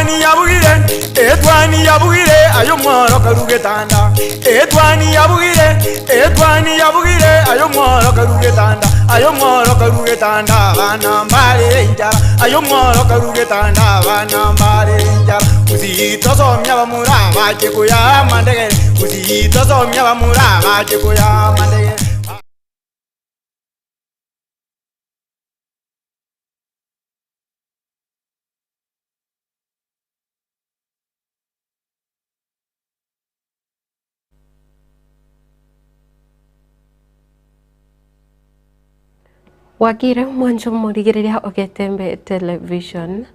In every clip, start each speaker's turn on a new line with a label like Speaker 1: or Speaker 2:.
Speaker 1: Etwani yabugire, etwani yabugire, aye omworo karu getanda. Etwani yabugire, etwani yabugire, aye omworo karu getanda. Aye omworo karu getanda, abana mbare enchara. Aye omworo karu getanda, abana mbare enchara. Gusii tosomia abamura bache koyaa amandegere, Gusii tosomia abamura bache koyaa amandegere.
Speaker 2: Gwakire mwanche omorigereria o Getembe Television,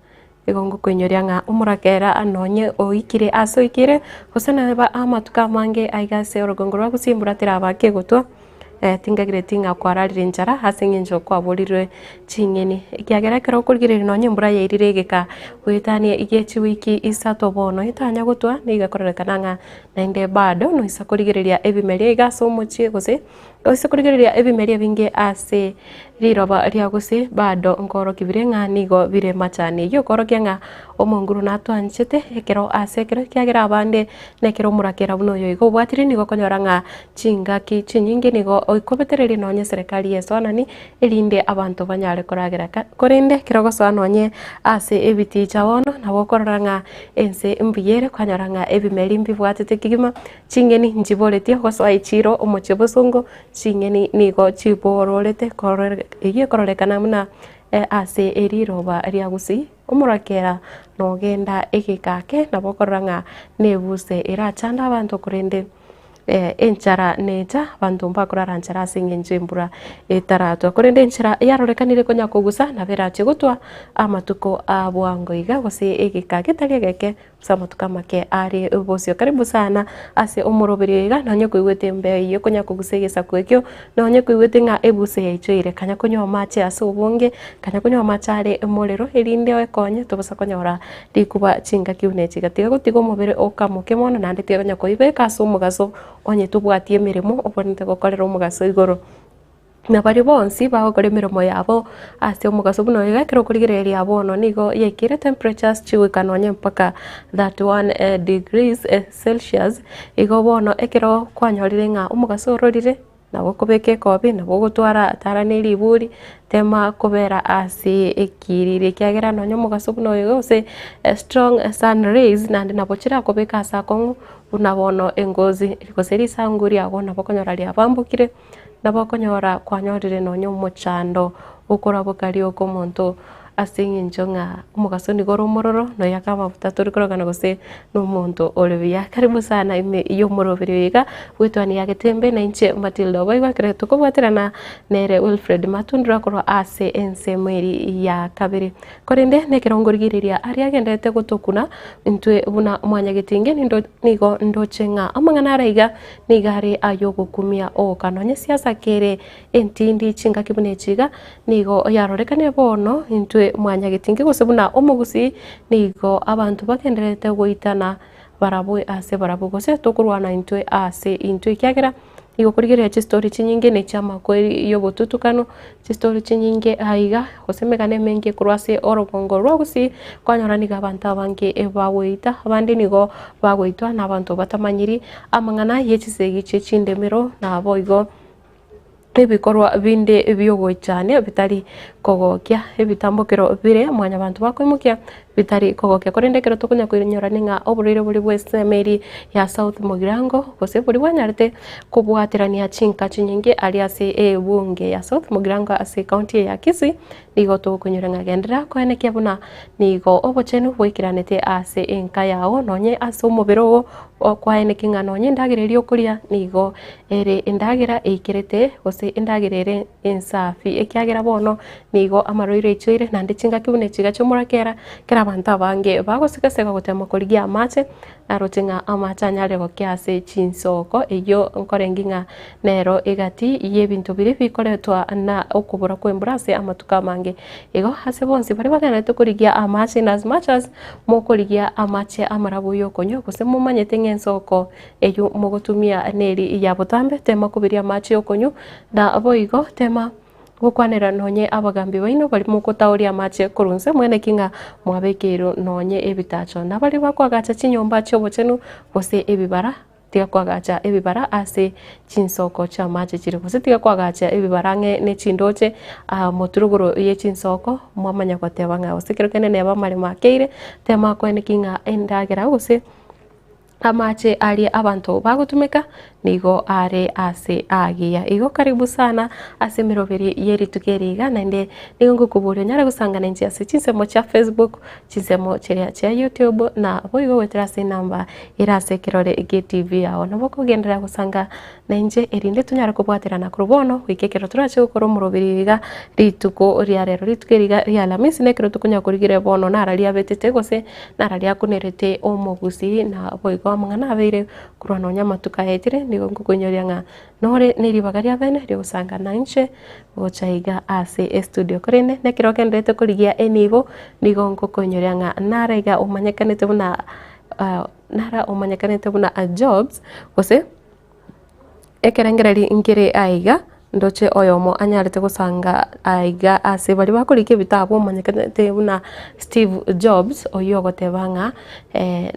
Speaker 2: igo ngokoinyoria ng'a omorakera nonye oikire ase oikire, gose neba amatuko amange aiga ase orogongo rwa gusii mbura teraba kegotwa. Tingagireti ng'a kwararire enchara ase eng'encho kwaborirwe ching'eni, ekiagera ekero okorigereria nonye embura yairire egeka goetania gie chiwiki isato bono etanya gotwa nigo ekororekana ng'a naende bado noisa korigereria ebimeria iga ase omochie gose oise korigereria ebimeria ebinge ase riroba ria gose bado nkorokia bire ng'a nigo bire machani. Eyio okorokia ng'a omonguru natwanchete ekero ase ekero ekiagera abande nekero omorakera buna oyo iga obwatire nigo okonyora ng'a Chingaki chinyinge nigo oikobetereria nonye eserekari y'esoanani, erinde abanto banyare koragera. Korende ekero ogosoa nonye ase ebiticha bono, nabo okorora ng'a ense mbuya ere, kwanyora ng'a ebimeri mbibwatete kegima, ching'eni nchiboretie, ogosoa echiro omochie bosongo, ching'eni nigo chibororete korore eyio ekororekana buna ase eriroba ria gusii, omorakera nogenda egeka ake nabo okorora ng'a nebuse erachande abanto korende. Enchara necha, abanto mbakorara nchara ase engencho embura etaratwa. Korende enchera yarorekanire konya kogusa, nabo erache gotwa amatuko a bwango iga, gose egeka getari egeke, gose amatuko amake are bosio. Karibu sana ase omoroberio iga, nonye koigwete embeo eyio konya kogusa egesaku ekio, nonye koigwete ng'a ebuse yaichoire, kanya konywa amache ase obonge, kanya konywa amache are morero, erinde oekonye tobosa konyora Rikuba chingaki buna echi, gatiga gotiga omobere okamoke mono, naende tiga konya koibeka ase omogaso onye tobwati emeremo obwenerete gokorera omogaso igoro. Na baria bonsi bagokora emeremo yabo ase omogaso buna oyo iga, ekero okorigereria bono nigo yaikire temperatures chigoika nonye mpaka 31 degrees celsius, igo bono ekero kwanyorire ng'a omogaso ororire. Nabo okobeka ekobi, nabo ogotwara tara ne riburi, tema kobera ase ekiriri ekiagera nonye omogaso buna oyo gose strong sun rays naende nabo chirakobeke ase akong'u buna bono engozi gose risangu riago nabo okonyora riabambokire, nabo okonyora kwanyorire nonye omochando okoraboka rioka omonto. Ase eng'encho ng'a omogaso nigo ore omororo, noyake amafuta tori korokana gose nomonto ore buya. Karibu sana ime y'omoroberi oyo iga, bw'etwani ya Getembe, na inche Matilda Oboigwa, ekero tokobwaterana nere Wilfred Matundura korwa ase ensemo eria ya kabere. Korende nekero ngorigereria aria agenderete gotokuna intwe buna mwanyagetinge nindo nigo ndoche ng'a amang'ana ara iga nigo are ay'ogokumia oka nonye siasa kere Entindi chingaki buna echi iga, nigo yarorekanire bono intwe mwanyagetinge gose buna omogusii, nigo abanto bagendererete goitana barabwo ase barabwo gose tokorwana intwe ase intwe ekiagera nigo okorigereria chistori chinyinge ne chi'amakweri y'obotutukanu, chistori chinyinge aiga gose emegano emenge korwa ase orogongo rwa gusii, kwanyora nigo abanto abange bagoita, abande nigo bagoitwa na abanto batamanyiri amang'ana ye chisegi chie chindemero naboigo. Ebikorwa binde bi'ogoichania bitari kogokia, ebitambokero bire mwanyabanto bakoimokia bitari kogokia. Korende ekero tokonya koinyora ning'a oborwaire boria bw'esemeri ya South Mugirango gose boria bwanyarete kobwaterania chinka chinyinge aria ase ebunge ya South Mugirango ase ecounty eye ya Kisii, nigo togokonyora ng'a genderera koenekia buna nigo obochenu bwaikeranete ase enka yao nonye ase omobere oo Okwaeneki ng'a nonya endagera eria okoria nigo ere endagera eikerete, gose endagera ere ensafi, ekiagera bono nigo amarwaire aichoire, naende chingaki buna echi iga chi'omorakera, ekero abanto abange bagosega-sega gotema korigia amache, naroche ng'a amache anyare gokia ase chinsoko, eyio nkorenge ng'a nero egati y'ebinto biria bikoretwa na okobora kw'embura ase amatuko amange. Igo ase bonsi baria bagendererete korigia amache in as much as mokorigia amache amarabu y'okonywa, gose momanyete ng'a ensoko eyio mogotumia neri ya botambe, tema kobiria amache y'okonywa, na boigo tema. Gokwanera nonye abagambi baino baria mogotaoria amache korwa inse, mwene ki ng'a mwabekeirwe nonye ebitacho. Na baria bakoagacha chinyomba chi'obochenu gose ebibara, tiga koagacha ebibara ase chinsoko chi'amache chire, gose tiga koagacha ebibara ang'e ne chindoche aa moturuguru ye chinsoko, mwamanya goteba ng'a gose ekero kende neba amaremo akeire, tema koeneki ng'a endagera gose. Amache aria abanto bagotumeka nigo are ase aagiya. Igo karibu sana ase emeroberi ye rituko eri iga, naende nigo ngokoboria onyare gosangana inche ase chinsemo chia Facebook, chinsemo chiria chia YouTube, na boigo goetera ase enamba ere ase ekerore gie TV yao. Nabo okogenderera gosanga nainche erinde tonyare kobwaterana korwa bono goika ekero torache gokora omoroberi iga rituko ria rero. Rituko eri iga ria Alhamisi nekero tokonya korigereria bono nara riabetete gose nara riakunerete omogusii na boigo amang'ana abeire korwa nonya amatuko aetire nigo ngokoinyoria ng'a nore ne ribaga ria bene riogosanga nainche gocha iga ase estudio. Korende nekero ogendererete korigia enibo nigo ngokoinyoria ng'a nara iga omanyekanete buna nara omanyekanete buna Jobs gose. Ekerengererio nkere aiga, ndoche oyomo anyarete gosanga aiga ase baria bakorika ebitabu omanyekanete buna Steve Jobs, oyio ogoteba ng'a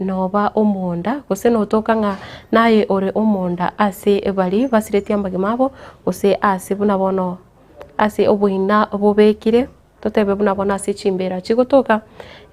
Speaker 2: noba omonda gose notoka ng'a naye ore omonda ase baria basiretie amagima abo, gose ase buna bono ase oboina bobekire. Totebe buna bono ase chimbeera chigotoka,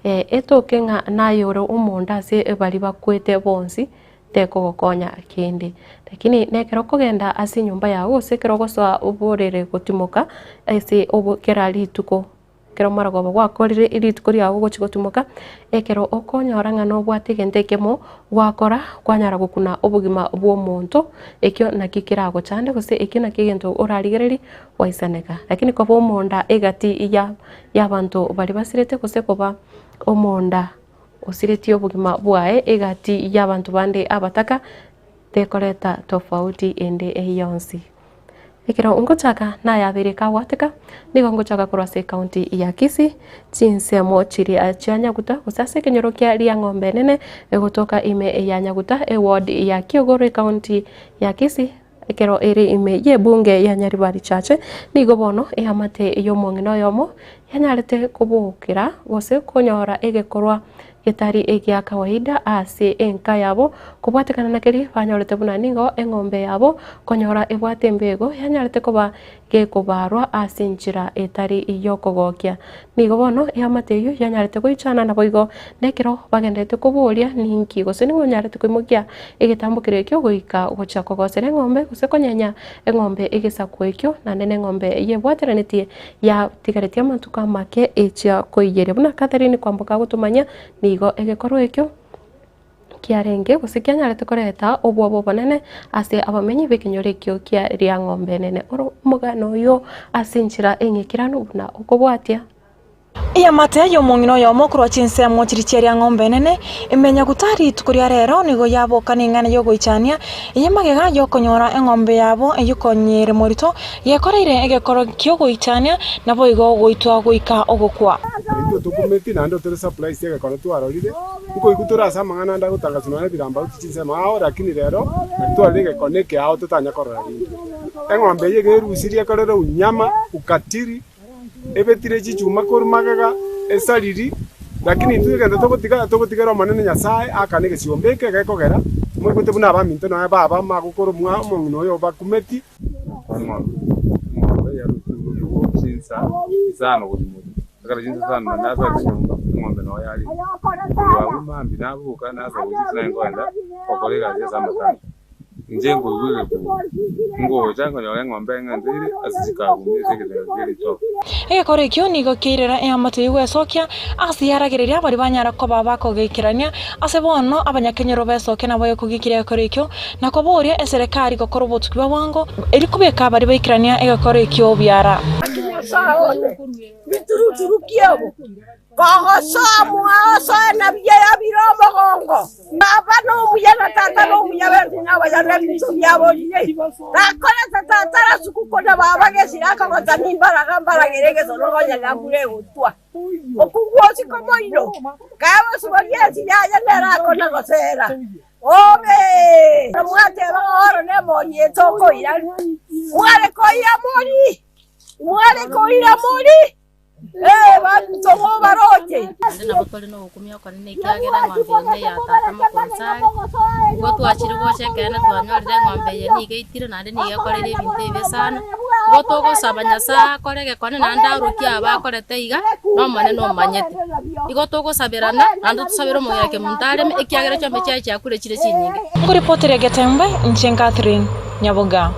Speaker 2: etoke ng'a naye ore omonda ase baria bakwete bonsi, tekogokonya kende. Lakini nekero okogenda ase enyomba yao gose ekero ogosoa oborere gotimoka ase obo kera rituko, ekero omorogoba gwakorire rituko riao ogochia gotimoka, ekero okonyora ng'a nobwate egento ekemo gwakora, kwanyara gokuna obogima bwa omonto, ekio nakio keragochande gose ekio nakio egento orarigererie gwaisaneka. Lakini koba omonda egati ya y'abanto baria basirete gose koba omonda osiretie obogima bwaye egati y'abanto bande abataka, tekoreta tofauti ende yonsi. Ekero ngochaka nayabeire kagwateka, nigo ngochaka korwa ase ecounty ya Kisii, chinsemo chiria chia Nyaguta gose ase ekenyoro kia Riang'ombe enene egotoka ime ya Nyaguta, eward ya Kiogoro ecounty ya Kisii. Ekero ere ime y'ebunge ya Nyaribari Church, nigo bono eamate y'omong'ina oyomo yanyarete kobokera gose konyora egekorwa getari egia kawaida ase enka yabo, kobwatekana na keria banyorete buna nigo eng'ombe yabo konyora ebwate embego yanyarete koba gekobarwa ase enchera etari y'okogokia. Nigo bono eamate eyio yanyarete goichana naboigo nekero bagenderete koboria ninki gose ning'o onyarete koimokia egetambo keria ekio goika gochia kogosera eng'ombe gose konyenya eng'ombe egesaku ekio naende neng'ombe yebwateranetie yatigaretie amatuko amake echia koiyeria. Buna Catherine kwamboka agotomanyia nigo egekorwa ekio. Kiarenge gose kianyarete koreta obwoba obonene ase abamenyi b'ekenyoro ekio kia Riang'ombe Enene. Oro omogano oyio ase enchera eng'ekeranu buna okobwatia.
Speaker 3: Eamate y'omong'ina oyomo korwa chinsemo chiria chia Riang'ombe Enene, emenya gota rituko ria rero nigo yaboka neng'ana y'ogoichania, eye magega y'okonyora eng'ombe yabo eyio konyere morito Gekoreire egekoro ki'ogoichania, naboigo goitwa goika ogokwa.
Speaker 4: Intwe tokumeti naende tore surprised egekone twarorire, nkoigwa tore ase amang'ana ande agotangaswa nonya ebigambo gochia chinsemo ao lakini rero nari twarorire egekone eke ao totanya korora rinde. Eng'ombe eye iga erusirie ekorere unyama, ukatili, ebetire chichuma korwa magega, esariri, lakini intwe egento togotiga togotigera Omonene Nyasaye aakane egesiomba eke gekogera, moigwete buna abaminto nonya baba magokora omwa omong'ina oyo obakumeti.
Speaker 5: Eng'ombe yarusigwe korwa chinsa isano gochia motwe. Ekero chinsa isano naende nasoete nyomba, eng'ombe noo yarenge. Korwa abwo mambia naboka nasa gochia ase naye nkoenda gokora egasi ase amatanga. Inche nkoigwa egekuba, ngocha nkonyora eng'ombe eng'enteire ase chikagumi ase egetengo kie ritoke.
Speaker 3: Egekoro ekio nigo kiairera eamate eyio gwesokia ase yaragereria baria banyara koba bakogeikerania ase bono abanyakenyoro besokia nabo ekogikiria egekoro ekio Na koboria eserekari gokora obotuki bwa bwango, erio kobeka baria baikerania egekoro ekio biara.
Speaker 6: Naki Nyasae one, bituruturu kiabo, kogosoa mwao osoe na biaye bire omogongo. Baba nomuya na tata nomuya bentwe nabaya nebinto biabo riire. Nakorete tata rasuku na baba gesire akogota nimbaraga mbaragere egesono nonya nambura egotwa. Okugwa osiko moino, kae bosibori ensi yaye nere akona gosera. Obe! Mwateba ng'a oro nemori etokoira. Mware koira mori, mware. Bare koira mori, ee, baminto mobaroche.
Speaker 7: Naende nabo tore nogokumia okonene ekiagera eng'ombe eye neya tata mokonsare. Igo twachire gocha ekeene twanyorire eng'ombe eye nigo eitire naende nigo ekorire ebinto ebibe sana. Igo togosaba Nyasaye akore egekone naende arokie aba akorete iga, na Omonene omanyete. Igo togosaberana naende tosabere omong'ina kemonto areme ekiagera chiombe chiaye chiakure chire chinyinge.
Speaker 3: Nkoripoteria Getembe, inche Catherine Nyaboga.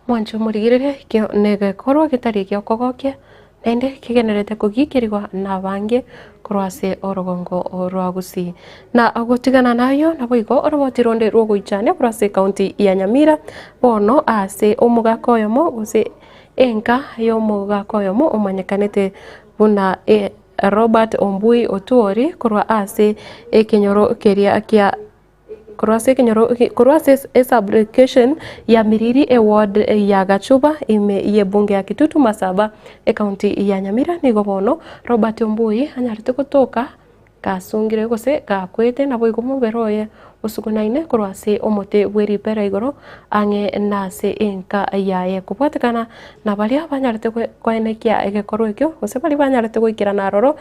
Speaker 2: Mwanche omorigereria ekio negekorwa getari gi'okogokia, naende kegendererete kogikerigwa nabange korwa ase orogongo rwa Gusii. Na gotigana nayio naboigo oroboti ronde rw'ogoichania korwa ase ekaunti ya Nyamira, bono ase omogaka oyomo gose enka y'omogaka oyomo omanyekanete buna Robert Ombui Otuori korwa ase ekenyoro keria kia korwa ase ekenyoro korwa ase esub-location ya Miriri eward ya Gachuba ime y'ebunge ya Kitutu Masaba ekaunti ya Nyamira nigo bono Robert Ombui anyarete gotoka gasungire gose gakwete naboigo omobere oye osugunaine korwa ase omote bwe ripera igoro ang'e nase enka yaye kobwatekana na baria banyarete koenekia egekorwa ekio gose baria banyarete goikerana aroro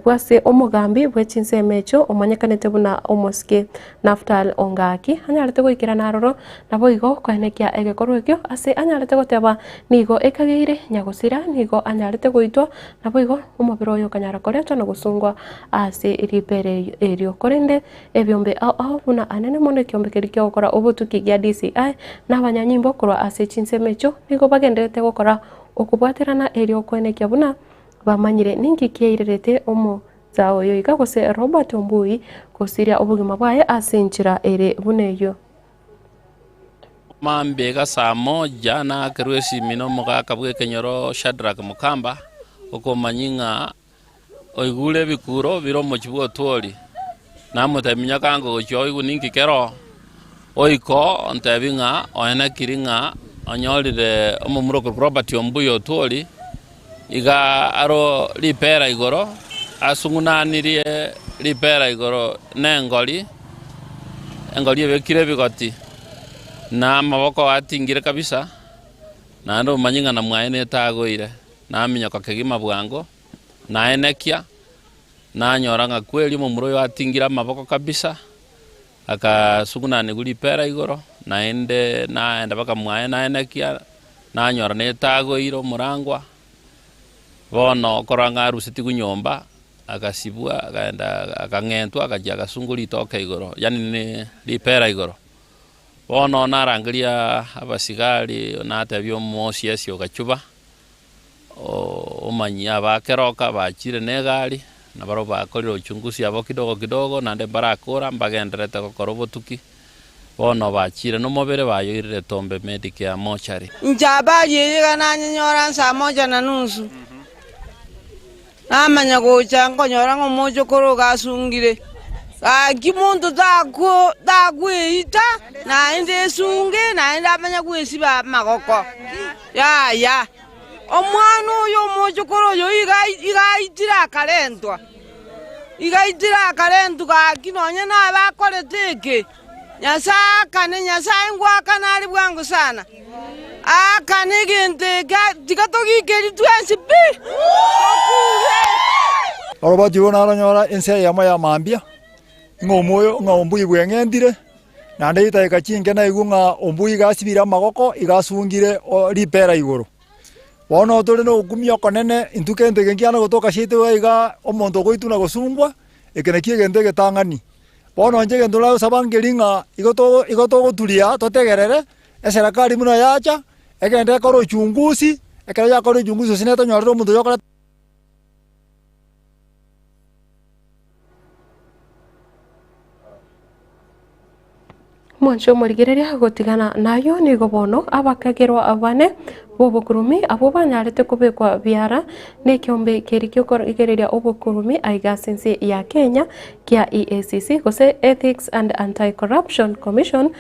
Speaker 2: bw'ase omogambi bwe chinsemo echio omanyekanete buna omosike Naftal Ongaki anyarete goikerana aroro naboigo koenekia egekorwa ekio ase anyarete goteba nigo ekageire nyagosira nigo anyarete goitwa naboigo omobere oye okanyara koretwa na gosungwa ase ribere erio korende Ebiombe ao ao buna anene mono ekiombe keria ki'ogokora obotuki gia DCI na abanyanyimbo korwa ase chinsemo echio nigo bagendererete gokora okobwaterana erio koenekia buna bamanyire ninki kiairerete omosaa oyo iga gose Robert Ombui gosiria obogima bwaye ase enchera ere buna eyio.
Speaker 8: Mambia iga saa moja nakerwa esimi nomogaka bw'ekenyoro Shadrack Mukamba, okomanyia ng'a Oigure ebikuuro bire omochie bw'otwori, namotebia, Minyoka ango gochia oigwe ninki kero oika ontebie ng'a oenekiri ng'a onyorire omomura okorokwa Robert Ombuya Otwori, iga aro ripera igoro, asung'unanirie ripera igoro na engori, engori ebekire ebigoti, na amaboko atingire kabisa, naende omanye ng'a namwaye netagoire. Naminyoka kegima bwango, naenekia, nanyora ng'a kweri omomura oyo atingire amaboko kabisa, akasugunanigwa ripera igoro, naende naenda mpaka mwaye naenekia, nanyora netagoire omorangwa, bono okorora ng'a arusetigwe nyomba, agasibwa akaenda akang'entwa agachia agasungwa ritoke igoro yaani ne ripera igoro. Bono narangeria abasigari, natebia omosiasi o Gachuba, omanyie abakeroka bachire na egari, na barabwo bakorire uchunguzi yabo kidogo kidogo, naende mbarakora mbagendererete gokora obotuki, bono bachire nomobere bayoirire Tombe Medicare Mortuary.
Speaker 9: Inche habari eye iga nanyenyora nsaa moja na nusu, namanya gocha nkonyora ng'a omochokoro iga asungire. Gaki monto takweita, naende esunge, naende amanye gwesiba amagoko. Yaya, omwana oyo omochokoro oyo iga iga aitire akarentwa, iga aitire akarentwa gaki nonye nabe akorete eke, Nyasae aakane, Nyasae ngoakana are bwango sana, aakane egento eke tiga togikerie twensi pi, tokure.
Speaker 10: Oroboti rwo naronyora ense eyemo ya mambia, ng'a omoyo ng'a ombui bweng'entire, naende chidakika chinke naigwe ng'a ombui iga asibire amagoko, iga asungire o ripera igoro. Bono tore na ogokumia okonene, intwe kento eke nkiana gotoka seito iga iga omonto ogoitwa na gosungwa, eke nakio egento egetang'ani. Bono inche egento nagosaba nkeri ng'a igo togo igo togoturia totegerere, eserekari buna yacha, egende ekore uchunguzi, ekero yakora uchunguzi gose netonyorere omonto oyio okoreta.
Speaker 2: Mwanche omorigereria gotigana nayio nigo bono abakagerwa bane. bw'obokurumi abwo banyarete kobekwa biara nekeombe keria giokorigereria obokurumi aiga ase ense ya Kenya kia EACC gose Ethics and Anti-Corruption Commission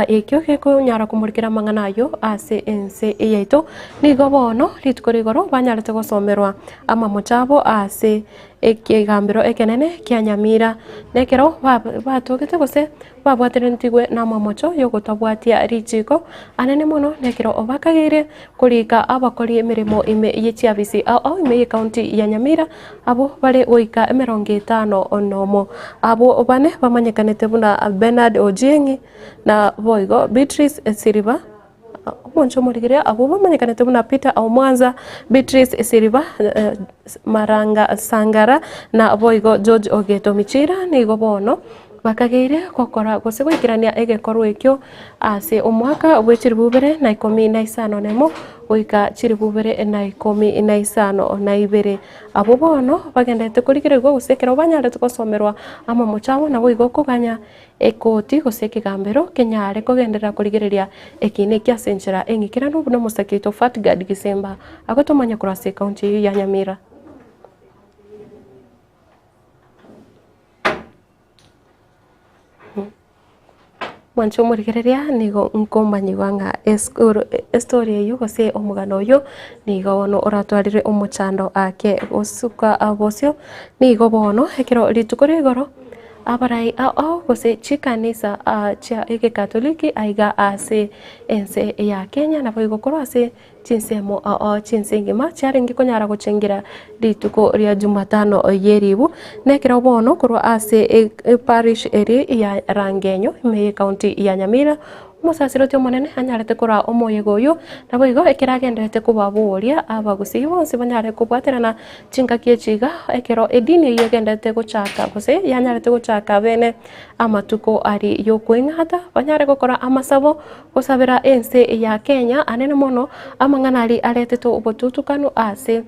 Speaker 2: ekio gekonyara komorikera amang'ana ayio ase ense yaito. Nigo bono rituko rigoro banyarete gosomerwa amamocho abo ase ekegambero ekenene kia Nyamira. Na ekero batogete gose babwaterenetigwe namamocho y'ogotabwatia richiiko anene mono nekero bakageire korika abakori emeremo ime ye chiafisi ao ao ime y'ecounty ya Nyamira abwo bare goika emerongo etano nomo. Abwo bane bamanyekanete buna Bernard Ojieng'i na boigo Beatrice Siriba. Omonche omorigereria abwo bamanyekanete buna Peter Omwanza, Beatrice Siriba, Maranga Sangara na boigo George Ogeto Michira nigo bono bakageire gokora gose goikerania egekorwa ekio ase omwaka bwe chilifu ibere na ikomi na isano na emo goika chilifu ibere na ikomi na isano na ibere. Abwo bono bagendererete korigererigwa gose ekero banyarete gosomerwa amamocho abo naboigo koganya Ekoti gose ekegambero kenyare kogenderera korigereria ekiina eki ase enchera eng'ikeranu buna omosake oito Fatgard Gisemba agotomanya korwa ase ekaunti eyio ya Nyamira. Mwanche omorigereria nigo nkomanyigwa ng'a esukuru estory eyio gose omogano oyio nigo bono oratwarire omochando ake gosuka bosio, nigo bono ekero rituko ria igoro. Abarai ao gose chikanisa chia egekatoliki aiga ase ense ya Kenya naboigo korwa ase chinsemo ao chinse engima chiarenge konyara gochengera rituko ria Jumatano ye ribu na ekero bono korwa ase eparish eri ya Rangenyo ime ye county ya Nyamira Omosasiroti omonene anyarete koraa omoyega oyio, naboigo ekero agendererete kobaboria abagusii bonsi banyare kobwaterana chingaki echi iga, ekero edini eyio egendererete gochaka gose yanyarete gochaka bene amatuko aria y'okoing'ata, banyare gokora amasabo gosabera ense ya Kenya anene mono amang'ana aria aretete obotutukanu ase.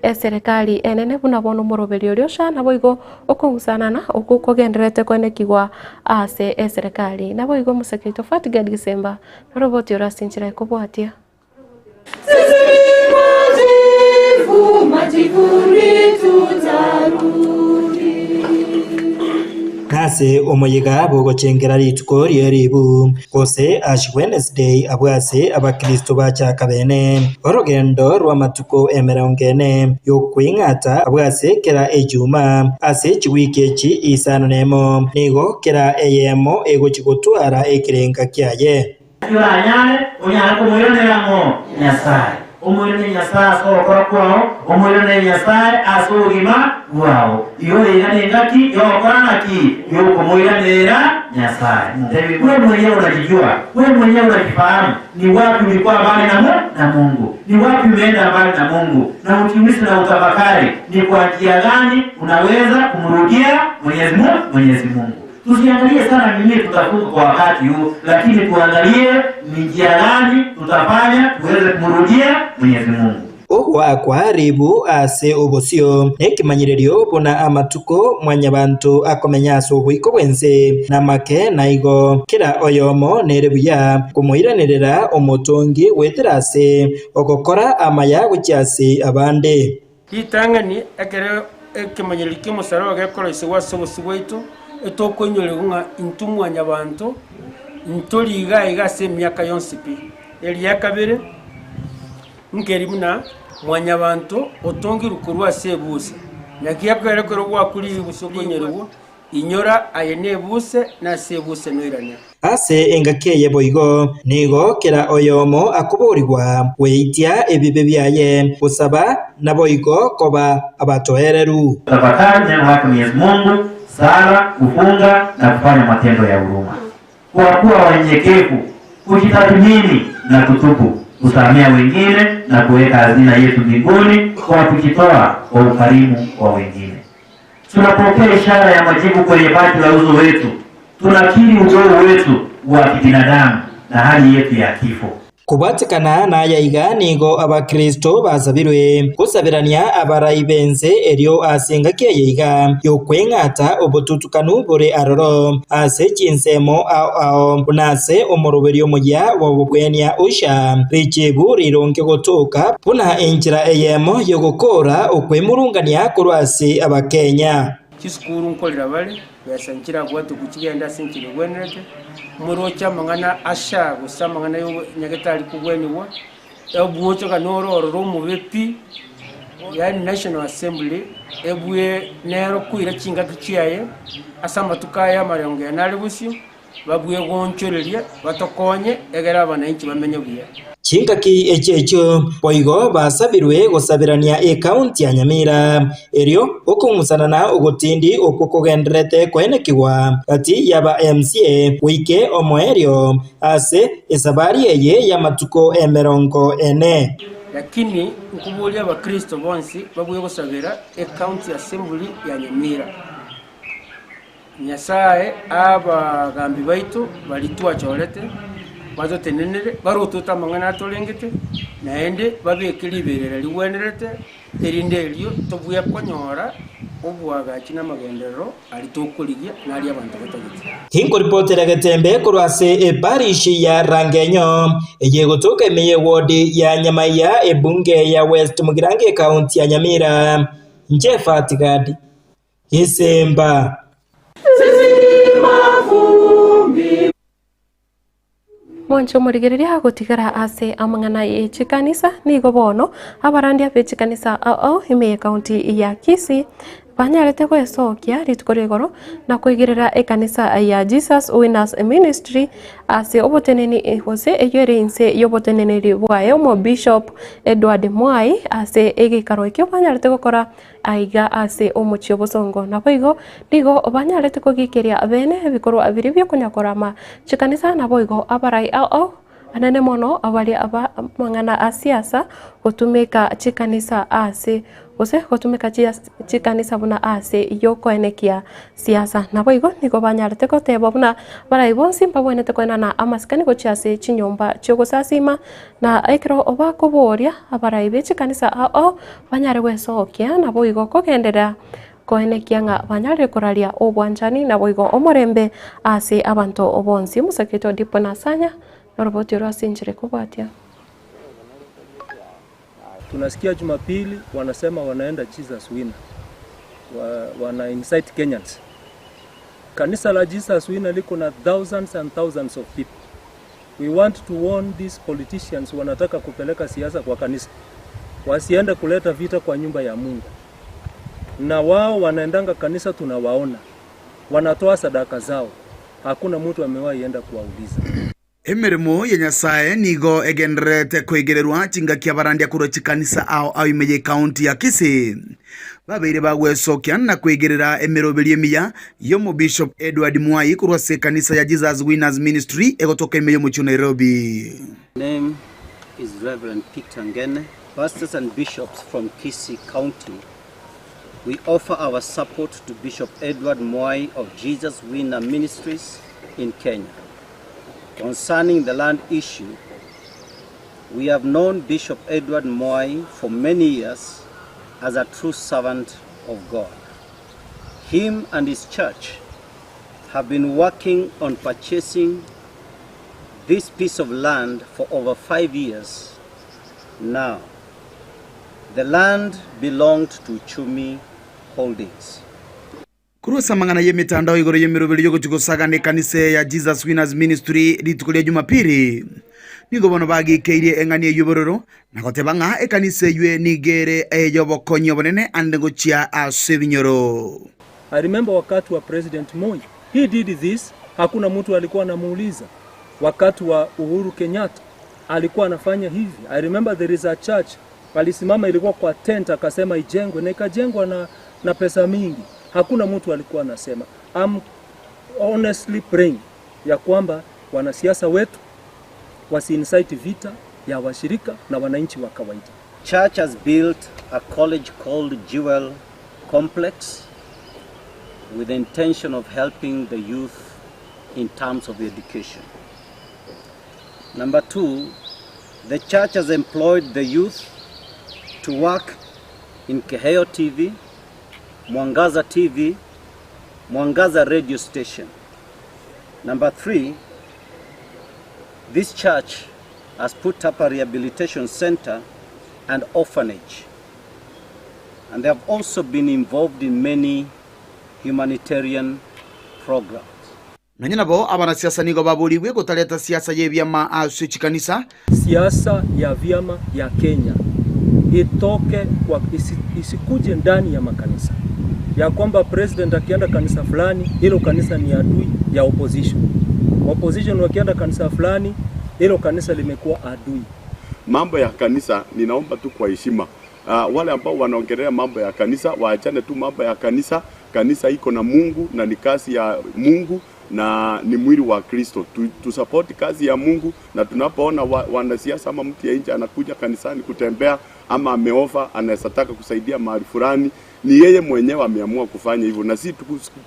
Speaker 2: Eserekari enene buna bono omoroberio oria ocha, naboigo okong'usanana okwo kogendererete koenekigwa ase eserekari. Naboigo omoseke oito Fatgad Gisemba noroboti ore ase enchera ekobwatia.
Speaker 11: Sisi ni majivu, majivuni tutarudi.
Speaker 12: Nase omoyega bw'ogochengera rituko rie ribu, gose Ash Wednesday abwo ase abakristo bachaka bene orogendo rw'amatuko emerongo ene y'okweng'ata abwo ase kera ejuma ase chiwiki echi isano nemo, nigo kera eyemo egochi gotwara ekerenga kiaye.
Speaker 13: Naki oranyare onyare komoiranera ng'o? Nyasae. Omoiranere Nyasae ase ogokora kwao, omoiranere Nyasae ase obogima bwao. Igo iga nengaki y'ogokora naki? Y'okomoiranera Nyasae. Ntebi, we mwenyewe unajijua, we mwenyewe unajifahamu ni wapi ulikuwa mbali na Mu, na Mungu, ni wapi umeenda mbali na Mungu, na ujiulize na utafakari ni kwa njia gani unaweza kumrudia Mwenyezi Mungu, Mwenyezi Mungu. Tusiangalie sana ni nini tutafunga kwa wakati huu, lakini tuangalie ni njia gani tutafanya tuweze kumrudia Mwenyezi Mungu.
Speaker 12: Ogoakwa ribu ase obosio nekemanyererio buna amatuko Mwanyabanto akomenya ase oboiko bw'ense namake, na igo kera oyomo nere buya komoiranerera omotongi goetera ase ogokora amaya gochia ase abande.
Speaker 14: Ritang'ani, ekero ekemanyererio ki'omosaraba gekoroisigwa ase obosio bwaito, etokoinyorigwa ng'a intwe mwanyabanto ntori iga iga ase emiaka yonsi pi. Eria kabere, nkeri buna mwanyabanto otongirwe korwa ase ebusa, naki ekero ekero gwakure ribusa okoinyorigwa, Inyora aye nebuse, na ase ebuse noirane.
Speaker 12: Ase engaki eye boigo nigo kera oyomo akoborigwa gweitia ebibe biaye, gosaba, naboigo koba abatoereru.
Speaker 13: Tafakari neno lake Mwenyezi Mungu, sala, kufunga na kufanya matendo ya huruma. Kwa kuwa wanyenyekevu, kujitathmini na kutubu, kusamea wengine na kuweka hazina yetu mbinguni kwa kujitoa kwa ukarimu kwa wengine. Tunapokea ishara ya majibu kwenye paji la uso wetu, tunakiri udogo wetu wa kibinadamu na hali yetu ya kifo.
Speaker 12: Kobwatekana naya iga nigo Abakristo basabirwe gosaberania abarai b'ense erio ase engaki eye iga y'okweng'ata obotutukanu bore aroro ase chinsemo ao ao, buna ase omoroberio omoyia bw'obobwenia Usha, richibu rironge gotoka buna enchera eyemo y'ogokoora okwemurungania korwa ase Abakenya.
Speaker 14: Chisukuru nkorera bare, besa nchirabwate gochigenda ase enchera egwenerete, moroche amang'ana asha gose amang'ana ya nyagetari kobwenigwa, obwochoka noro ororo omobe pi, yaani National Assembly ebwe nero koira chingaki chiaye ase amatuko aya amarongo ene are bosio. Babwegonchorerie, batokonye, egere abananchi bamenye buya.
Speaker 12: Chingaki echio echio boigo basabirwe gosaberania ekaunti ya Nyamira, erio okong'usana na ogotindi okwo kogendererete koenekigwa gati y'aba MCA goike omoerio ase esabari eye y'amatuko emerongo ene.
Speaker 14: Lakini nkoboria abakristo bonsi babue gosabera ecounty assembly ya Nyamira. Nyasae abagambi baito baria twachorete batotenenere, barotote amang'ana atorengete, naende babeke riberera rigwenerete, erinde erio tobue konyora oboagachi na amagenderero aria tokorigia na aria abanto batagete.
Speaker 12: Tinkoripotera getembe korwa ase eparish ya Rangenyo, eye egotoka ime y'ewodi ya Nyamaiya, ebunge ya West Mugirango ekaunti ya Nyamira. Inche Fati Gadi. Gesemba.
Speaker 2: Mwanche omorigereria agotigara ase amang'ana ye chikanisa, nigo bono abarandia be chikanisa ao ao ime ye county ya Kisii banyarete goesokia rituko ria igoro na koigerera ekanisa ya Jesus Winners Ministry ase oboteneni gose eyio ere inse y'oboteneneri bwaye omobishop Edward Mwai ase egeikaro ekio banyarete gokora Aiga ase omochie obosongo. Naboigo nigo banyarete kogikeria bene ebikorwa biria bi'okonyakorama chikanisa, naboigo abarai ao anene mono baria b'amang'ana a siasa gotumeka chikanisa ase gose gotumeka chikanisa buna ase y'okoenekia siasa. Naboigo nigo banyarete goteba buna abarai bonsi mbabwenerete koenana amasikani gochia ase chinyomba chi'ogosasima, Na ekero bakoboria abarai be chikanisa ao banyare gwesokia, naboigo kogenderera koenekia ng'a banyarire koraria obwanchani naboigo omorembe ase abanto bonsi. Omosaketo Odipo Nasanya noroboti oro ase enchera ekobwatia.
Speaker 15: Tunasikia Jumapili wanasema wanaenda Jesus Winner, wa, wana incite Kenyans. Kanisa la Jesus Winner liko na thousands and thousands of people. We want to warn these politicians wanataka kupeleka siasa kwa kanisa, wasiende kuleta vita kwa nyumba ya Mungu. Na wao wanaendanga kanisa, tunawaona wanatoa sadaka zao, hakuna mtu amewahi enda kuwauliza.
Speaker 16: Emeremo ya Nyasae nigo egendererete koigererwa chingaki abarandia korwa chikanisa ao ao ime y'ecounty ya Kisii babeire bagwesokia na koigerera emeroberio emiya y'Omobishop Edward Mwai korwa ase ekanisa ya Jesus Winners Ministry egotoka ime y'omochie o Nairobi.
Speaker 17: Name is Reverend Peter Ngene. Pastors and bishops from Kisii County, we offer our support to Bishop Edward Mwai of Jesus Winner Ministries in Kenya. Concerning the land issue, we have known Bishop Edward Mwai for many years as a true servant of God. Him and his church have been working on purchasing this piece of land for over 5 years now. The land belonged to Uchumi Holdings.
Speaker 16: Korwa ase amang'ana y'emetandao igoro y'emeroberio y'ogochia gosagana ekanisa eye ya Jesus Winners Ministry rituko ria Jumapili, nigo bono bagikeirie eng'ani eyio bororo na goteba ng'a ekanisa eyio nigo ere ey'obokonyi obonene ande gochia ase ebinyoro.
Speaker 15: I remember wakati wa President Moi, he did this, hakuna mtu alikuwa anamuuliza. Wakati wa Uhuru Kenyatta alikuwa anafanya hivi. I remember there is a church alisimama, ilikuwa kwa tent, akasema ijengwe na ikajengwa na, na pesa mingi. Hakuna mtu alikuwa anasema. I'm honestly praying ya kwamba wanasiasa wetu wasi-incite vita ya washirika na wananchi wa kawaida.
Speaker 17: Church has built a college called Jewel Complex with the intention of helping the youth in terms of education. Number two, The church has employed the youth to work in Keheo TV, Mwangaza TV, Mwangaza radio station. Number three, this church has put up a rehabilitation center and orphanage. And they have also been involved in many humanitarian programs.
Speaker 16: Nonya nabo, abanasiasa nigo baborigwe gotareta siasa y'ebiama ase chikanisa.
Speaker 15: Siasa ya vyama ya Kenya itoke kwa isi, isikuje ndani ya makanisa, ya kwamba president akienda kanisa fulani, hilo kanisa ni adui ya opposition. Opposition wakienda kanisa fulani, hilo kanisa limekuwa adui.
Speaker 18: Mambo ya kanisa ninaomba tu kwa heshima. Wale ambao wanaongelea mambo ya kanisa waachane tu mambo ya kanisa. Kanisa iko na Mungu na ni kazi ya Mungu na ni mwili wa Kristo. Tu, tu kazi ya Mungu, na tunapoona wanasiasa ama mtu ya nje anakuja kanisani kutembea ama ameofa anaweza taka kusaidia mahali fulani, ni yeye mwenyewe ameamua kufanya hivyo, na si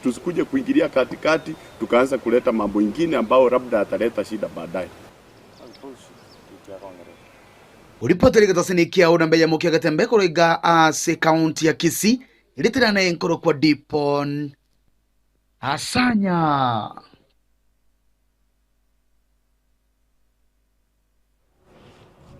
Speaker 18: tusikuje kuingilia katikati tukaanza kuleta mambo ingine ambao labda ataleta shida baadaye.
Speaker 16: Oripoteri gatase kiao na mbeya mokia gatembe koroiga ase county ya Kisii iritirana enkoro kwa Dipon Asanya.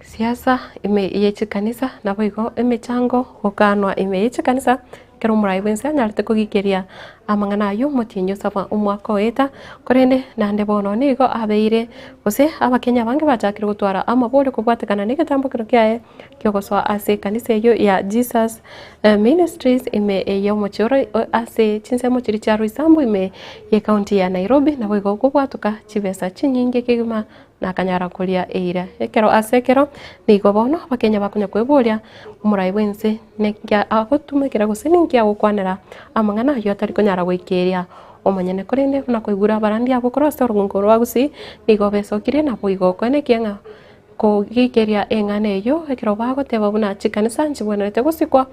Speaker 2: Siasa ime yechikanisa nabo igo emechango gokanwa ime yechikanisa kero omorai bwense anyarete kogikeria amang'ana aywo omotienyi osaba omwaka oeta korende naende bono nigo abeire gose abakenya abange bachakire gotwara amabori kobwatekana na egetambo kero kiaye kiogosoa ase ekanisa eywo ya Jesus Ministries ime eye omochie ase chinsemo chiria chia Roysambu ime ya ekaunti ya Nairobi nabo igo kobwatoka chibesa chinyinge kegima nakanyara koria eira. Ekero ase ekero nigo bono abakenya bakonya kweboria omorai bwense ninki agotumekera gose ninki agokwanera amang'ana aywo atari konyara goikeria omonyene korende buna koigura abarandi abwo korwa ase orugongo rwa gusii nigo besokirie nabo igo okoenekia ng'a kogikeria eng'ana eywo ekero bagoteba buna chikanisa nchibwenerete gosikwa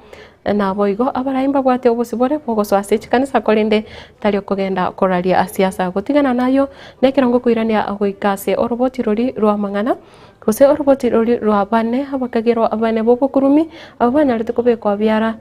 Speaker 2: nabo igo abarai mbabwate obosibore bogosoa ase chikanisa korende tari okogenda koraria siasa. Gotigana nayo na ekero ngokoirania goika ase oroboti roria rwa amang'ana gose oroboti roria rwa bane abakagerwa bane ba obokurumi abwo banyarete kobekwa biara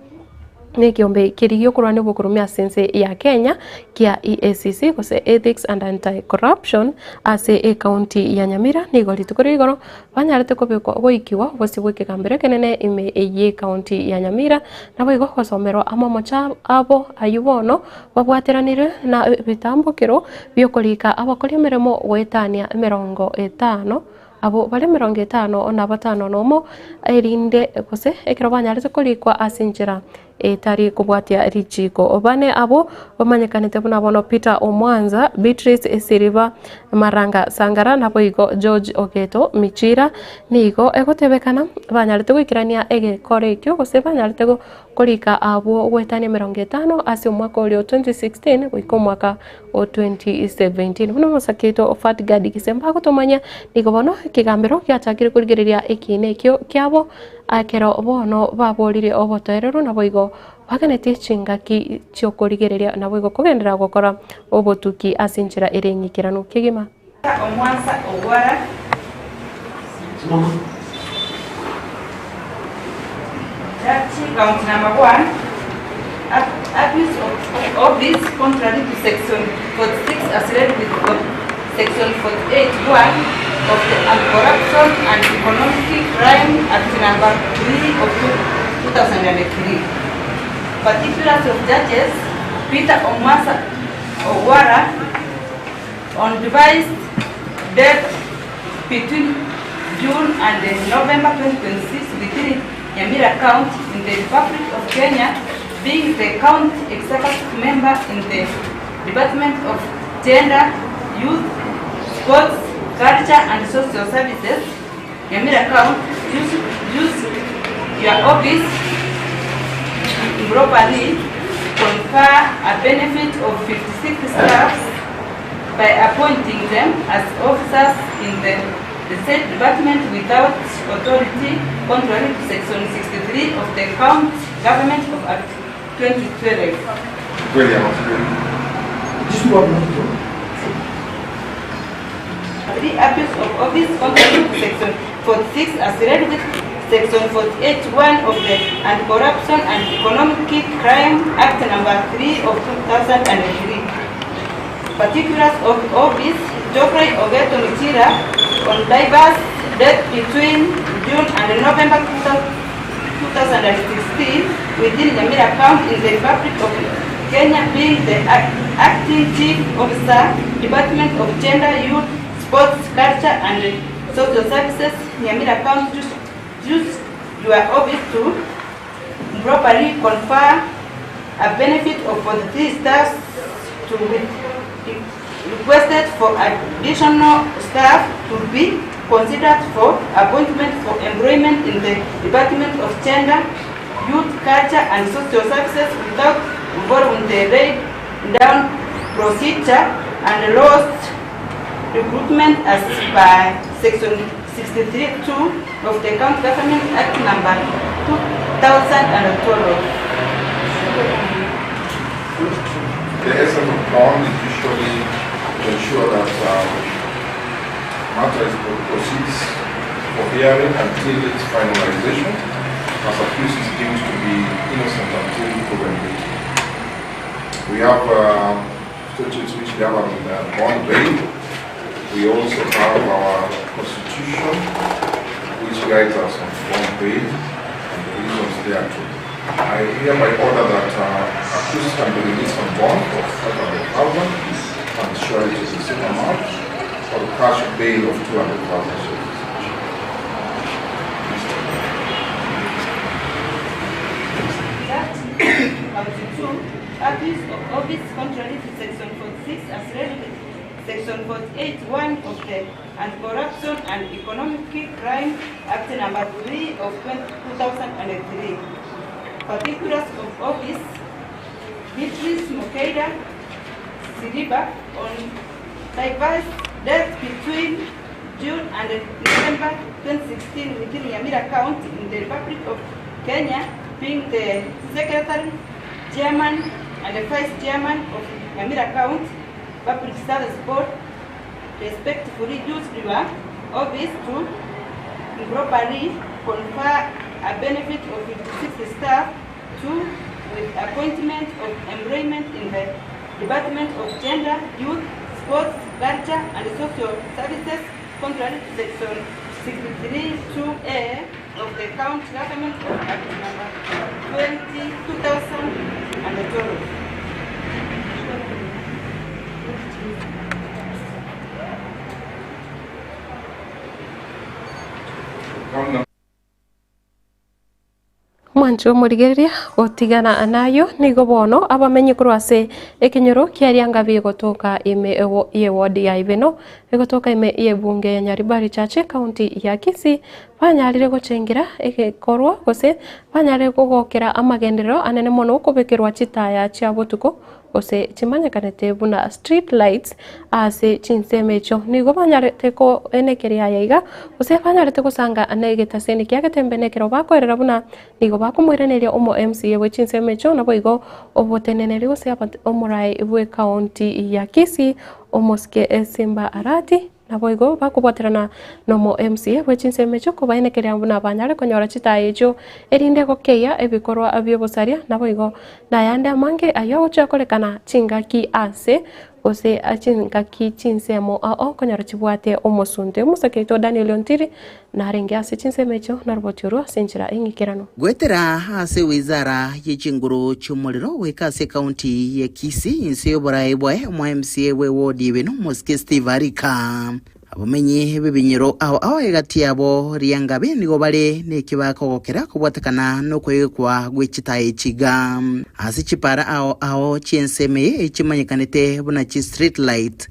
Speaker 2: na ekeombe keria giokorwania obokurumi ase ense ya Kenya kia EACC gose Ethics and Anti-Corruption ase ecounty ya Nyamira nigo rituko ria igoro banyarete kobekwa goikigwa obosio bw'ekegambero ekenene ime y'ecounty ya Nyamira naboigo gosomerwa amamocha abo aywo bono babwateranire na ebitambokero biokorika abakori emeremo goetania emerongo etano Abwo bare emerongo etano na batano nomo, erinde gose ekero banyarete korikwa ase enchera etari kobwatia richiiko. Bane abwo bamanyekanete buna bono Peter Omwanza, Beatrice Siriba, Maranga Sangara naboigo George Ogeto Michira nigo egotebekana banyarete goikerania egekoro ekio gose banyarete korika abwo goetania emerongo etano ase omwaka oria o 2016 goika omwaka o 2017. Buna omosake oito Fatgard Gisemba agotomanyia, nigo bono ekegambero giachakire korigereria ekiina ekio kiabo ekero bono baborire obotoereru naboigo baganetie chingaki chiokorigereria naboigo kogenderera gokora obotuki ase enchera ere eng'ikeranu kegima.
Speaker 19: Omwansa ogwara. Judge count number 1 abuse of office contrary to section 46 as read with section 48 1 of the Anti-Corruption and Economic Crime Act number 3 of 2003. Particulars of judges Peter Omwansa Ogwara on devised debt between June and November 2026 within Nyamira County in the Republic of Kenya, being the county executive member in the Department of Gender, Youth, Sports, Culture and Social Services, Nyamira County, use, use your office improperly confer a benefit of 56 staffs by appointing them as officers in the, the said department without authority contrary to section 63 of the County Government of Act 2012. Three abuse of office contrary to section 46 as read with Section 48 1 of the Anti-Corruption and Economic Crime Act Number 3 of 2003. Particulars of office Geoffrey Ogeto Michira on diverse death between June and November 2016 within Nyamira County in the Republic of Kenya being the acting chief officer, Department of Gender, Youth, Sports, Culture and Social Services, Nyamira County use your office to improperly confer a benefit of 43 staff to with requested for additional staff to be considered for appointment for employment in the Department of Gender, Youth, Culture and Social Services without following the laid down procedure and laws recruitment as per section 63(2) of the County Government Act number 2012.
Speaker 20: The essence of bond is usually to ensure that matter is proceeds for hearing until its finalization, as accused is deemed to be innocent until proven guilty. We have statutes which govern bond bail. We also have our constitution, which guides us on bond bail and the reasons thereto. I hereby order that accused can be released on bond of 500,000 and surety the same amount, or cash bail of 200,000 shillings.
Speaker 19: County 2, abuse of office contrary to section 46 as read with section 48(1) of the Anti-Corruption and Economic Crime Act number 3 of 2003. Particulars of office, Beatrice Mokeira Siriba on diverse death between June and November 2016 within Nyamira County in the Republic of Kenya, being the Secretary, Chairman, and the Vice Chairman of Nyamira County Public Service Board, respectfully used your office to improperly confer a benefit of 56 staff to with appointment of employment in the Department of Gender, Youth, Sports, Culture and Social Services contrary to section 63(2)A of the County Government of Act number 20, 2012.
Speaker 2: Omwancho omorigereria gotigana nayo nigo bono abamenyi korwa ase ekenyoro kiaria ngabi egotoka ime ye ward ya Ibeno egotoka ime ye bunge ya Nyaribari Chache county ya Kisii banyarire gochengera egekorwa gose banyarire kogokera amagenderero anene mono kobekerwa chitaya chia botuko gose chimanyekanete buna street lights ase chinsemo echio nigo banyarete koenekeria aya iga gose banyarete gosanga negetaseni kia getembe nekero bakoerera buna nigo bakomoiraneria omo MCA bwe chinsemo echio nabo igo oboteneneri gose omorai bwe county ya Kisii omosike Simba Arati nabo igo bakobwaterana nomo MCA bwe chinsemo echio kobaenekeria buna banyare konyora chitaya echio erinde gokeia ebikorwa biobosaria nabo igo nayande amange ayo agochiakorekana chingaki ase gose chingaki chinsemo ao konyora chibwate omosunte omosakeito Daniel Ontiri narenge ase chinsemo echio naroboti orwo ase enchera eng'ikerano.
Speaker 16: Gwetera ase wizara ye chinguru chi'omorero goika ase ekaunti ya Kisii inse y'oboraai bwaye omo MCA bwe ward Ibeno omosike Steve Arika. Abamenyi b'ebinyoro ao ao egati yabo Riangabe nigo bare neki bakogokera kobwatekana nokoegekwa gwe chitaya echi iga ase chipara ao ao chi'ensemo eye echimanyekanete buna chi street light.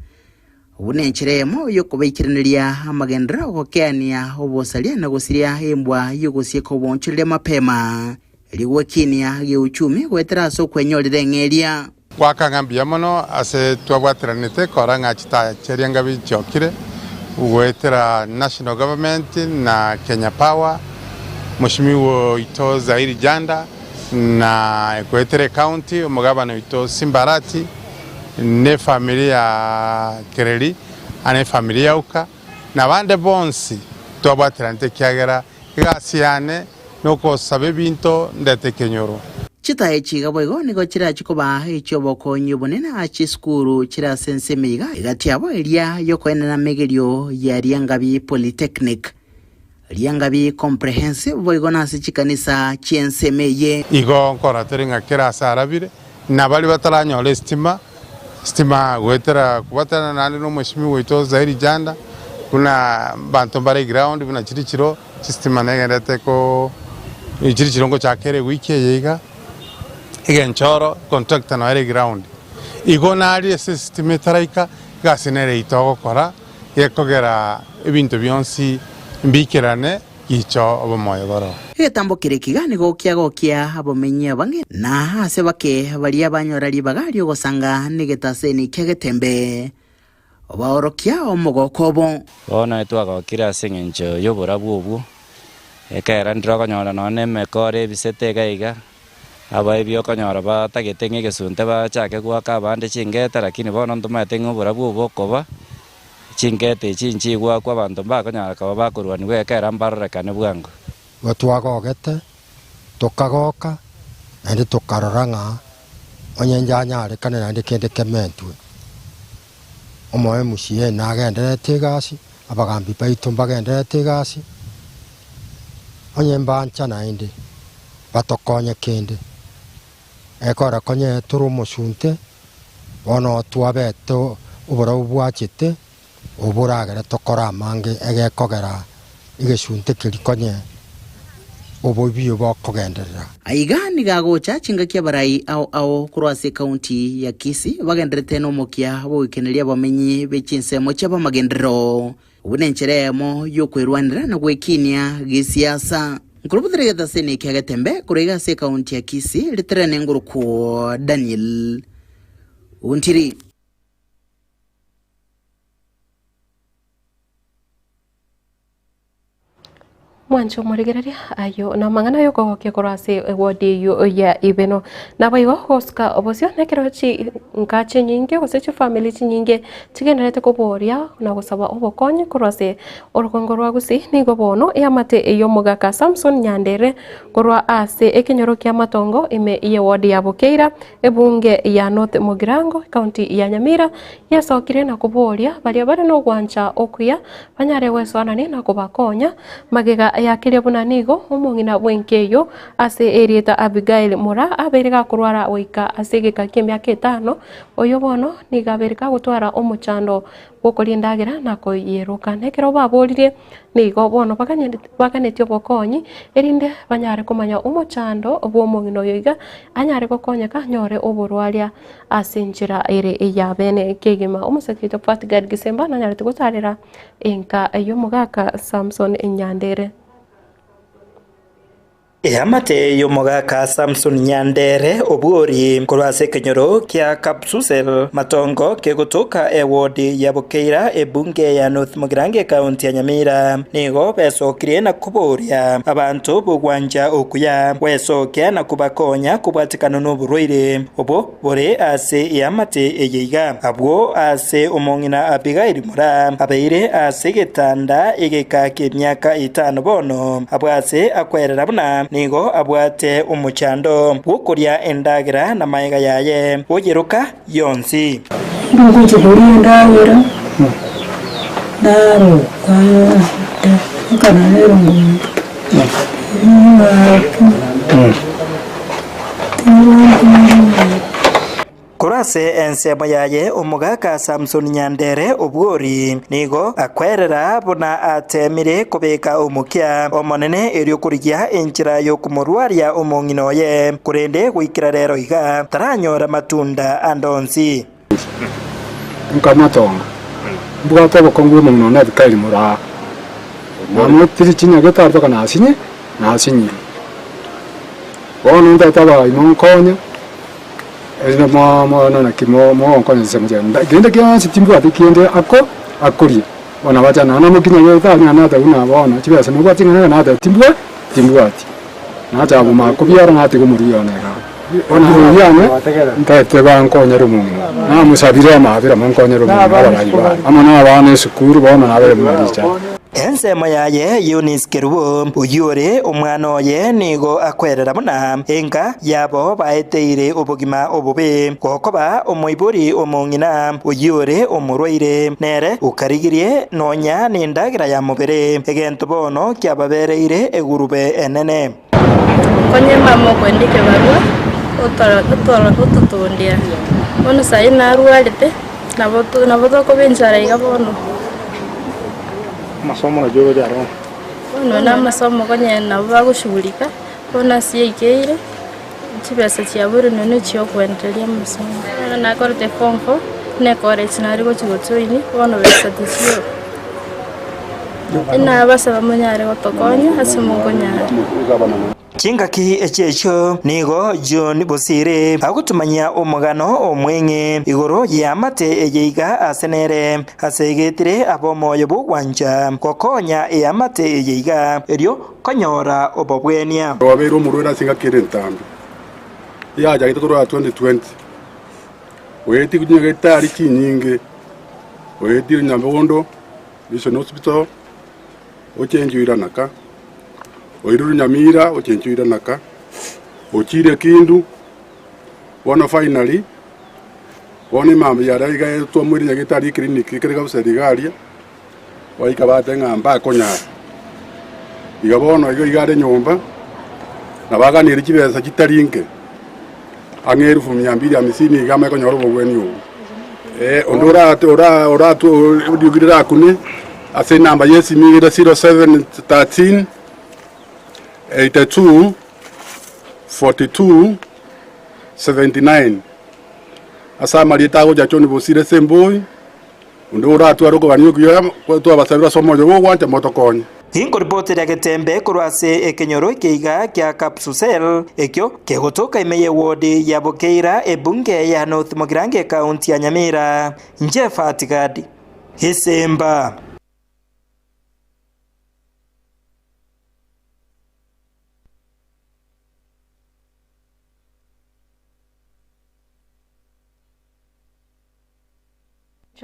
Speaker 16: Buna enchera eyemo y'okobaikeraneria amagenderero ogokeania obosaria na gosiria embwa y'ogosieka oboonchoreria mapema, erio gwekinia geuchumi goetera ase okwenyorera eng'eria.
Speaker 20: Goaka ng'a mbuya mono ase twabwateranete kora ng'a chitaya chiaria ngabi chiokire goetera national government na Kenya Power, Mweshimiwa oito Zairi Janda na goetera ecounty omogabana oito Simba Arati ne efamiri ya Kereri na efamiri ya Uka na abande bonsi.
Speaker 21: Twabwateranete ekiagera egasi yane nogosaba ebinto ndete ekenyoro.
Speaker 22: Chitae chiga boigo nigo chirachie koba echi'obokonyi obonene ase chisukuru chire ase ense emeiga egati yabo eria y'okoenena amegerio ya Riangabi Polytechnic, Riangabi Comprehensive boigo nase chikanisa chi'ensemo eye.
Speaker 21: Igo nkora tore ng'a kera ase arabire, na baria bataranyora esitima, esitima goetera kobatana naende na omweshimiwa oito Zairi Janda, buna abanto mbare eground buna chiri chiro, chistima negenderete ko chiri chiro ngochaka ere ewiki eye iga, egenchoro contractor noyo ere eground. Igo naria ase esitima etaraika, egasi nere yaito ogokora, gekogera ebinto bionsi mbiikerane gicha obomoyo boroo.
Speaker 22: Egetambo keria kiga nigo kiagokia abamenyi abange, na ase bake baria banyora ribaga ri'ogosanga negetaseni kia getembe, obaorokia omogoko obo.
Speaker 23: Bono etwagokire ase engencho y'oborabu obwo, ekero ndire okonyora nonya na emekora ebisete iga iga, abaebi okonyora batagete ng'a egesunte bachake goaka abande chingete lakini bono ntomaete ng'a oborabu obo bokoba, chingete echi nchigwakwa abanto mbakonyara koba bakorwaniwa ekero mbarorekane bwango.
Speaker 24: Igo twagogete, tokagoka, naende tokarora ng'a onye njanyarekane naende kende kementwe. Omo MCA nagendererete egasi, abagambi baito mbagendererete egasi, onye mbancha naende batokonye kende. Ekero konye tore omosunte, bono twabete oborabu bwachete, obo boragere tokore amange egekogera egesunte keria konye oboibi bokogenderera.
Speaker 22: Aiga nigo agocha chingaki abarai ao ao korwa ase ekaunti ya Kisii bagenderete nomokia bw'ogoikeneria abamenyi be chinsemo chi'abamagenderero. Obwo nenchera eyemo y'okwerwanera na gwekinia gesiasa. Nkorobotera egetaseni ekia Getembe korwa iga ase ekaunti ya Kisii riterene ngorokwo Daniel Ontiri.
Speaker 2: Mwanche omorigereria ayio namang'ana yokogokia korwa ase ewodi eyio ya Ibeno. Naboigo gosuka obosio nekero chinka chinyinge gose chifamiri chinyinge chigendererete koboria na gosaba obokonyi korwa ase orogongo rwa Gusii nigo bono eamate ey'omogaka Samson Nyandere korwa ase ekenyoro kia Matongo ime y'ewodi ya Bokeira ebunge ya North Mugirango ekaunti ya Nyamira yesokire na koboria baria bare nogwancha okuya banyare gwesoanania na kobakonya. Magega ya keria buna nigo omong'ina bw'enka eyio ase erieta Abigaili Moraa abeire gakorwara goika ase egeka ki'emiaka etano, oyio bono nigo abeire kagotwara omochando bw'okoria endagera na koyeroka. Na ekero baboririe nigo bono baganetie obokonyi, erinde banyare komanya omochando bw'omong'ina oyo iga anyare gokonyeka anyore oborwaria ase enchera ere eyabene kegima. Omosake oito Fatgard Gisemba nanyarete gotarera enka y'omogaka Samson Nyandere.
Speaker 12: Eamate y'omogaka Samson Nyandere Obwori korwa ase ekenyoro kia Kapsusel, Matongo kegotoka eward ya Bokeira ebunge ya North Mugirango ekaunti ya Nyamira nigo besokirie na koboria abanto b'ogwancha okuya gwesokia na kobakonya kobwatekana noborwaire obo bore ase eamate eye iga. Abwo ase omong'ina Abigaili Moraa abeire ase egetanda egeka ki'emiaka etano bono, abwo ase akwerera buna nigo abwate omochando bw'okoria endagera namagega yaye oyeroka yonsi.
Speaker 25: Ngochia koria endagera, naroka ekero nerongori,
Speaker 12: Korwa ase ensemo yaye omogaka Samson Nyandere Obwori nigo akwerera buna ateemire kobeka omokia Omonene erio korigia enchera y'okomorwaria omong'ina oye, korende goikera rero iga taranyora matunda ande onsi.
Speaker 4: Nkamatonga, mbwate obokongu bw'omong'ina one Abikaili moraa, namoetire chinyagete mpaka nasinye, nasinyirwe. Bono ntagete abarai monkonye, erinde mono naki mogonkonya chinsemo chiane. Kende gionsi timbwati kende ako akoria, bono abacha nonya namokinyagete aria nata buna bono chibesa nobwate ing'ana iga nata timbwa timbwati. Nacha komanya kobiara natiga omorwia one igaa. Bono omorwia one ntagete bankonyere omong'ina, namosabire amabera monkonyere omong'ina abarai bane, amo na abana esukuru bono nabere buna richani.
Speaker 12: Ensemo yaye Eunice Kerubo, oyio ore omwana oye, nigo akwerera buna enka yabo baeteire obogima obobe, gokoba omoibori omong'ina oyio ore omorwaire, nere okarigirie nonya nendagera ya mobere, egento bono kiababereire egurube enene.
Speaker 1: Konye mama okoenda ekebarua, otoro otoro ototondera, bono sayi narwarete, nabo to nabo tokoba enchara iga bono.
Speaker 3: Amasomo naki ogocha aro?
Speaker 1: Bono na amasomo konye nabo bagoshughulika, bono ase yaikeire, chibesa chiaboire nonye chia okwendereria amasomo. Bono nakorete form four, na ecollege nare gochi gojoin, bono besa tichiyo. Nabasaba monyare gotokonya ase mokonyara.
Speaker 12: Chingaki echi echio nigo John Bosire agotumanyia omogano omweng'e igoro y'eamate eye iga ase nere asegetire ab'omoyo bw'ogwancha gokonya eamate eye iga erio konyora obobwenia.
Speaker 3: Obeire omorwaire ase engaki ere entambe, yachagete korwa 2020, oetie chinyagitari chinyinge, oetire Nyabondo Mission Hospital, ochenchwe Iranaka, oirwe Nyamira ochenchwe Iranaka, ochire Kindu, bono finally, bono emambia yaria iga twamoire nyagetari eclinic ekere kabisa riga aria, baika bateba ng'a mbakonyara. Iga bono iga iga are nyomba, nabaganirie chibesa chitari inke, ang'e elfu mia mbili hamsini iga amanye konyora obogwenia obwo. Onde orate ora oratwe eriogi rirakune ase enamba ya esimi iga ere 0713 82 42 79 ase amarieta agocha John Bosire ase embori, onde oratware okogania okuya twabasabire ase omoyo bw'ogwancha motokonye.
Speaker 12: Ninkoripoteria getembe korwa ase ekenyoro ekeiga kia Kapsusel, ekio kegotoka ime y'ewodi ya Bokeira, ebunge ya North Mugirango ekaunti ya Nyamira. Inche Fati Gadi. Gesemba.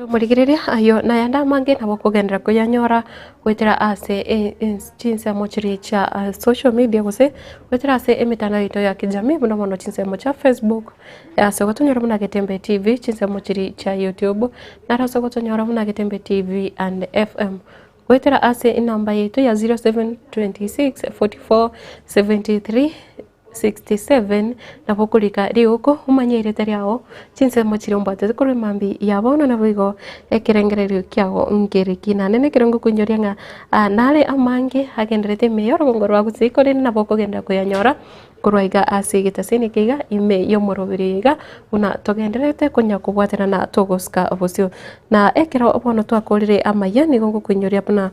Speaker 2: Morigereria ayio nayande amange nabo okogenderera koyanyora goetera ase chinsemo chiria chia social media gose goetera ase emetandao yaito ya kijamii buna bono chinsemo chia Facebook, ase ogotonyora buna Getembe TV, chinsemo chiria chia YouTube, naro ase ogotonyora buna Getembe TV and FM. Goetera ase enamba yaito ya 0726 44 73 67, Nabo okorika riuko omanye erieta riao, chinsemo chiria ombwatete korwa emambia ya bono naboigo ekerengererio kiao nkereki. Naende nekero ngokoinyoria ng'a ah, nare amange agenderete ime y'orogongo rwa gusii korende nabo okogenderera koyanyora korwa iga ase egetaseni eke iga ime y'omoroberi iga buna togendererete konya kobwaterana togosika bosio. Na ekero bono twakorire amaya nigo ngokoinyoria buna.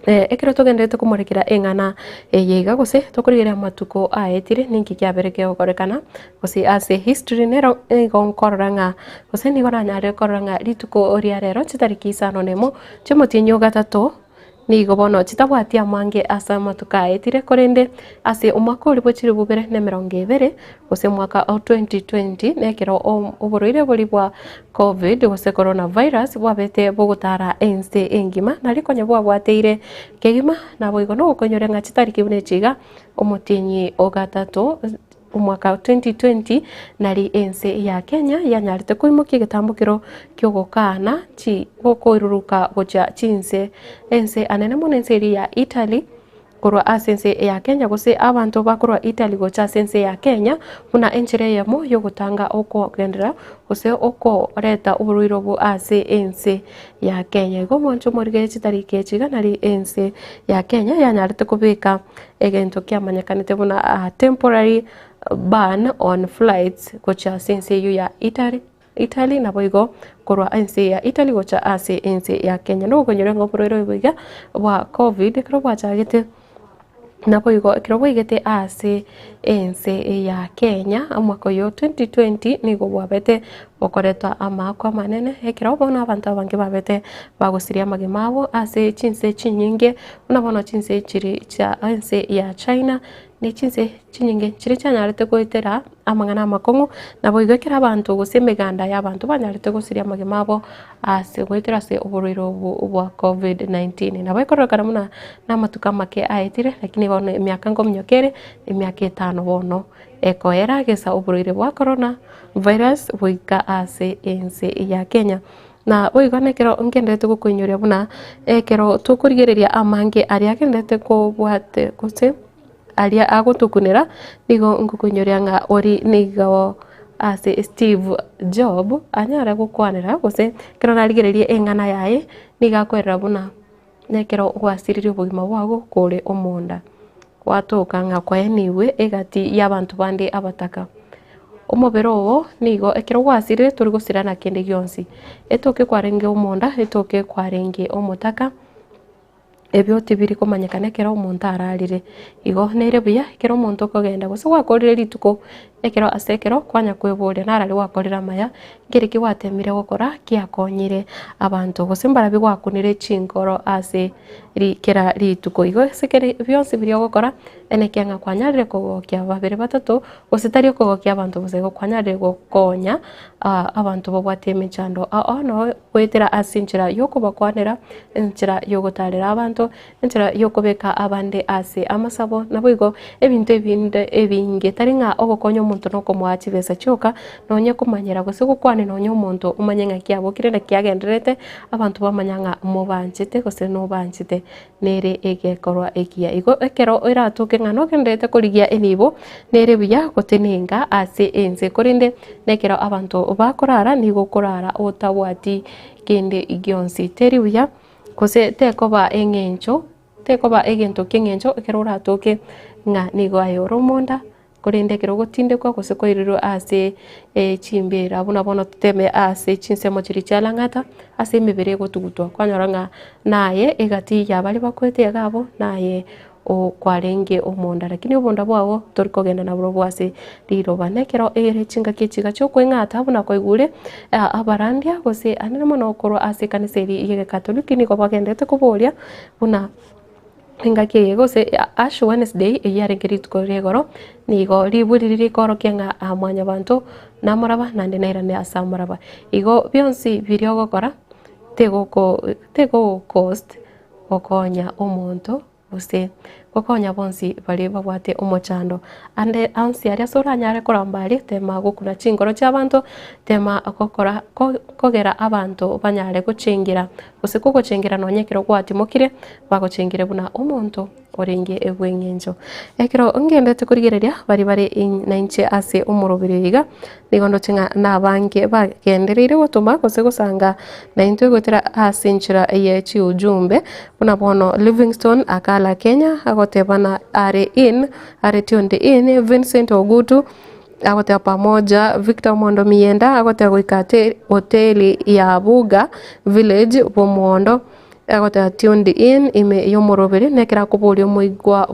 Speaker 2: Ekero togendererete komorekera eng'ana eye iga gose tokorigereria amatuko aetire ninki kiabere kegokorekana, gose ase history nero nigo nkorora ng'a gose nigo nanyarire korora ng'a rituko ria rero chitariki isano na emo chiomotienyi o gatato, nigo bono chitabwati amange ase amatuko aetire korende ase omwaka oria bwa chilifu bibere na emerongo ebere, gose omwaka o 2020 nekero oborwaire boria bwa Covid gose corona virus bwabete bogotara ense engima nari konya bwabwateire kegima naboigo nogokonyora ng'a chitariki buna echi iga omotienyi o gatato omwaka o 2020 nari ense ya Kenya yanyarete koimokia egetambokero kiogokaana chi gokoiruruka gochia chinse ense anene mono ense eria ya Italy. Korwa ase ense ya Kenya gose abanto bakorwa Italy gocha ase ense ya Kenya buna enchera eyemo yogotanga okogenderera gose okoreta oborwaire obo ase ense ya Kenya. Igo omwancho omorige chitariki echi iga nari ense ya Kenya yanyarete kobeka egento kiamanyekanete buna temporary ban on flights gocha ase ense eyio ya Italy. Italy naboigo korwa ense ya Italy gocha ase ense ya Kenya. Nogokonyora ng'a oborwaire obo iga bwa Covid ekero bwachagete naboigo ekero bwaigete ase ense ya Kenya omwaka oyo 2020 nigo bwabete. bokoretwa amaakwa amanene, ekero bono abanto abange babete bagosiria amagima abo ase chinse chinyinge, buna bono chinse chiri chia ense ya China, ne chinse chinyinge chiria chianyarete goetera amang'ana amakong'u, naboigo ekero abanto gose emeganda ya abanto banyarete gosiria amagima abo ase goetera ase oborwaire obo bwa Covid-19. Nabo ekororekana buna na amatuko amake aetire, lakini bono emiaka nkominyoka ere, emiaka etano bono ekoera gesa oborwaire bwa corona virus goika ase ense ya Kenya. Na boigo nekero ngenderete gokoinyoria buna ekero tokorigereria amange aria agenderete kobwate gose aria agotokunera, nigo ngokoinyoria ng'a ori nigo ase Steve Job anyare gokwanera gose ekero narigereria eng'ana yaye nigo akoerera buna nekero gwasiririe obogima bwago kore omonda, gwatoka ng'a kwaenigwe egati y'abanto bande abataka. Omobere oo nigo ekero gwasirire tori gosira na kende gionsi, etoke kwarenge omonda, etoke kwarenge omotaka. Ebio tibiri komanyekana ekero omonto ararire. Igo nere buya ekero omonto okogenda gose gwakorire rituko ekero ase ekero kwanya kweboria narari gwakorire amaya, nkeri ki gwatemire gokora kiakonyire abanto gose mbarabi gwakunire chinkoro ase ri kera rituko. Igo ase kere bionsi biria ogokora enekia ng'a kwanyarire kogokia babere batato gose tari okogokia abanto bosa igo kwanyarire gokonya abanto babwate emechando ao ao noo. Goetera ase enchera y'okobakwanera, enchera y'ogotaarera abanto, enchera y'okobeka abande ase amasabo, naboigo ebinto ebinde ebinge. Tari ng'a ogokonya omonto na okomoa chibesa chioka, nonye komanyera gose gokwania nonye omonto omanye ng'aki abokire naki agendererete, abanto bamanya ng'a mobanchete gose nobanchete nere egekorwa ekiya. Igo ekero eratoke ng'a nogendererete korigia enibo, nere buya gotenenga ase ense, korende nekero abanto bakorara nigo okorara otabwati kende gionsi. Teri buya gose tekoba eng'encho tekoba egento ki'eng'encho ekero oratoke ng'a nigo aye ore omonda. Korende ekero ogotindekwa gose koirirwe ase chimbeera, buna bono toteme ase chinsemo chiria chia Lang'ata, ase emebere egotugutwa, kwanyora ng'a naye egati ya baria bakwete iga abwo, naye kwarenge omonda, lakini obonda bwao tori kogenda naborobwo ase riroba. Na ekero ere chingaki echi iga chiokoeng'ata buna kwaigure abarandia gose anene mono korwa ase ekanisa eria ya egekatoliki nigo bagenderete koboria buna. Engaki eye gose Ash Wednesday eyio yarenge rituko ria igoro, nigo ribu riria rikorokia ng'a aa mwanyabanto namoraba naende nairane ase amoraba. Igo bionsi biria ogokora tigoko tigogocost gokonya omonto gose gokonya bonsi baria babwate omochando. Ande onsi aria ase oranyare koramba aria tema gokuna chinkoro chia abanto, tema gokora kogera abanto banyare gochengera gose kogochengera nonye ekero gwatimokire. Bagochengire buna omonto orenge bw'engencho. Ekero ngendete korigereria baria bare nainche ase omoroberi oyo iga, nigo ndoche ng'a nabange bagendereire gotoma gose gosanga naintwe goetera ase enchera ye chiujumbe, buna bono Livingstone Akala Kenya agotebana are in, are tuned in, Vincent Ogutu agoteba pamoja, Victor Omondo Miyenda agoteba goika hoteli ya Buga Village Bomondo. Agoteba tuned in ime y'omoroberi nekero akoboria omoigwa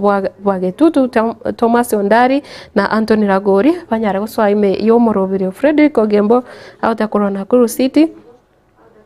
Speaker 2: bwa Getutu Thomas Ondari na Anthony Ragori banyare gosoa ime y'omoroberi. Fredrick Ogembo agoteba korwa Nakuru City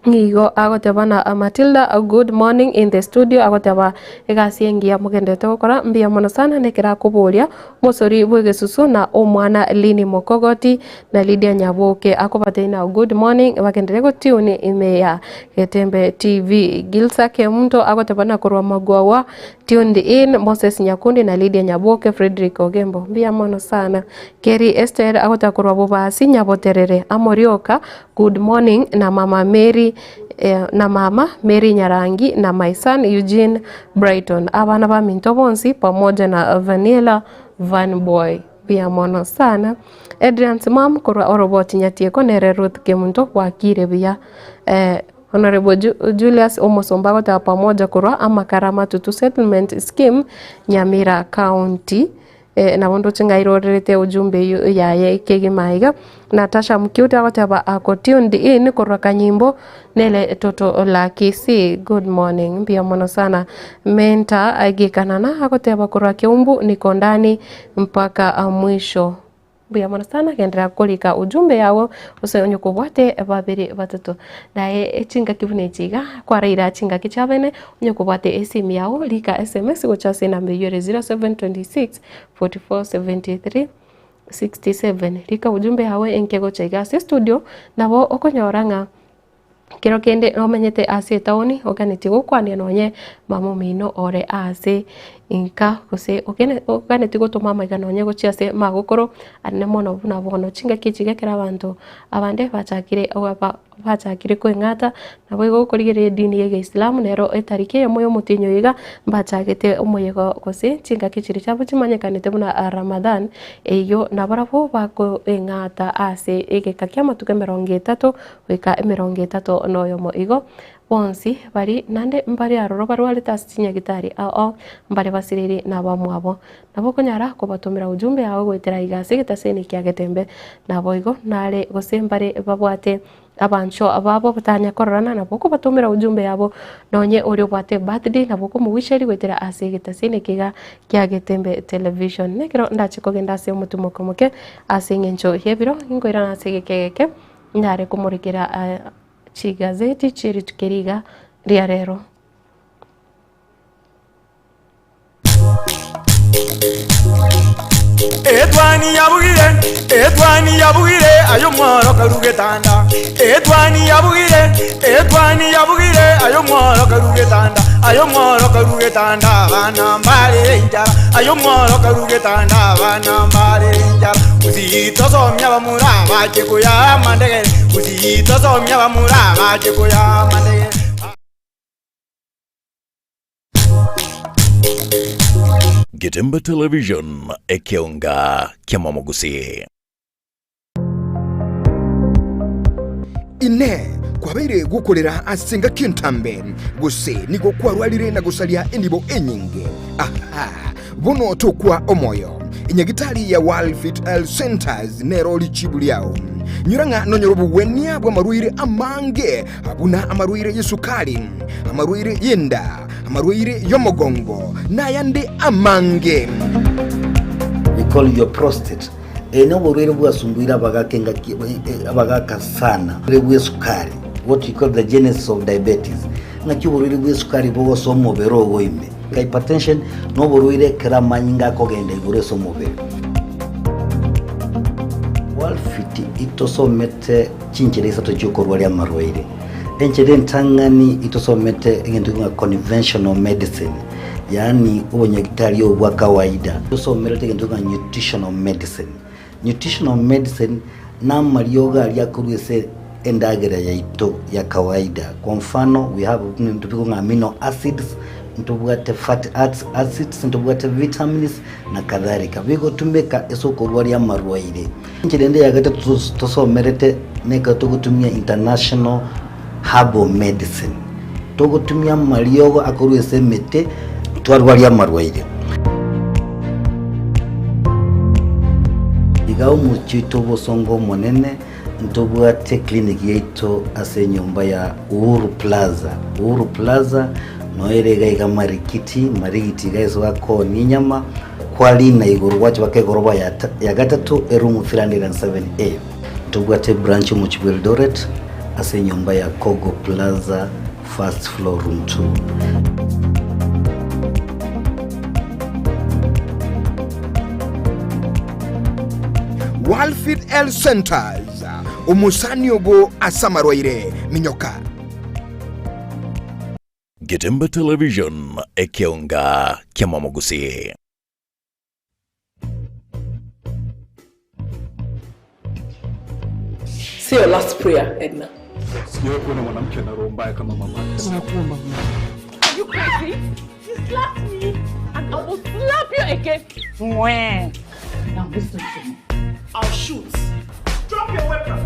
Speaker 2: nigo agoteba na Matilda good morning in the studio agoteba egasi engiya mogenderete gokora mbuya mono sana nekero akoboria omosori bw'egesusu na omwana Lynn Mokogoti Na Lydia Nyaboke akobatebia na good morning bagenderere gotune ime ya Getembe TV. Gilsa Kemunto agoteba na korwa Magwagwa tuned in Moses Nyakundi na Lydia Nyaboke Fredrick Ogembo mbuya mono sana. Kerry Esther agoteba korwa Bobasi Nyaboterere Amorioka good morning na mama Mary eh, na mama Mary Nyarangi na my son Eugene Brighton abana baminto bonsi pamoja na Vanilla Van Boy. Mbuya mono sana. Adrian Simam korwa oroboti Nyatieko nere Ruth Kemunto bwakire buya. Eh, Honorable Ju Julius Omosomba agoteba pamoja korwa Amakara Matutu Settlement Scheme Nyamira County. Eh, nabo ndoche ng'a airorerete ujumbe eywo yaye kegima iga. Natasha Mukiuti agoteba ako tuned in korwa Kanyimbo nere Toto la Kisii. Good morning. Mbuya mono sana. Menta Gikanana agoteba korwa Keumbu niko ndani mpaka mwisho. Mbuya mono sana genderera korika ujumbe yago gose onye kobwate babere batato. Naye chingaki buna echi iga kwaraira chingaki chia bene onye kobwate esimi yago rika sms gocha ase enamba eywo ere 0726 44 73 67 rika ujumbe yago enke gocha iga ase estudio nabo okonyora ng'a Kero kende nomenyete ase etaoni oganetie gokwania nonye mama omino ore ase inka gose oganetie gotoma amaiga nonye gochia ase magokoro anene mono buna bono. Chingaki echi iga ekero abanto abande bachakire bachakire koeng'ata naboigo okorigereria edini ya egeisilamu nero etariki eyemo ya omotienyi oyo iga mbachagete omoyega gose chingaki chiria chiabo chimanyekanete buna Ramadhan eyio nabarabwo bakoeng'ata ase egeka kia amatuko emerongo etato Goika emerongo etato noyomo igo, bonsi bari naende mbare aroro barwarete ase chinyagitari ao ao, mbare basiriri nabamwabo. Nabo okonyara kobatomera ujumbe yao goetera iga ase egetaseni kia Getembe. Naboigo nare gose mbare babwate abanchwa babo batanya kororana nabo okobatomera ujumbe yabo nonye oria obwate birthday nabo okomowisheria goetera ase egetaseni eke iga kia Getembe Television. Nekero ndache kogenda ase omotumoka omoke ase eng'encho y'ebiro, ninkoirana ase egeka egeke. Nyare komorekera chigazeti chie rituko eri iga ria rero.
Speaker 5: Etwani yabugire, etwani yabugire, aye omworo karu getanda. Etwani yabugire, etwani yabugire, aye omworo karu getanda. Aye omworo karu getanda, abana mbarere enchara. Aye omworo karu getanda, abana mbarere enchara. Gusii tosomia abamura abache koyaa amandegere, Gusii tosomia abamura abache koyaa amandegere.
Speaker 6: Getembe Television, ekeonga ki'amamogusii.
Speaker 7: Inee! Kwabeire gokorera ase engaki entambe, gose nigo kwarwarire na gosaria enibo enyinge? Aha! Bono tokwa omoyo. Enyagitari ya World Fit Health Centers nero richibu riao. Nyora ng'a nonyore obogwenia bw'amarwaire amange buna amarwaire y'esukari, amarwaire y'enda, amarwaire y'omogongo, na ayande amange.
Speaker 8: We call your prostate. Eye noborwaire bwasumbuire abagaka engaki abagaka sana. Oborwaire bw'esukari, what we call the genesis of diabetes. Ng'aki oborwaire bw'esukari bogosoa omobere ogo ime. Hypertension noborwaire ekero amanyinga akogenda igoro ase omobere. Walfit itosomete chinchera isato chiokorwaria amarwaire. Enchera entang'ani itosomete egento ng'a conventional medicine, yaani obonyagitari obo bwa kawaida. Tosomerete egento ng'a nutritional medicine. Nutritional medicine namariogo aria akorwa ase endagera yaito ya kawaida. Kwa mfano we have ebinto bikong'a ng'a amino acids, ntobwate fatty acids, ntobwate vitamins na kadhalika. Bigotumeka ase okorwaria amarwaire. Enchera ende ya gatato tosomerete nekero togotumia international herbal medicine. Togotumia amariogo akorwa ase emete twarwaria amarwaire. Iga omochie oito obosongo omonene ntobwate clinic yaito ase enyomba ya Uhuru Plaza. Uhuru Plaza noyo ere iga iga Marikiti, Marigiti iga ase bakoonia enyama, kwarina igoro gwacha mpaka egoroba ya gatato eroom 307A. Ntobwate ebranch omochie bwa Eldoret ase enyomba ya Kogo Plaza first floor room 2.
Speaker 7: Walfit Health Centers, omosani obo ase amarwaire, minyoka.
Speaker 6: Getembe Television, ekeonga ki'amamogusii.
Speaker 9: Say your last prayer, Edna.
Speaker 20: Sijawahi kuona mwanamke ana roho mbaya kama mama.
Speaker 9: Nakuomba Mungu.
Speaker 26: Are you crazy? You slapped me and I will slap you again.
Speaker 19: Mwah. Now listen to me.
Speaker 26: I'll shoot. Drop your weapon.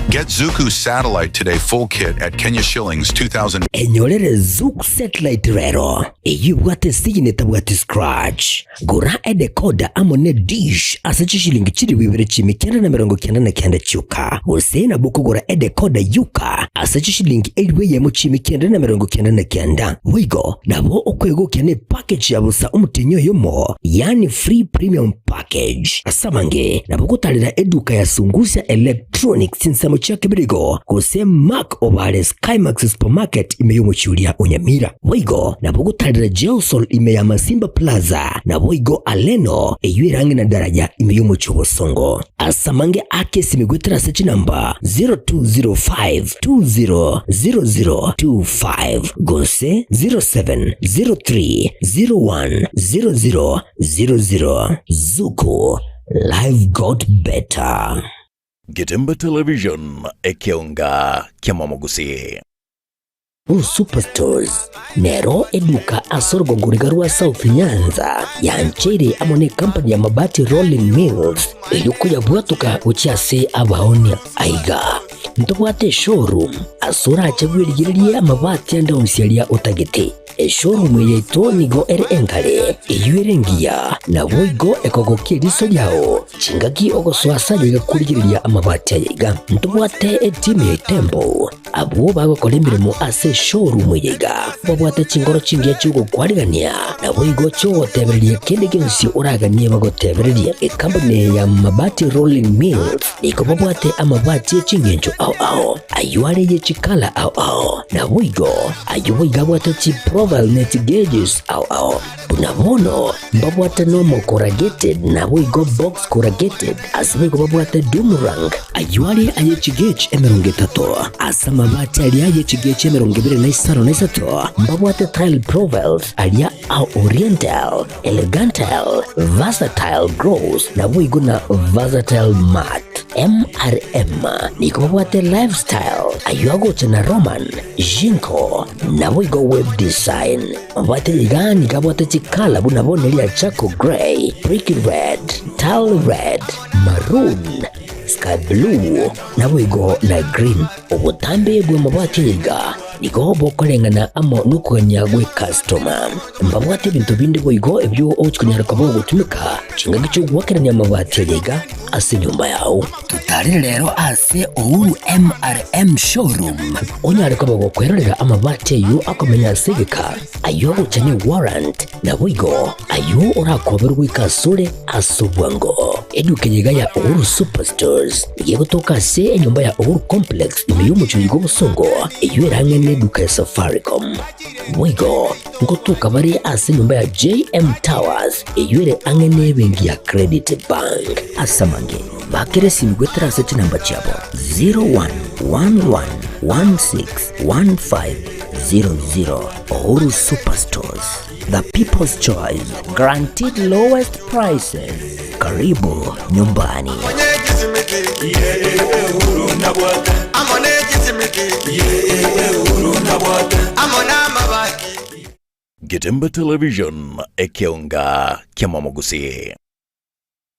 Speaker 10: Get Zuku Satellite Today full kit at Kenya shillings 2000.
Speaker 11: Enyorere Zuku Satellite rero, eyio ebwate esigini etabwati scratch. Gora edecoder amo ne dish ase chishilingi chilifu ibere chiimi kianda na emerongo kianda na kianda chioka, gose nabo okogora edecoder yoka ase chishilingi elifu eyemo chiimi kianda na emerongo kianda na kianda. Boigo nabo okwegokia ne package ya bosa omotienyi oyomo, yaani free premium package. Ase abange nabo ogotarera eduka ya Sungusia Electronics chinsemo chia Kebirigo gose Mark Obare Skymax Supermarket ime y'omochie oria o Nyamira. Boigo nabo ogotarera Gelsol ime ya Masimba Plaza, naboigo Aleno eyio ere ang'e na daraja ime y'omochie o Bosongo. Ase amange ake esimi goetera ase chinamba 0205200025 gose 0703010000. Zuku, life got better.
Speaker 6: Getemba Television, ekeonga ki'amamogusii.
Speaker 11: Uhuru Superstores nero eduka ase orogongo riga rwa South Nyanza yancheire amo ne company ya Mabati Rolling Mills erio koyabwatoka gochia ase abaonia. Aiga ntobwate eshowroom ase orache bwerigererie amabati ande onsi aria otagete. Eshowroom eye yaito nigo ere enkare, eyio ere engiya, naboigo ekogokia eriso riao chingaki ogosoa ase aye iga korigereria amabati aya iga. Ntobwate etimu ya Itembo Abwo bagokora emeremo ase eshowroom eye iga babwate chingoro chingiya chi'ogokwarigania, naboigo chi'ogotebereria kende gionsi oraganie bagotebererie. Ekampuni eye ya Mabati Rolling Mills nigo babwate amabati e chingencho ao ao, ayio are ye chikala ao ao, naboigo ayio boigo abwate chiprofile ne chigauges ao ao. Buna bono mbabwate normal corrugated naboigo box corrugated, ase boigo babwate doom rank, ayio are aye chigauge 30, ase amabati aria aye chigauge 23 mbabwate tile profiles aria a oriental, elegantile, versatile gloss naboigo na versatile matte. MRM nigo babwate lifestyle, ayio agocha na Roman, Jinko, naboigo web design. Mabwate iga nigo abwate chikala buna bono eria charcoal grey, brick red, tile red, maroon, sky blue, naboigo na green. Obotambe bw'amabati aya iga nigo bokoreng'ana amo nokogania gw'ekastoma. Mbabwate ebinto binde boigo ebio ogochi konyara koba ogotumeka chingaki chi'ogoakerania amabati aya iga ase enyomba yao. Totarere rero ase Uhuru MRM Showroom onyare koba gokwerorera amabati ayio akomenya ase egeka, ayio agocha ne warrant, naboigo ayio orakoberwe goika asore ase obwango. Eduka eye iga ya Uhuru Superstores nigo egotoka ase enyomba ya Uhuru Complex ime y'omochie oyo bw'Obosongo, eyio ere ang'e neduka ya Safaricom. Boigo ngotoka bare ase enyomba ya JM Towers eyio ere ang'e nebenki ya Credit Bank. Ase amange, bakere esimi goetera ase chinamba chiabo 0111161500. Uhuru Superstores, the people's choice, guaranteed lowest prices. Karibu nyumbani.
Speaker 6: Getemba Television, ekeonga ki'amamogusii.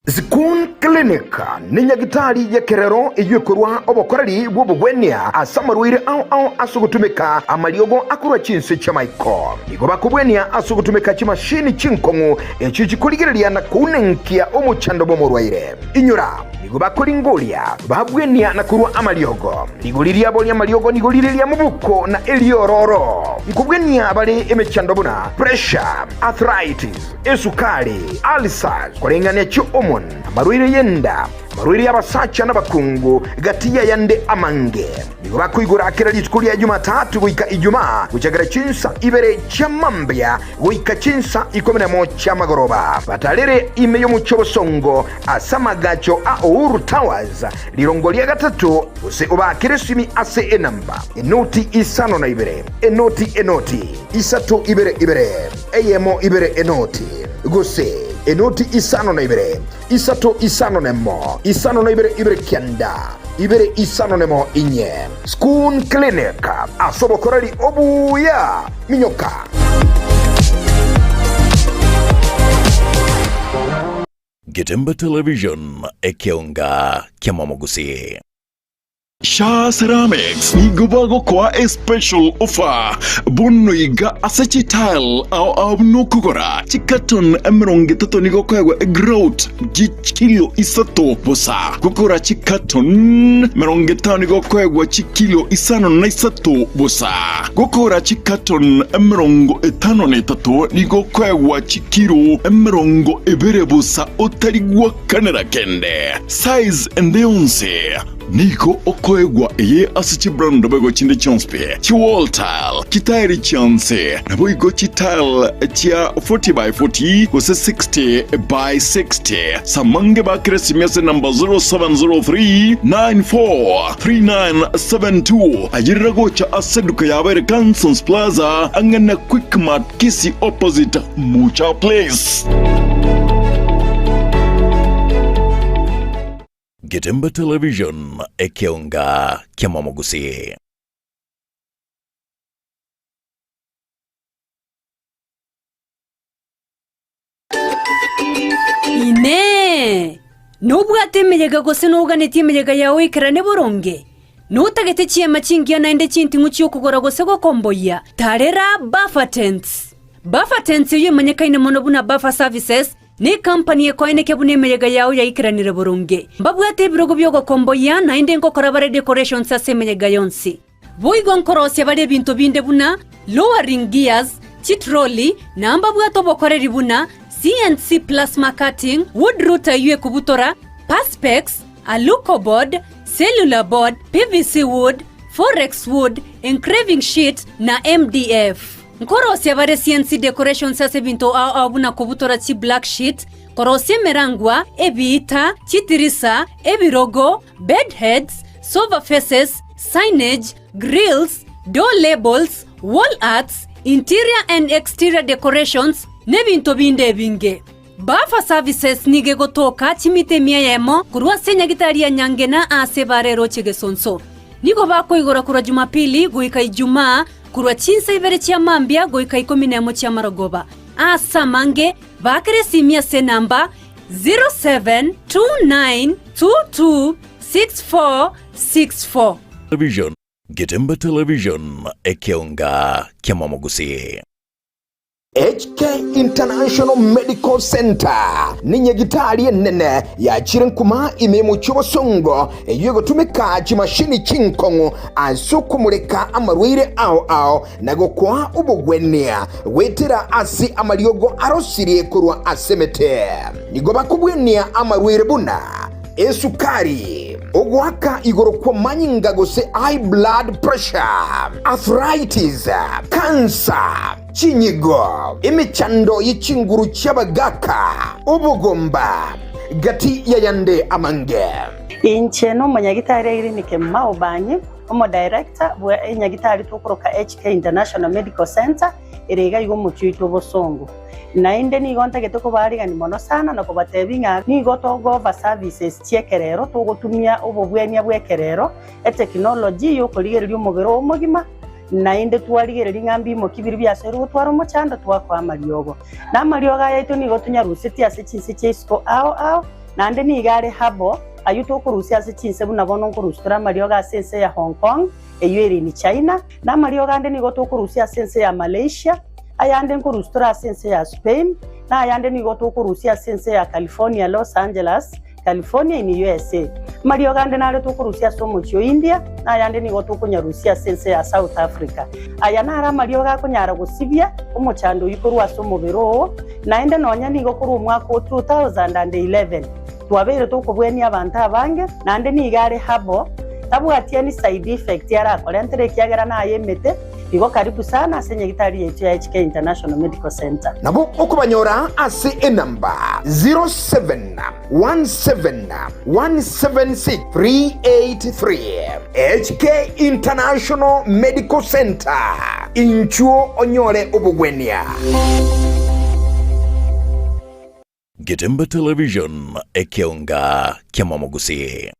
Speaker 7: Zikun Clinic ne nyagitari y'ekerero eyio ekorwa obokoreri bw'obogwenia ase amarwaire ao ao ase ogotumeka amariogo akorwa chinse chi'amaiko. Nigo bakobwenia ase ogotumeka chimashini chinkong'u echio chikorigereria na kounenkia omochando bw'omorwaire. Inyora, nigo bakoringoria, babwenia na korua amariogo. Rigori riabo ri'amariogo nigo rire ria mobuko na eriororo. Nkobwenia bare emechando buna pressure, arthritis, esukari, ulcers, koreng'ania chi'hormone, amarwaire y'enda, amarwaire y'abasacha n'abakungu, gati y'ayande amange. Nigo bakoigora kera rituko ria Jumatatu goika Ijumaa, gochakera chinsa ibere chia mambia goika chinsa ikomi nemo chi'amagoroba. Batarere ime y'omochie obosongo ase amagacho a Uhuru Towers, rirongo ria gatato, gose obaakere esimi ase enamba, enoti isano na ibere, enoti enoti, isato ibere ibere, eyemo ibere enoti, gose enoti isano na ibere, isato isano nemo, isano na ibere ibere kianda, ibere isano nemo inye. Schoon Clinic, ase obokoreri obuya. Minyoka!
Speaker 6: Getemba Television, ekeonga ki'amamogusii. Shaa Ceramics nigo bagokoa a special offer bono iga ase chitile ao ao buna okogora chicarton 30 nigo okoegwa egrout chikilo isato bosa. Gokora chicarton 50 nigo okoegwa chikilo 53 bosa. Gokora chicarton 53 nigo okoegwa chikilo 20 bosa otari gwakanera kende. Size ende yonsi. Nigo okoegwa eye ase chibrand boigo chinde chionsi pi, chiwall tile, chitairi chionsi, naboigo chitile chia 40 by 40 gose 60 by 60. Samange bakere esimi ase number 0703 94 3972. Ayerera gocha ase eduka yabo ere Cansons Plaza ang'e na Quickmart Kisii opposite Mucha Place. Getembe Television, ekeonga ki'amamogusii.
Speaker 13: Inee! Nobwate emeyega gose noganetie emeyega yao ekerane boronge? Notagete chiema chingiya naende chinting'u chi'okogora gose gokomboyia? Tarera Buffer Tents! Buffer Tents eyio emanyekaine mono buna Buffer Services, Necompany ekoeneke buna emeyega yao yaikeranire boronge. Mbabwate ebirogo bi'ogokomboyia, naende nkokora bare decorations ase emeyega yonsi. Boigo nkorosia bare ebinto binde buna lowering gears, chitrolley, na mbabwate obokoreri buna CNC plasma cutting, wood router eyio ekobutora, perspex, alucoboard, cellular board, PVC wood, forex wood, engraving sheet, na MDF. Nkorosia bare CNC decorations ase ebinto ao ao buna kobutora chi black sheet, korosia emerangwa, ebiita, chitirisa, ebirogo, bed heads, sofa faces, signage, grills, door labels, wall arts, interior and exterior decorations, n'ebinto binde ebinge. Buffer Services nigo egotoka chimita emia eyemo korwa ase enyagitari ya Nyangena aase ebara eroche Gesonso. Nigo bakoigora korwa Jumapili goika Ijumaa korwa chinsa ibere chia mambia goika ikomi nemo chi'amarogoba. Aase amange, baakere esimi ase enamba 0729226464.
Speaker 6: Television, Getembe Television, ekeonga ki'amamogusii.
Speaker 7: HK International Medical Centre nenyagitari enene yachire nkuma ime y'omochie obosongo eyio egotumeka chimashini chinkong'u ase okomoreka amarwaire ao ao na gokoa obogwenia goetera ase amariogo arosirie korwa ase emete. Nigo bakobwenia amarwaire buna esukari, ogoaka igoro kw'amanyinga gose high blood pressure, arthritis, cancer, Chinyigo, emechando ye chinguru chi'abagaaka, obogomba, gati y'ayande amange.
Speaker 14: Inche nomonyagitari Irene Kemuma Obanyi, omodirector bwe enyagitari tokoroka HK International Medical Centre ere iga iga omochie oito obosongo. Naende nigo ntagete kobaarigania mono sana na kobatebia ng'a nigo togo-offer services chi'ekerero, togotumia obobwenia bw'ekerero, etechnology yokorigereria omobere oo omogima, Naende twarigereria ng'a mbimoki biria biasoirwe gotwara omochando, twakoa amariogo. Na amariogo aya aito nigo tonyarusetie ase chinse chia isiko ao ao, naende nigo are herbal, ayio tokorusia ase chinse buna bono nkorusia tore amariogo ase ense ya Hong Kong, eyio ere in China, na amariogo ande nigo tokorusia ase ense ya Malaysia, ayande nkorusia tore ase ense ya Spain, na ayande nigo tokorusia ase ense ya California, Los Angeles, California in USA. Amariogo ande nare tokorusia ase omochie o India, na ayande nigo tokonyarusia ase ense ya South Africa. Aya naro amariogo akonyara gosibia omochando oyio korwa ase omobere oo, naende nonya nigo korwa omwaka o 2011 twabeire tokobwenia abanto abange, naende nigo are herbal, tabwati any side effect arakorentere ekiagera naye emete. Igo karibu sana ase nyagitari yaito ya HK International Medical Centre.
Speaker 7: Nabo okobanyora ase enamba 0717176383. HK International Medical Centre, inchuo onyore obogwenia.
Speaker 6: Getembe Television, ekeonga ki'amamogusii.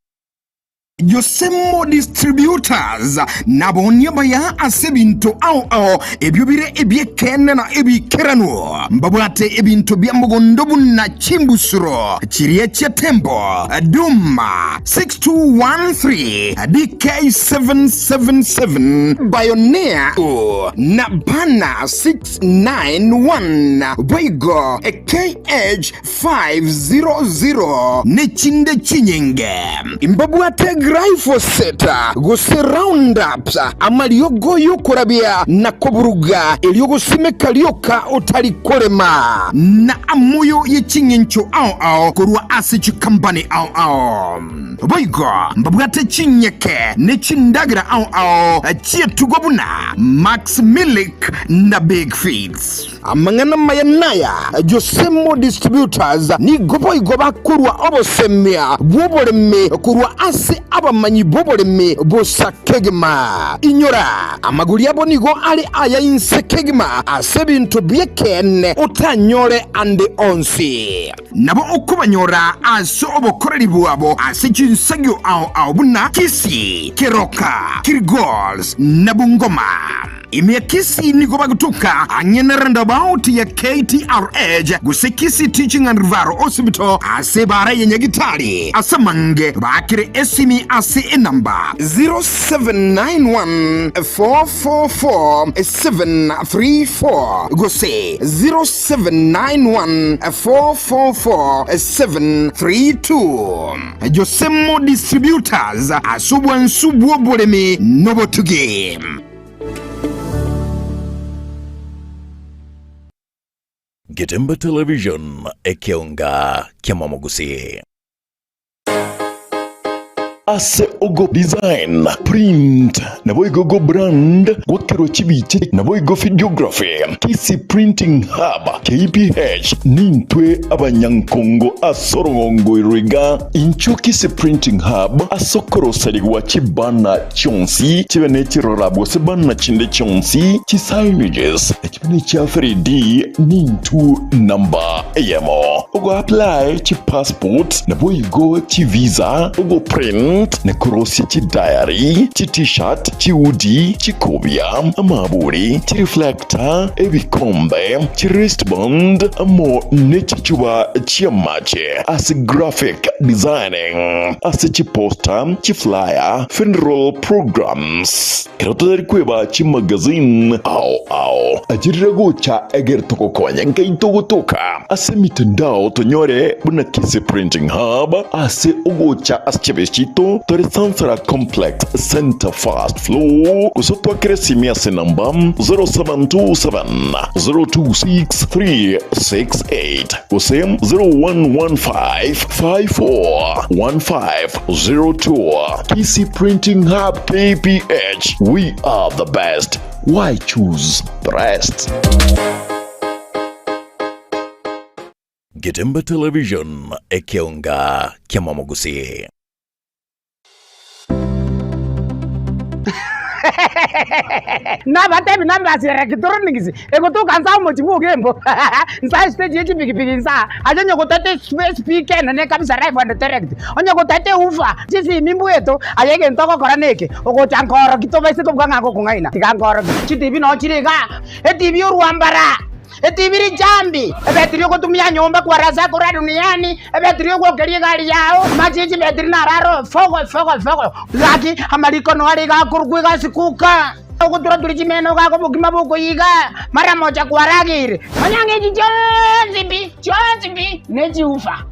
Speaker 7: Josemo Distributors nabonie baya ase ebinto ao ao ebio bire ebi'ekeene na ebiikeranu. Mbabwate ebinto bia mogondo buna chimbusuro chiria chia Tembo, Duma 6213, DK777, Bioneer na Bana 691, boigo KH 500 nechinde chinyinge. Mbabwate glyphosate gose Roundup, amariogo y'okorabia na koburuga, erio gosimeka rioka otari korema, na amoyo ye ching'encho ao ao korwa ase chikampani ao ao. Boigo mbabwate chinyeke ne chindagera ao ao chi'etugo buna Max Milk na Big Feeds. Amang'ana amaya naya, Josemo Distributors nigo boigo bakorua obosemia bw'oboremi korwa ase abamanyi b'oboremi bosa kegima. Inyora, amagori abo nigo are aya inse kegima ase ebinto bi'ekeene otanyore ande onsi. Nabo okobanyora ase obokoreri bwabo ase chinsagio ao ao buna Kisii, Keroka, Kilgoris na Bungoma. Ime ya Kisii nigo bagotoka ang'e na roundabout ya KTRH gose Kisii Teaching and Referral Hospital ase ebara ya Nyagitari. Ase amange baakere esimi ase enamba 0791 444 734 gose 0791 444 732. Josemo Distributors ase obwansu bw'oboremi nobotugi.
Speaker 6: Getembe Television, ekeonga ki'amamogusi. Ase ogo design, print, naboigo go brand, gwakerwa chibicha naboigo videography, Kisii Printing Hub, KPH, nintwe abanyankongo ase orogongo iro iga. Inchuo Kisii Printing Hub ase okoroserigwa chibanner chionsi chibe ne chirora gose banner chinde chionsi, chisignages chibe ne chia 3D nintu namba eyemo. Ogo apply chipassport naboigo chivisa, ogo print na korosia chidiary, chi t-shirt, chihoodie, chikobia, amaburi, chireflector, ebikombe, chiwristband amo ne chichuba chi'amache ase graphic designing, ase chiposter, chiflyer, funeral programs, Ekero totari kweba chimagazine ao ao achirire gocha egere togokonye nkaito gotoka ase emitandao tonyore buna Kisii Printing Hub ase ogocha ase chiabesi chiaito tore Sansara Complex Center First Floor gose otwakere esimi ase enamba 0727 026 368 gose 0115 54 1502 Kisii Printing Hub KPH we are the best why choose the rest?
Speaker 15: Getembe Television, ekeonga ki'amamogusi.
Speaker 16: Nabatebi nambasi ya electronics egotoka nsa omochi bwa Ogembo nsa estage ye chipikipiki nsa aye onye gotete espeaker enene kabisa live and direct onye gotete woofer chisimi mbweto aye egento ogokora neke ogocha nkoroki tobaise kobuga ng'a ngokong'aina tiga nkoroki chitibi noo chire igaa etibi orwambara. Etibi richambi, ebetiri ogotumia nyomba kwarasa korwa duniani, ebetiri ogwokeria egari yao, amache ye chibetiri nararo fogo fogo fogo. Gaki amariko noare iga akorokwa egasi kuka, ogotura-turia chimeno gaka obokima bokoyiga, mara mocha kwarageire. Manya ng'a echi chionsi pi, chionsi pi, nechiufa.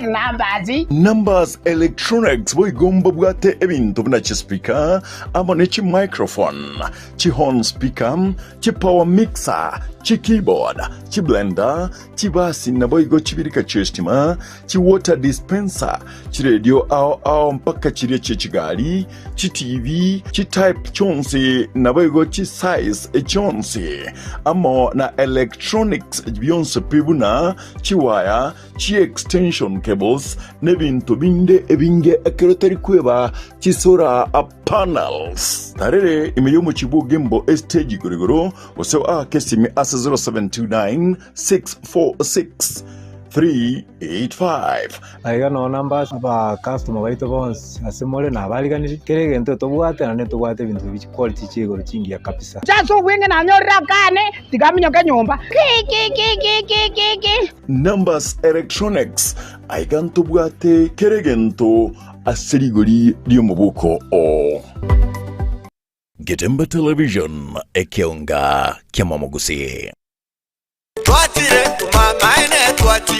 Speaker 16: Numbers.
Speaker 6: Numbers Electronics boigo mbabwate ebinto buna chispeaker amo ne chimicrophone, chihorn speaker, Chipower mixer, chikeyboard, chiblender, chibasi naboigo chibirika chi'estima, chiwater dispenser, chiredio ao ao mpaka chiria chi'echigari, chiTV, chitype chionsi naboigo chisize chionsi, amo na electronics bionsi pi buna chiwaya, chiextension cables, nebinto binde ebinge ekero tari kweba chisolar Panels. Tarere ime y'omochie bw'Ogembo estage igoro igoro, gose oake esimi ase 0729 646 385.
Speaker 17: Aiga noo namba aba customer baito bonsi ase more nabariganirie, kera egento tobwate naende ntobwate ebinto bi chiquality chia igoro chingiya kabisa.
Speaker 16: Ase obweng'e nanyorire akane, tiga aminyoke nyomba. Ki-ki-ki-ki-ki-ki.
Speaker 6: Numbers Electronics, aiga ntobwate kera egento ase rigori ri'omobuko oo.
Speaker 15: Getembe Television, ekeonga ki'amamogusii.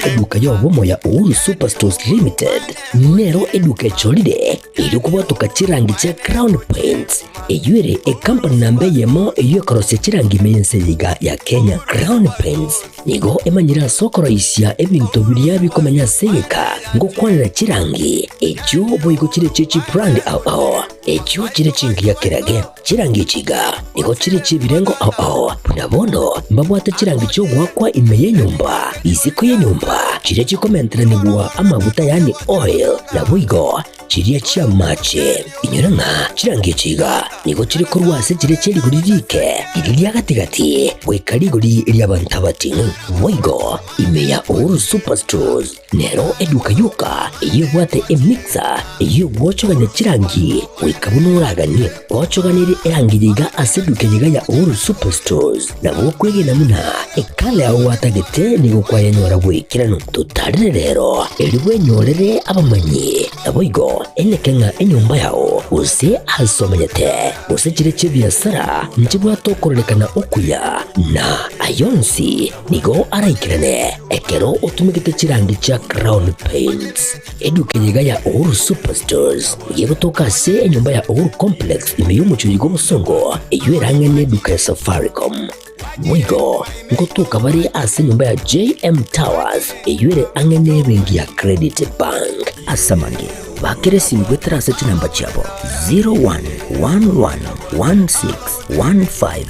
Speaker 11: Eduka y'obomo ya Uhuru Superstores Limited nero eduka echorire erio kobwatoka chirangi chia Crown Paints eyio ere ekampani namba eyemo eyio ekorosia chirangi ime y'ense eye iga ya Kenya. Crown Paints nigo emanyire ase okoroisia ebinto biria bikomenya ase egeka ngokwanera chirangi echio boigo chire chie chibrand ao ao echio chire chingiya kerage. Chirangi echi iga nigo chire chi'ebirengo ao ao, buna bono mbabwate chirangi chi'ogoakwa ime y'enyomba, isiko y'enyomba, chiria chikomenteranigwa amaguta yaani oil, naboigo chiria chi'amache. Inyora ng'a chirangi echi iga nigo chire korwa ase chiria chie rigori riike, riria ria gati-gati, goika rigori ri'abanto abating'u. Boigo ime ya Uhuru Superstores Nero eduka yoka eyio ebwate emixer eyio egwochogania chirangi goika buna oraganie. Gochoganerie erangi yiga ase eduka yiga ya Uhuru Superstores nabo okwegena buna ekala yao gwatagete nigo kwayenyora bw'ekeranu. Totarire rero erio bwenyorere abamanyi naboigo eneke ng'a enyomba yao gose ase omenyete gose chire chi'ebiasara nchibwate okororekana okuya na ayonsi Nigo araikerane ekero otumegete chirangi chia Crown Paints. Eduka eye iga ya Uhuru Superstores nigo egotoka ase enyomba ya Uhuru Complex ime y'omochie oyiga obosongo eyio erang'e n'eduka ya Safaricom. Boigo ngotoka bare ase enyomba ya JM Towers eyio ere ang'e n'ebenki ya Credit Bank. Ase amange, bakera esimi goetera ase chinamba chiabo 0111161500.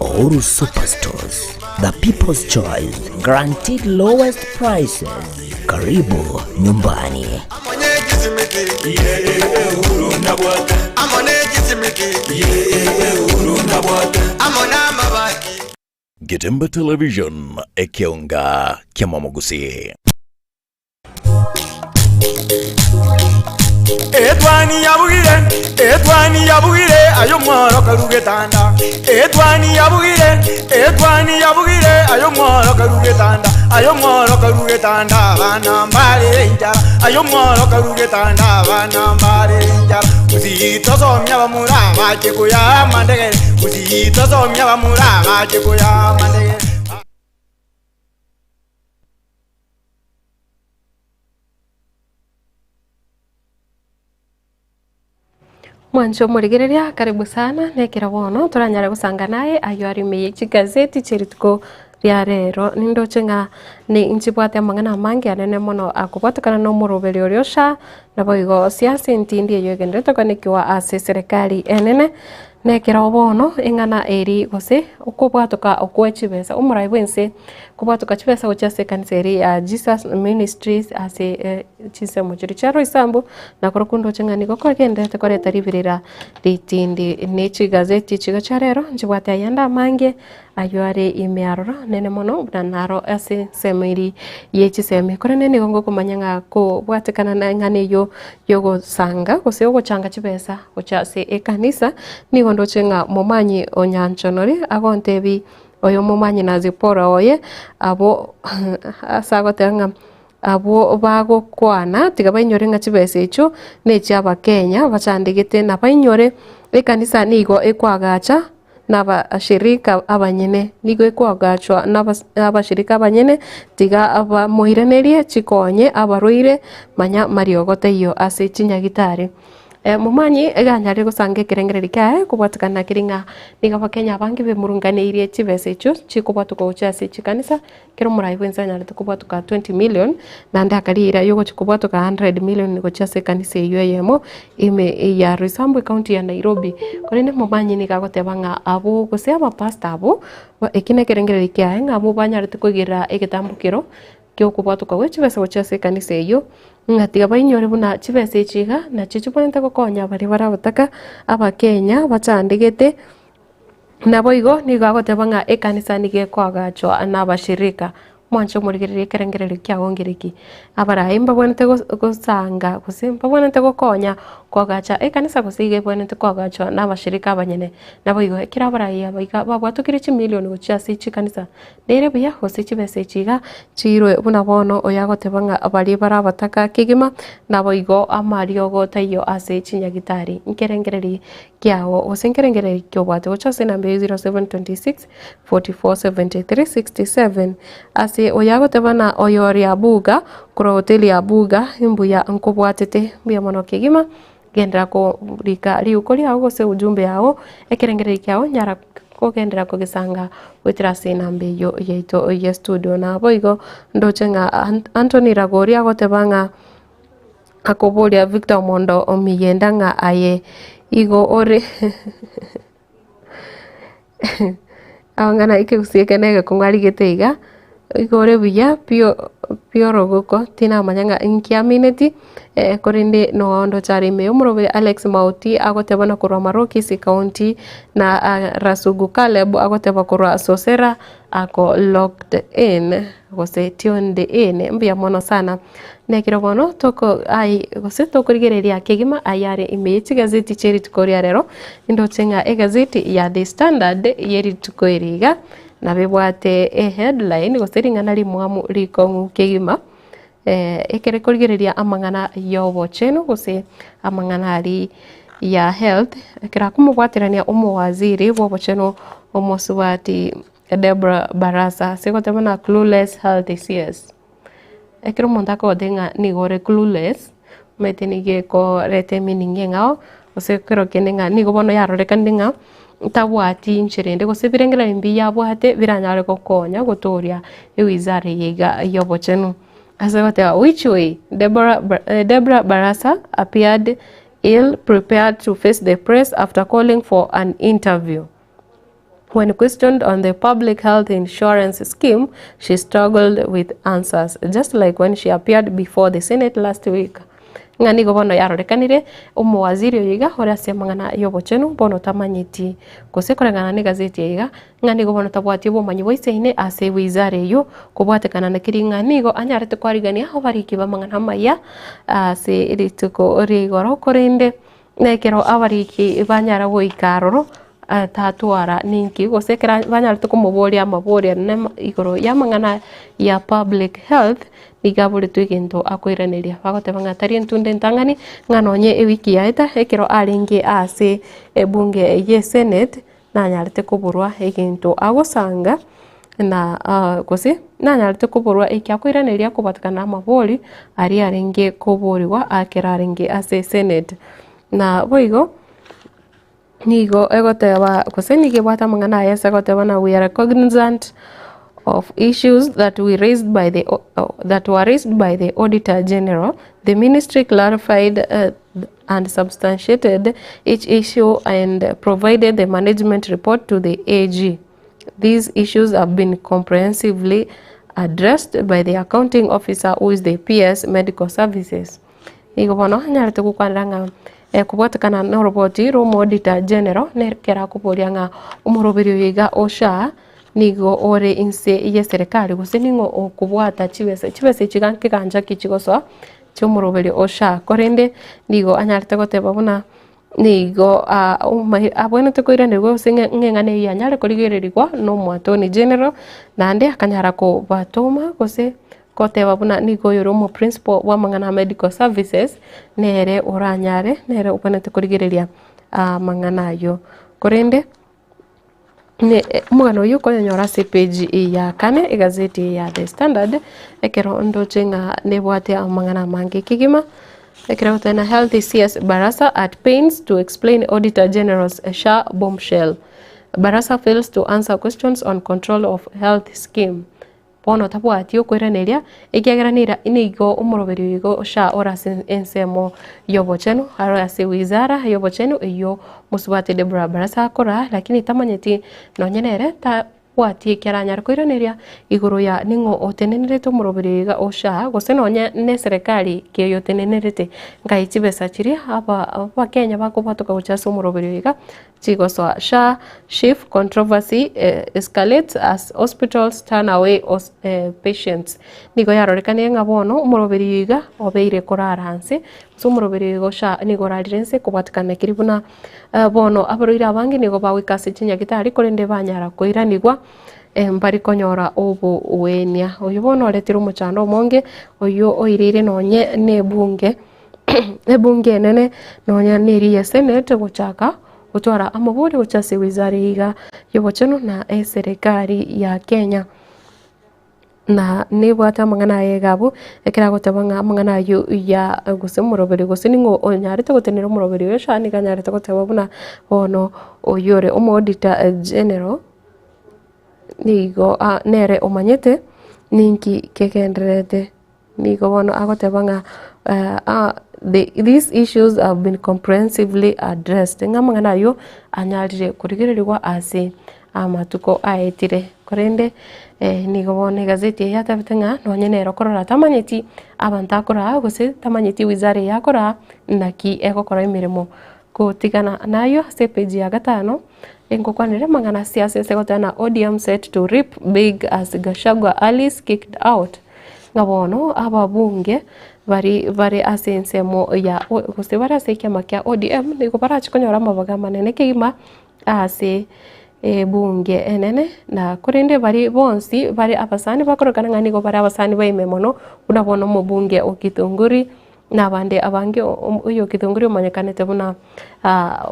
Speaker 11: Uhuru Superstores, the people's choice, guaranteed lowest prices. Karibu nyumbani.
Speaker 15: Getembe Television, ekeonga ki'amamogusii.
Speaker 5: Etwani yabugire, etwani yabugire, ayo mworo karugetanda. Etwani yabugire, etwani yabugire, ayo mworo karugetanda. Ayo mworo karugetanda, abana mbare enchara. Ayo mworo karugetanda, abana mbare enchara. Usitosomia bamura bache koya mandegere. Usitosomia bamura bache koya mandegere.
Speaker 2: Mwanche omorigereria karibu sana nekero bono toranyare gosanga naye ayio are ime ye chigazeti chia rituko ria rero nindoche ng'a ni nchibwate amang'ana amange anene mono akobwatekana na omoroberi oria osha naboigo siasa entindi eyio egenderete koenekiwa ase eserekari enene. Nekero bono eng'ana eri gose okobwatoka okwe chibesa, omorai bw'ense kobwatoka chibesa gochia ase ekanisa eria ya Jesus Ministries ase chinsemo chiria chia Roysambu, na korokwo ndoche ng'a nigo kogenderete koreta riberera ritindi ne chigazeti chiga chia rero nchibwate ayande amange aywo are ime aroro nene mono buna naro ase ensemo eria ye chisemi. Korende nigo ngokomanya ng'a kobwatekana na eng'ana eywo yogosanga gose ogochanga chibesa gocha ase ekanisa, nigo ndoche ng'a momanyi o Nyanchonori agontebia oyo momanyi na Zipporah oye abwo ase agoteba ng'a abwo bagokwana tiga bainyore ng'a chibesa echio nechi'Abakenya bachandegete na bainyore ekanisa nigo ekoagacha. Nabashirika abanyene, nigo ekoagachwa nabashirika abanyene, tiga bamoiranerie chikonye abarwaire, manya mariogo taiyo ase chinyagitari. Momanyi eganyare gosanga ekerengererio kiaye kobwatekana keri ng'a nigo abakenya abange bemurunganeirie chibesa echio chikobwatokwa gochia ase chikanisa, Ekero omorai bw'ense anyarete kobwatoka 20 million, naende akariira yogochia kobwatoka 100 million gochia ase ekanisa eyio eyemo ime ya Roysambu ecounty ya Nairobi. Korende momanyi nigo agoteba ng'a abwo gose abapastor abwo, eki nekerengererio kiaye ng'a abwo banyarete koigerera egetambokero kiokobwatoka gwe chibesa gochia ase ekanisa eyio, ng'a tiga bainyore buna chibesa echi iga nachio chibwenerete gokonya baria bare abataka, abakenya bachandegete. Naboigo nigo agoteba ng'a ekanisa nigo ekoagachwa nabashirika. Mwanche omorigereria ekerengererio kiago ngereki. Abarai mbabwenerete gosanga gose mbabwenerete gokonya koagacha ekanisa gose iga ebwenerete koagachwa na abashirika abanyene. Naboigo ekero abarai aba iga babwatokire chimilioni gochia ase chikanisa, nere buya gose chibesa echi iga chiirwe buna bono oyo agoteba ng'a baria bare abataka kegima, naboigo amariogo taiyo ase chinyagitari. Nkerengererio kiago gose nkerengererio ki obwate gocha ase enamba ya 0726 44 73 67 ase oyo agoteba na oyore Abuga korwa hoteli ya Abuga imbuya nkobwatete mbuya mono kegima Genderera korika riuko riao gose ujumbe yao, ekerengererio kiao nyara kogenderera kogesanga goetera ase enamba eyio yaito ya estudio. Naboigo ndoche ng'a Anthony Ragori agoteba ng'a akoboria Victor Omondo Omiyenda ng'a aye igo ore Amang'ana ekegusii eke na egekong'u arigete iga, igo ore buya pi pi orogoko tinamanya ng'a inki amineti, korende nondoche are ime omoroberi Alex Mauti agoteba na korwa Marokisi county na Rasugu Caleb agoteba korwa Sosera ako locked in gose tuned in mbuya mono sana. Nekero bono toko ai gose tokorigereria kegima ayare ime ye chigazeti chie rituko ria rero, nindoche ng'a egazeti ya The Standard ye rituko eri iga, nabo ebwate eheadline gose ring'ana rimwamu rikong'u kegima, ekere korigereria amang'ana ya obochenu gose amang'ana aria ya health, ekero akomobwaterania omowaziri bwa obochenu omosubati Deborah Barasa ase goteba buna clueless health CS. Ekero omonto akogotebia ng'a nigo ore clueless, omanyete nigo ekoreta emeaning eng'ao, gose ekero kende ng'a nigo bono yarorekanire ng'a tabwati inchera ende gose ebirengererio mbiya abwate biranyare gokonya gotoria ewizara eye iga ya obochenu. Ase goteba which way Deborah Deborah Barasa appeared ill prepared to face the press after calling for an interview. When questioned on the public health insurance scheme, she struggled with answers, just like when she appeared before the Senate last week. Ng'a nigo bono yarorekanire omowaziri oyo iga ore ase amang'ana y'obochenu bono tamanyeti gose koreng'ana na egazeti eye iga ng'a nigo bono tabwati obomanyi boisaine ase wizara eyio kobwatekana na keri ng'a nigo anyarete kwarigania abariki b'amang'ana amaya ase rituko ria igoro korende Na ekero abariki banyara goika aroro, tatwara ninki, gose ekero banyarete komoboria amaborio anene igoro y'amang'ana ya public health, nigo aboretwe egento akoiraneria. Bagoteba ng'a tari entunda entang'ani, ng'a nonye ewiki yaeta ekero arenge ase ebunge y'esenate, nanyarete koborwa egento agosanga na gose nanyarete koborwa eki akoiraneria kobatekana na amabori aria arenge koborigwa ekero arenge ase esenate. Na boigo, nigo egoteba gose nigo ebwate amang'ana aye ase egoteba ng'a we are cognizant of issues that we raised by the that were raised by the auditor general, the ministry clarified and substantiated each issue and provided the management report to the AG. These issues have been comprehensively addressed by the accounting officer who is the PS Medical Services. Igo bono anyarete gokwanera ng'a kobwatekana na oroboti rwa omoauditor general nekero akoboria ng'a omoroberi oyo iga o SHA nigo ore inse ye serikali gose ning'o okobwata chibesa, chibesa echi iga nkegancha ki chigosoa chi'omoroberi o SHA. Korende nigo anyarete goteba buna nigo abwenerete koiranerigwa gose ng'a eng'ana eyio yanyare korigererigwa na omo attorney general, naende akanyara kobatoma gose goteba buna nigo oyore omo principal bw'amang'ana a medical services, nere oranyare nere obwenerete korigereria amang'ana ayio. Korende. Omogano oyio okonyonyora ase epage ya kane egazeti eye ya The Standard, ekero ndoche ng'a nebwate amang'ana amange kegima, ekero egoteba ng'a Health CS Barasa at pains to explain Auditor General's SHA bombshell. Barasa fails to answer questions on control of health scheme. Bono tabwati okoiraneria, ekiagera nira nigo omoroberi oyo igo SHA ore ase ensemo y'obochenu, aro ase wizara y'obochenu eyio mosubati Deborah Barasa akora, lakini tamanyeti nonye nere ta. Bwatie eki aranyare koiraneria igoro ya ning'o otenenerete omoroberi iga o SHA gose nonye ne eserekari ki oyotenenerete nkai chibesa chiria aba abakenya bakobwatoka gochia ase omoroberi oyo iga chigosoa SHA SHIF controversy escalates as hospitals turn away patients. Nigo yarorekanire ng'a bono omoroberi oyo iga obeire korara nse gose omoroberi oyo iga o SHA nigo orarire nse kobwatekana keri buna Bono abarwaire abange nigo bagoika ase chinyagitari, korende banyara koiranigwa, mbari konyora obogwenia. Oyio bono oretire omochando omonge, oyio oireire nonye na ebunge, ebunge enene nonya na eria ya senate gochaka gotwara amabori gochia ase wizara eye iga ya obochenu na eserekari ya Kenya. Na nebwate amang'ana aye iga abwo, ekero agoteba ng'a amang'ana ayio ya gose omoroberi gose ning'o onyarete gotenena omoroberi oyo SHA nigo anyarete goteba buna bono oyio ore omo auditor general, nigo nere omanyete ninki kegendererete. Nigo bono agoteba ng'a these issues have been comprehensively addressed, ng'a amang'ana ayio anyarire korigererigwa ase amatuko aetire. Korende nigo bono egazeti eye yatebete ng'a nonye nere okorora tamanyeti abanto akoraa gose tamanyeti ewizara eye akoraa naki egokora emeremo. Gotigana nayio ase epage ya gatano, engokwanera amang'ana ase ase ase goteba ng'a ODM set to reap big as Gachagua allies kicked out. Ng'a bono ababunge bari bare ase ensemo ya gose bare ase ekiama kia ODM nigo barache konyora amabaga amanene kegima ase ebunge enene na korende baria bonsi bare abasani bakorokana ng'a nigo bare abasani baime mono buna bono omobunge o Githunguri. Na abande abange oyo Githunguri omanyekanete buna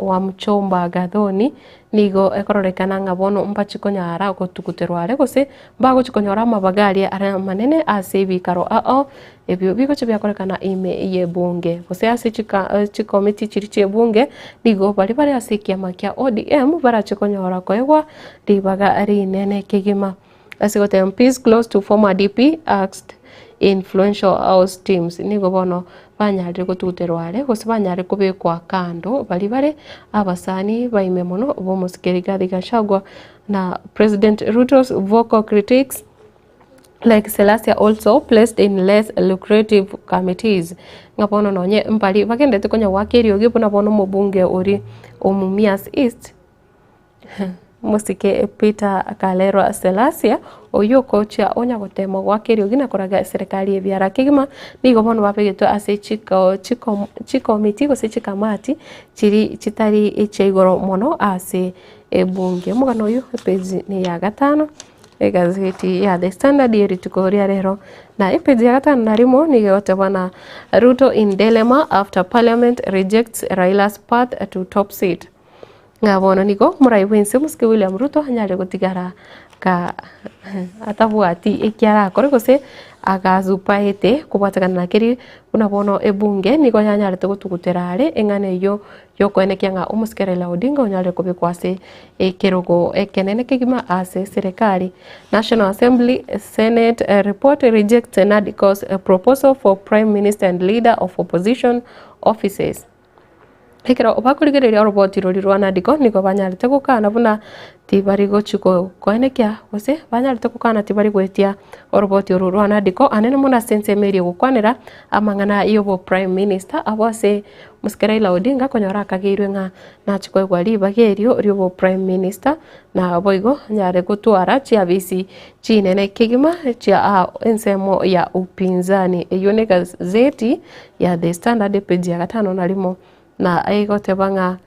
Speaker 2: Wamuchomba Gathoni, nigo ekororekana ng'a bono mbachi konyara gotuguterwa are gose mbagochi konyora amabaga aria are amanene ase ebikaro ao ebio bigochi biakorekana ime y'ebunge gose ase chika chikomiti chiria chi'ebunge nigo baria bare ase ekiama kia ODM barache konyora koegwa ribaga rinene kegima. Ase goteba MPs close to former DP axed influential house teams nigo bono banyarire gotuguterwa are gose banyarire kobekwa kando baria bare abasani baime mono b'omosike Rigathi Gachagua na President Ruto's vocal critics like Salasya also placed in less lucrative committees ng'a bono nonye mbari bagenderete konya goaka eriogi buna bono omobunge oria o Mumias East. Omosike Peter Kalerwa Salasya, oyio okochia onya gotema goaka eriogi na koraga eserekari y'ebiara kegima, nigo bono babegetwe ase chiko chiko chikomiti gose chikamati chiri chitari echia igoro mono ase ebunge. Omogano oyio epage ne ya gatano, egazeti ya The Standard ye rituko ria rero. Na epage ya gatano na rimo nigo egoteba na Ruto in dilemma after parliament rejects Raila's path to top seat. Ng'a bono nigo omorai bw'ense omosike William Ruto anyare gotigara ka atabwati eki arakore gose agasupaete kobwatekana na keria buna bono ebunge nigo yanyarete gotugutera are eng'ana eyio yokoenekia ng'a omosike Raila Odinga onyarire kobekwa ase ekerogo ekenene kegima ase eserekari. National Assembly Senate report rejects NADCO's proposal for Prime Minister and Leader of Opposition offices. Ekero bakorigereria oroboti roria rwa Nadiko nigo banyarete gokana buna tibari gochi koenekia gose banyarete gokana tibari goetia oroboti oro rwa Nadiko anene mono ase ensemo eria egokwanera amang'ana ya obo prime minister abwo ase omosike Raila Odinga konyora akageirwe ng'a nachi koegwa ribaga erio ria obo prime minister na boigo anyare gotwara chiabisi chinene kegima chia ensemo ya upinzani. Eyio ne egazeti ya The Standard epage ya gatano na rimo na egoteba ng'a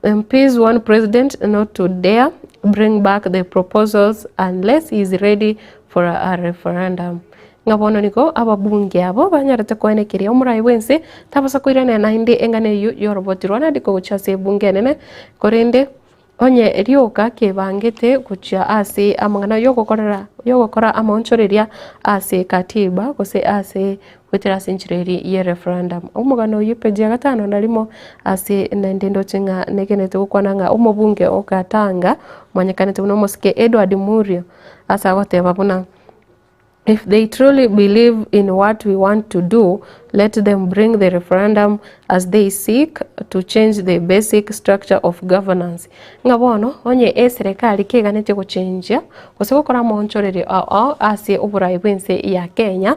Speaker 2: MPs warn president not to dare bring back the proposals unless he is ready for a referendum. Ng'a bono nigo ababunge abo banyarete koenekeria omorai bw'ense tabasa koirania naende eng'ana eyio y'oroboti rwa Nadco gochia ase ebunge enene korende Onye rioka kebangete gochia ase amang'ana y'ogokorera y'ogokora amaonchoreria ase katiba gose ase goetera ase enchera eria ye referendum. Omogano oyio page ya gatano na rimo ase naende ndoche ng'a negenete gokwana ng'a omobunge o Gatanga omanyekanete buna omosike Edward Murio ase agoteba buna. If they truly believe in what we want to do, let them bring the referendum as they seek to change the basic structure of governance. Ng'a bono onye eserekari keganetie gochenjia gose gokora amaonchorerio ao ao ase oborai bw'ense ya Kenya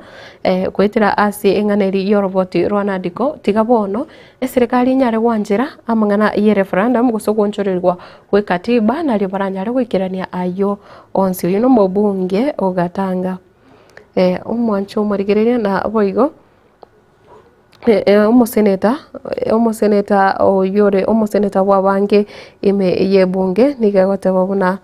Speaker 2: goetera ase eng'ana eria y'oroboti rwa NADCO, tiga bono eserekari enyare gwanchera amang'ana ye referendum gose ogoonchorerigwa gw'ekatiba nario baranyare goikerania ayio onsi. Oyio nomobunge o Gatanga. Omwancho omorigereria na boigo omoseneta omoseneta oyio ore omoseneta bw'abange ime y'ebunge nigo agoteba buna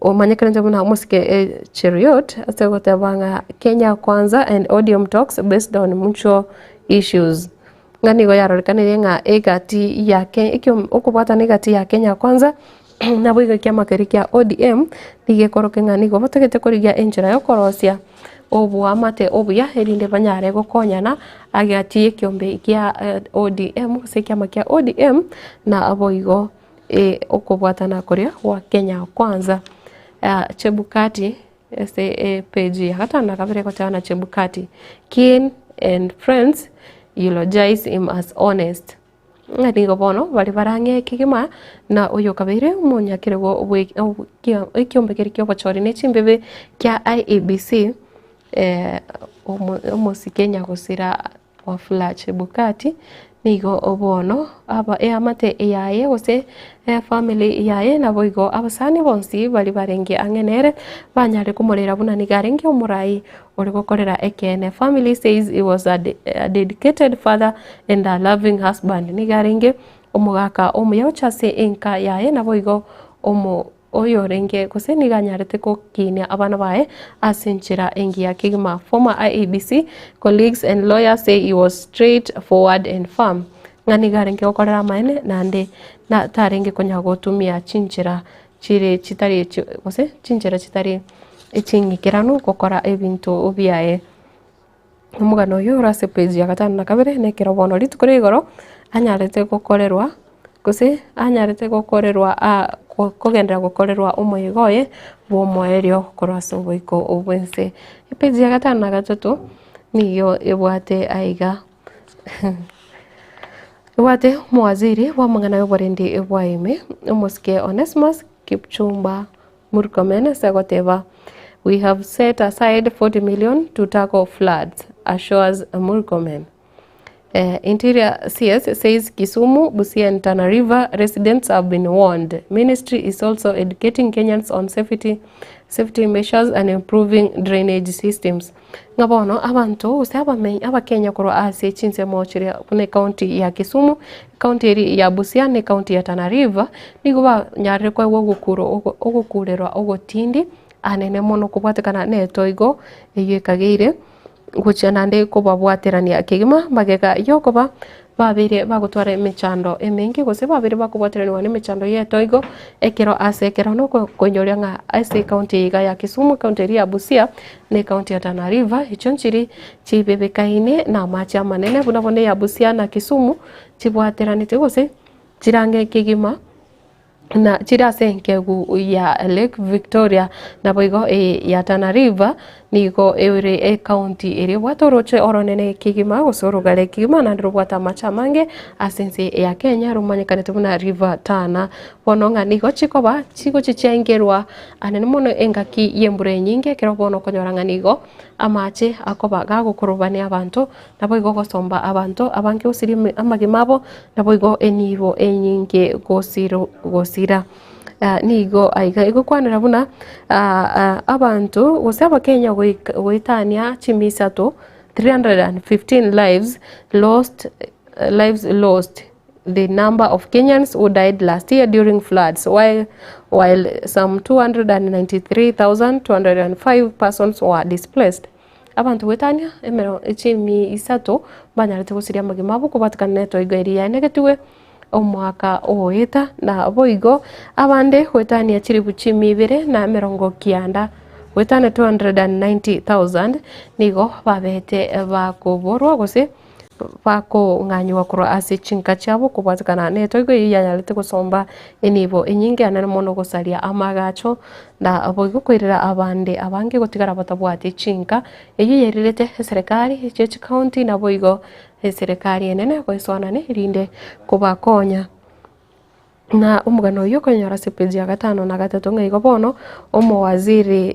Speaker 2: omanyekanete buna omosike Cheruiyot ase ogoteba ng'a Kenya kwanza and ODM talks based on mutual issues. Ng'a nigo yarorekanire ng'a egati ya Ke ekio okobwatana egati ya Kenya Kwanza naboigo ekiama keria kia ODM nigo ekorokia ng'a nigo batagete korigia enchera yokorosia oboamate obuya erinde banyare gokonyana agati y'ekiombe kia ODM gose ekiama kia ODM naboigo okobwatana koria gwa Kenya Kwanza. Chebukati Ase epeji ya gatano na kabere egoteba na Chebukati, Kin and friends eulogize him as honest. Ng'a nigo bono bare barang'ee kegima na oyo okabeire omonyakerogo bwe ekiombe keria ki'obochori ne chimbibe kia IEBC omosike nyagosira Wafula Chebukati nigo bono aba eamate yaye gose efamiri yaye naboigo abasani bonsi baria barenge ang'e nere banyare komorera buna nigo arenge omorai ore gokorera ekeene. Family says he was a dedicated father and a loving husband. Nigo arenge omogaka omuya gochia ase enka yaye naboigo omo. Oyorenge gose nigo anyarete gokinia abana baye ase enchera engiya kegima. Former IEBC colleagues and lawyers say he was straight forward and firm. Ng'a nigo arenge gokorera amaene naende na tarenge konya gotumia chinchera chire chitari echi gose chinchera chitari eching'ikeranu gokora ebinto biaye. Omogano oyo ore ase page ya gatano na kabere na ekero bono rituko ria igoro anyarete gokorerwa gose anyarete gokorerwa aa kogenderera gokorerwa omoyega oye bwa omoerio korwa ase oboiko bw'ense. Epage ya gatano na gatato nigo ebwate aiga ebwate omowaziri bw'amang'ana ya oborendi bwa ime, omosike Onesmus Kipchumba Murkomen ase agoteba, We have set aside 40 million to tackle floods, assures Murkomen. Eh, Interior CS says Kisumu, Busia and Tana River residents have been warned. Ministry is also educating Kenyans on safety, safety measures and improving drainage systems. Ng'a bono abanto gose abamenyi abakenya korwa ase chinsemo chiria buna ecounty ya Kisumu, ecounty eria ya Busia na ecounty ya Tana River, nigo banyarire koegwa ogokuro ogokurerwa ogotindi anene mono kobwatekana na etoigo eyio ekageire gochia naende kobabwaterania kegima magega yokoba babeire bagotwara emechando emenge gose babeire bakobwateranigwa na emechando y'etoigo ekero ase ekero na okoinyoria ng'a ase ecounty eye iga ya Kisumu, ecounty eria ya Busia, na ecounty ya Tana River, echio nchiri chibebekaine na amache amanene buna bono eya Busia na Kisumu chibwateranete gose chirange kegima. na chire ase enkegu ya Lake Victoria, naboigo eye ya Tana River nigo ere ecounty eria ebwate oroche oronene kegima gose orogare kegima naende robwate amache amange ase ense ya Kenya romanyekanete buna River Tana. Bono ng'a nigo chikoba chigochi chiaingerwa anene mono engaki y'embura enyinge ekero bono okonyora ng'a nigo amache akoba gagokorobania abanto Naboigo gosomba abanto abange gosiria amagima abo, naboigo enibo enyinge gosira. Nigo aiga egokwanera buna abanto gose abakenya goetania chimisato 315 lives lost lives lost the number of Kenyans who died last year during floods while, while some 293,205 persons were displaced. Abanto goetania emero chimi isato mbanyarete gosiria amagima abo kobwatekana netoigo eria yaenegetigwe omwaka ogoeta, na boigo abande goetania chilifu chimi ibere na emerongo kianda goetania 290,000 nigo babete bakoborwa gose. Bakong'anyigwa korwa ase chinka chiabo kobwatekana netoigo eyio yanyarete gosomba enibo enyinge anene mono gosaria amaagacho na boigo koirera abande abange gotigara batabwati chinka. Eyio yairerete eserekari chie chikaunti naboigo eserekari enene goesoanani erinde kobakonya. Na omogano oyio okonyora ase page ya gatano na gatato ng'a igo bono omowaziri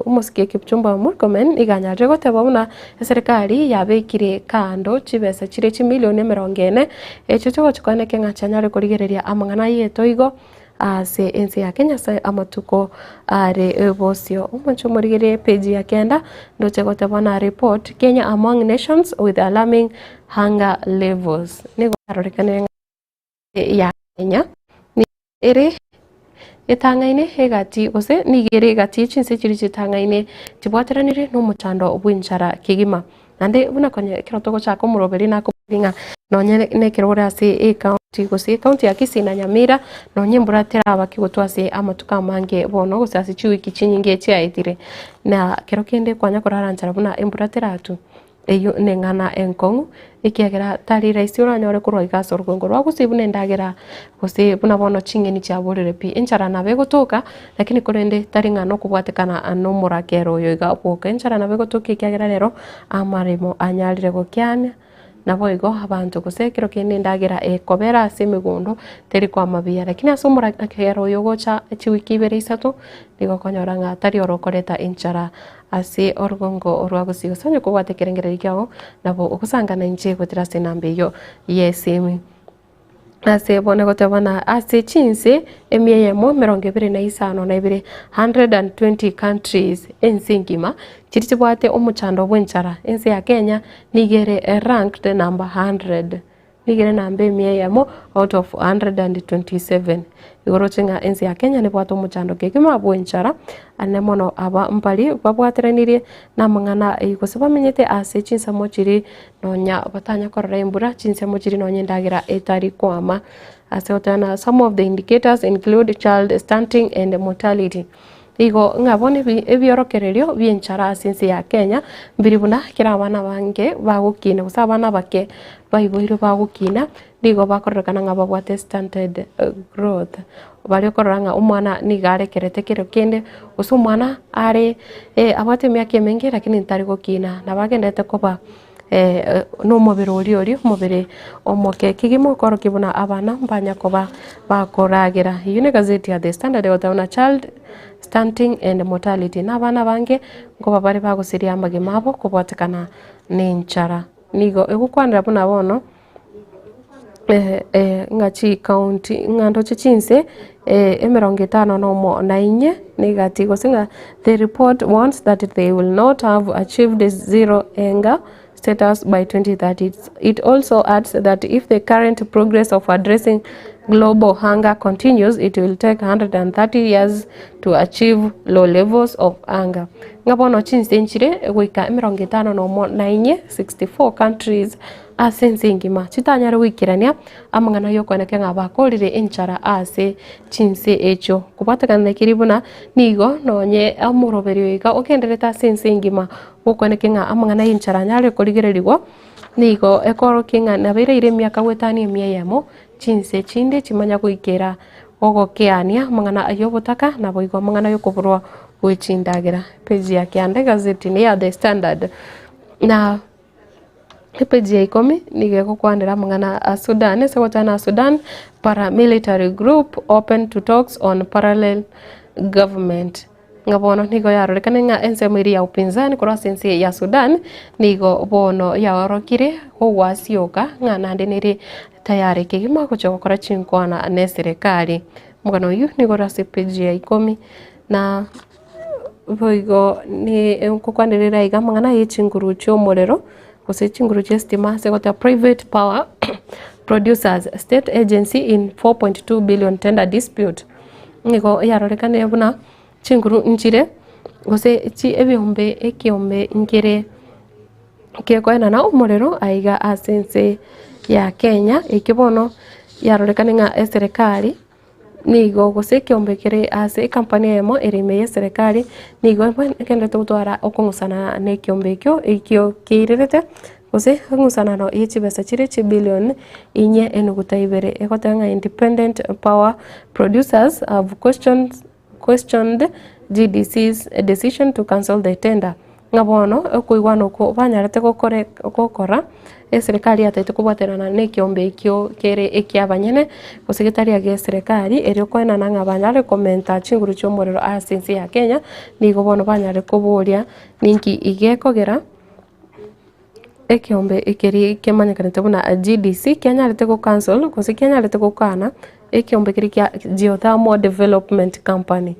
Speaker 2: omosike Kipchumba Murkomen nigo anyarire goteba buna eserekari yabekire kando chibesa chire chimilioni emerongo ene echio chigochi koeneka ng'a chianyare korigereria amang'ana ayeto igo ase ense ya Kenya ase amatuko are bosio. Omonche omorigererie epage ya kenda ndoche goteba na report Kenya among nations with alarming hunger levels nigo yarorekanire ng'a. ya Kenya nigo ere etang'aine egati gose nigo ere egati ye chinse chiria chitang'aine chibwateranire nomochando bw'enchara kegima. Naende buna konya ekero togochaka omoroberi nakoboria ng'a nonye nekero ore ase ecounty gose ecounty ya Kisii na Nyamira nonye embura teraba kegotwa ase amatuko amange bono gose ase chiwiki chinyinge chiaetire na kero kende kwanya korara nchara buna embura teratwa. Eyio neng'ana enkong'u, ekiagera tari rahisi oranyore korwa iga ase orogongo rwa gose buna endagera, gose buna bono ching'eni chiaborire pi. Enchara nabo egotoka, lakini korende tari ng'a nokobwatekana nomorakera oyo iga bwoka. Enchara nabo egotoka ekiagera rero amaremo anyarire gokiania, naboigo abanto gose ekero kende endagera ekobera ase emegondo teri kwama buya. Lakini ase omorakera oyo ogocha chiwiki ibere isato, nigo okonyora ng'a tari oro okoreta enchara Ase orogongo rwa gusii gose onye kobwate ekerengererio kiao, nabo ogosangana inche gotira ase enamba eyio y'esimi. Ase bono egoteba buna ase chinse emia eyemo emerongo ebere na isano na ibere, 120 countries, ense engima, chiria chibwate omochando bw'enchara, ense ya Kenya nigo ere ranked number 100. Nigo ere namba emia eyemo out of 127. Igo oroche ng'a ense ya Kenya nebwate omochando kegima bw'enchara, ane mono aba mbari babwateranirie namang'ana ayio gose bamenyete ase chinsemo chiria nonya batanya korora embura, chinsemo chiria nonya endagera etari kwama. Ase goteba some of the indicators include child stunting and mortality. Igo ng'a bono ebiorokererio bi'enchara ase ense ya Kenya mbiri buna ekero abana abange bagokina gose abana abake baiboirwe bagokina, nigo bakororekana ng'a babwate stunted growth. Baria okorora ng'a omwana nigo arekerete kero kende, gose omwana are abwate emiaka emenge lakini tari gokina, nabo agenderete koba nomobere oria oria omobere omoke. Kegima okorokia buna abana mbanya koba bakoragera. Eyio ne egazeti ya The Standard egoteba buna child stunting and mortality na abana abange nkoba bare bagosiria amagima abo kobwatekana na enchara. Nigo egokwanera buna bono. ng'a chikaunti ng'a ndoche chinse emerongo etano na omo na inye negati gose ng'a the report warns that they will not have achieved zero hunger status by 2030. It also adds that if the current progress of addressing global hunger continues, it will take 130 years to achieve low levels of hunger. Ng'a bono chinse nchire goika emerongo etano na omo na inye, 64 countries, Ase ense engima chitanyare goikerania amang'ana y'okoeneka ng'a bakorire enchara ase chinse echio. Kobwatekana na keria buna nigo nonye omoroberio iga ogendererete ase ense engima gokoeneka ng'a amang'ana y'enchara anyare korigererigwa, nigo ekorokia ng'a nabereire emiaka goetania emia eyemo chinse chinde chimanya goikera ogokeania amang'ana ay'obotaka naboigo amang'ana y'okoborwa gwe chindagera. Page ya kianda egazeti ya The Standard na. Epeji ya ikomi nigo egokwanera amang'ana a Sudan ase gochana Sudan paramilitary group open to talks on parallel government. Ng'a bono nigo yarorekane ng'a ensemo eria ya upinzani korwa ase ense ya Sudan nigo bono yaorokire ogwasioka ng'a naende nere tayari kegima gochia gokora chinkwana na eserekari. Omogano oyio nigo ore ase epeji ya ikomi na. Boigo nkokwanerera iga amang'ana ye chinguru chi'omorero, gose chinguru chi'esitima ase goteba private power producers state agency in 4.2 billion tender dispute. Nigo yarorekanire buna chinguru nchire gose chi ebiombe ekiombe nkere kekoenana omorero aiga ase ense ya Kenya, ekio bono yarorekane ng'a eserekari. Nigo gose ekeombe kere ase ekampani eyemo ere ime y'eserekari, nigo egendererete gotwara okong'usana na ekeombe ekio, ekio keirerete Gose eng'usanano ye chibesa chire chibilion inye enuguta ibere egoteba ng'a Independent Power Producers have questioned questioned GDC's decision to cancel the tender. Ng'a bono okoigwana okwo banyarete gokore gokora eserekari yataete kobwaterana na ekiombe ekio kere ekiabanyene gose getari agia eserekari erio koenana ng'a banyare komenta chinguru chia omorero ase ense ya Kenya nigo bono banyare koboria ninki igekogera. Ekeombe ekeria kemanyekanete buna GDC kianyarete go cancel gose kianyarete gokana ekeombe keria kia Geothermal Development Company.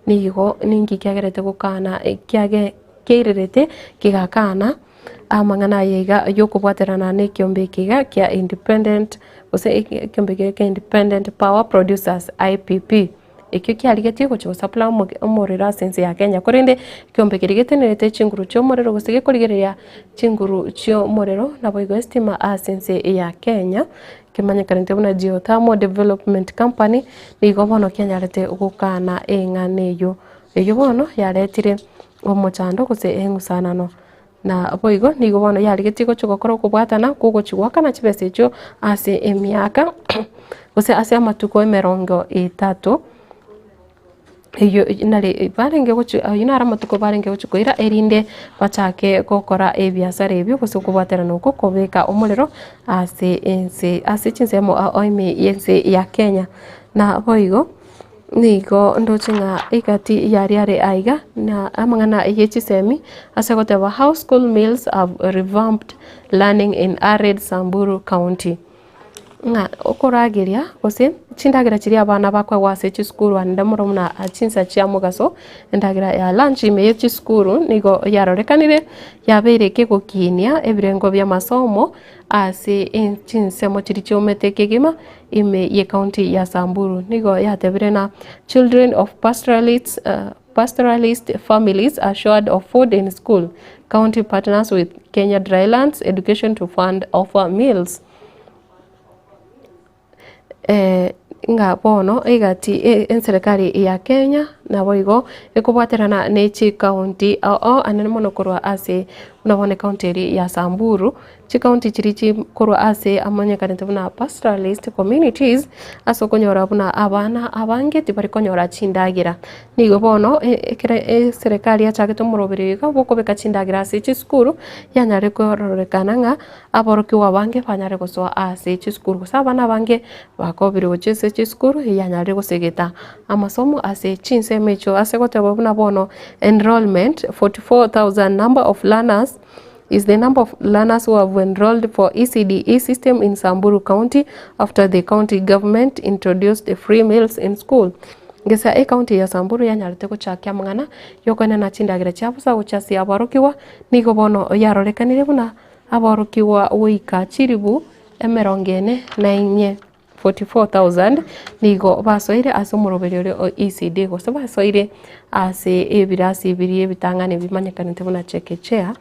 Speaker 2: Nigo ninki kiagerete gokana kiage kiairerete kegakana amang'ana aya iga ya okobwaterana na ekeombe eke iga kia Independent gose ekeombe keria kia Independent Power Producers IPP. Ekio kiarigetie gochia gosupply omorero ase ense ya Kenya, korende ekeombe keria getenerete chinguru chi'omorero gose gekorigereria chinguru chi'omorero naboigo estima ase ense ya Kenya, kemanyekanete buna Geothermal Development Company, nigo bono kianyarete gokana eng'ana eyio. Eyio bono yaretire omochando gose eng'usanano. Na boigo nigo bono yarigetie gochia gokora okobwatana kw'ogochia goakana chibesa echio ase emiaka gose ase amatuko emerongo etato, eyio nari barenge gochia ayio naro amatuko barenge gochia koira erinde bachake gokora ebiasara ebio gose okobwaterana okwo kobeka omorero ase ense ase chinsemo ao ime y'ense ya Kenya. Na boigo. Nigo ndoche ng'a egati yaria are aiga na amang'ana ye chisemi ase goteba how school meals have revamped learning in arid Samburu county. Ng'a okorageria gose chindagera chiria abana bakoegwa ase chisukuru ande mono buna chinsa chia mogaso, endagera ya lunch ime ye chisukuru nigo yarorekanire yabeire kegokinia ebirengo bia amasomo ase chinsemo chiria chiomete kegima. Ime y'ecounty ya Samburu nigo yatebire na Children of pastoralists, pastoralist families assured of food in school, county partners with Kenya Drylands Education to fund offer meals. Eh, ng'a bono egati enserekari ya Kenya naboigo ekobwaterana ne chikaunti ao ao anene mono korwa ase buna bono ekaunti eria ya Samburu. Chikaunti chiria chikorwa ase amanyekanete buna pastoralist communities ase okonyora buna abana abange tibari konyora chindagera. Nigo bono ekero eserekari yachagete omoroberi oyo iga bwokobeka chindagera ase chisukuru, yanyare kororekana ng'a aborokigwa abange banyare gosoa ase chisukuru gose abana abange bakobire gochia ase chisukuru yanyarire gosegeta amasomo ase chinsemo echio ase goteba buna bono enrollment 44,000 number of learners. is the number of learners who have enrolled for ECDE system in Samburu County after the county government introduced free meals in school. Gesa ecounty ya Samburu yanyarete gochakia amang'ana yokoenana chindagera chia bosa gochia ase aborokigwa, nigo bono yarorekanire buna aborokigwa goika chilifu emerongo ene na inye. 44,000 nigo basoire ase omoroberio oria o ECD gose basoire ase ebirasi biria ebitang'ani bimanyekanete buna chekechea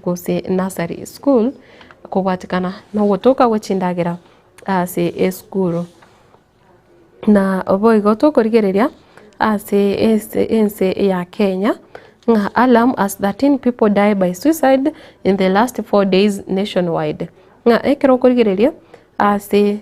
Speaker 2: gose nursery school kobwatekana na ogotoka gwe chindagera ase esukuru. Na boigo tokorigereria ase ense ense ya Kenya ng'a alarm as 13 people die by suicide in the last 4 days nationwide. Ng'a ekero okorigereria Ase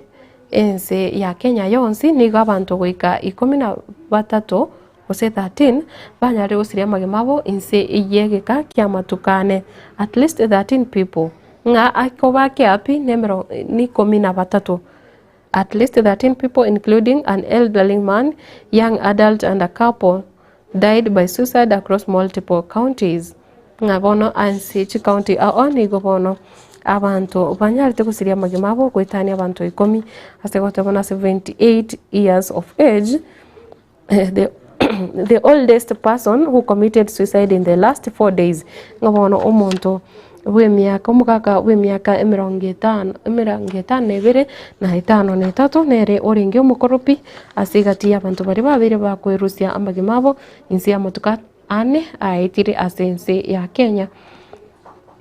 Speaker 2: ense ya Kenya yonsi nigo abanto goika ikomi na batato gose 13 banyarire gosiria amagima abo inse y'egeka ki'amatuko ane, at least 13 people, ng'a akoba kiapi nemero ikomi na batato, at least 13 people including an elderly man, young adult and a couple died by suicide across multiple counties. Ng'a bono ase chikaunti ao nigo bono abanto banyarete gosiria amagima abo goetania abanto ikomi ase goteba buna 78 years of age the the oldest person who committed suicide in the last 4 days ng'a bono omonto bw'emiaka omogaka bw'emiaka emerongo etano emerongo etano na ebere na etano na etato nere orenge omokoropi ase egati y'abanto baria babeire bakwerusia amagima abo inse y'amatuko ane aetire ase ense ya Kenya.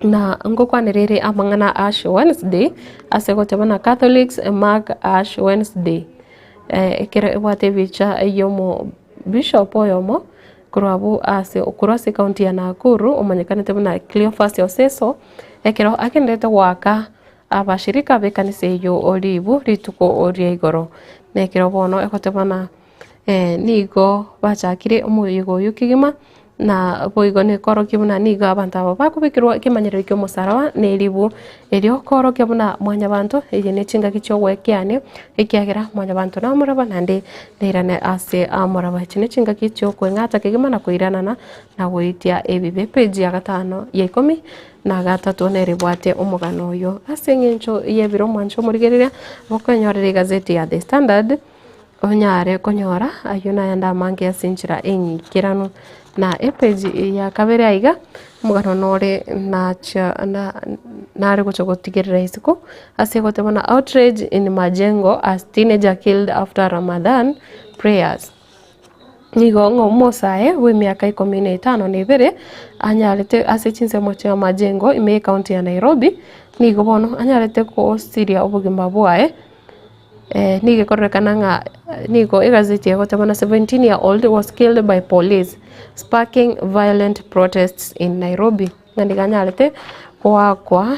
Speaker 2: Na ngokwanera ere amang'ana a Ash Wednesday ase goteba na Catholics mark Ash Wednesday ekero ebwate ebicha yomo bishop oyomo korwa abwo ase korwa ase ekaunti ya Nakuru omanyekanete buna Cleophas Oseso. ekero agenderete goaka abashirika b'ekanisa eyio ribu rituko ria igoro. Na ekero bono egotebana nigo bachakire omoyega oyio kegima, na boigo nekorokia buna nigo abanto aba bakobekerwa ekemanyererio kia omosaraba na eribu, erio korokia buna mwanyabanto eye ne chingaki chia ogoekeania, ekiagera mwanyabanto namoraba naende nairane ase amoraba. Echi ne chingaki chia okoeng'ata kegima na koiranana na goetia ebibe. Page ya gatano ya ikomi na gatato nere ebwate omogano oyo. Ase eng'encho y'ebiro omwancho omorigereria, okonyorera egazeti ya The Standard. Onyare konyora ayio nayande amange ase enchera eng'ikeranu. Na epeji ya kabere aiga, omogano nore nachia na nare gocha gotigerera isiko, ase egoteba buna outrage in majengo as teenager killed after Ramadhan prayers. Nigo ng'a omosae bw'emiaka ikomi na etano na ebere, anyarete ase chinsemo chia majengo ime y'ecounty ya Nairobi, nigo bono anyarete gosiria obogima bwaye. Nigo ekororekana ng'a nigo egazeti egoteba na 17 year old was killed by police sparking violent protests in Nairobi. Ng'a nigo anyarete goakwa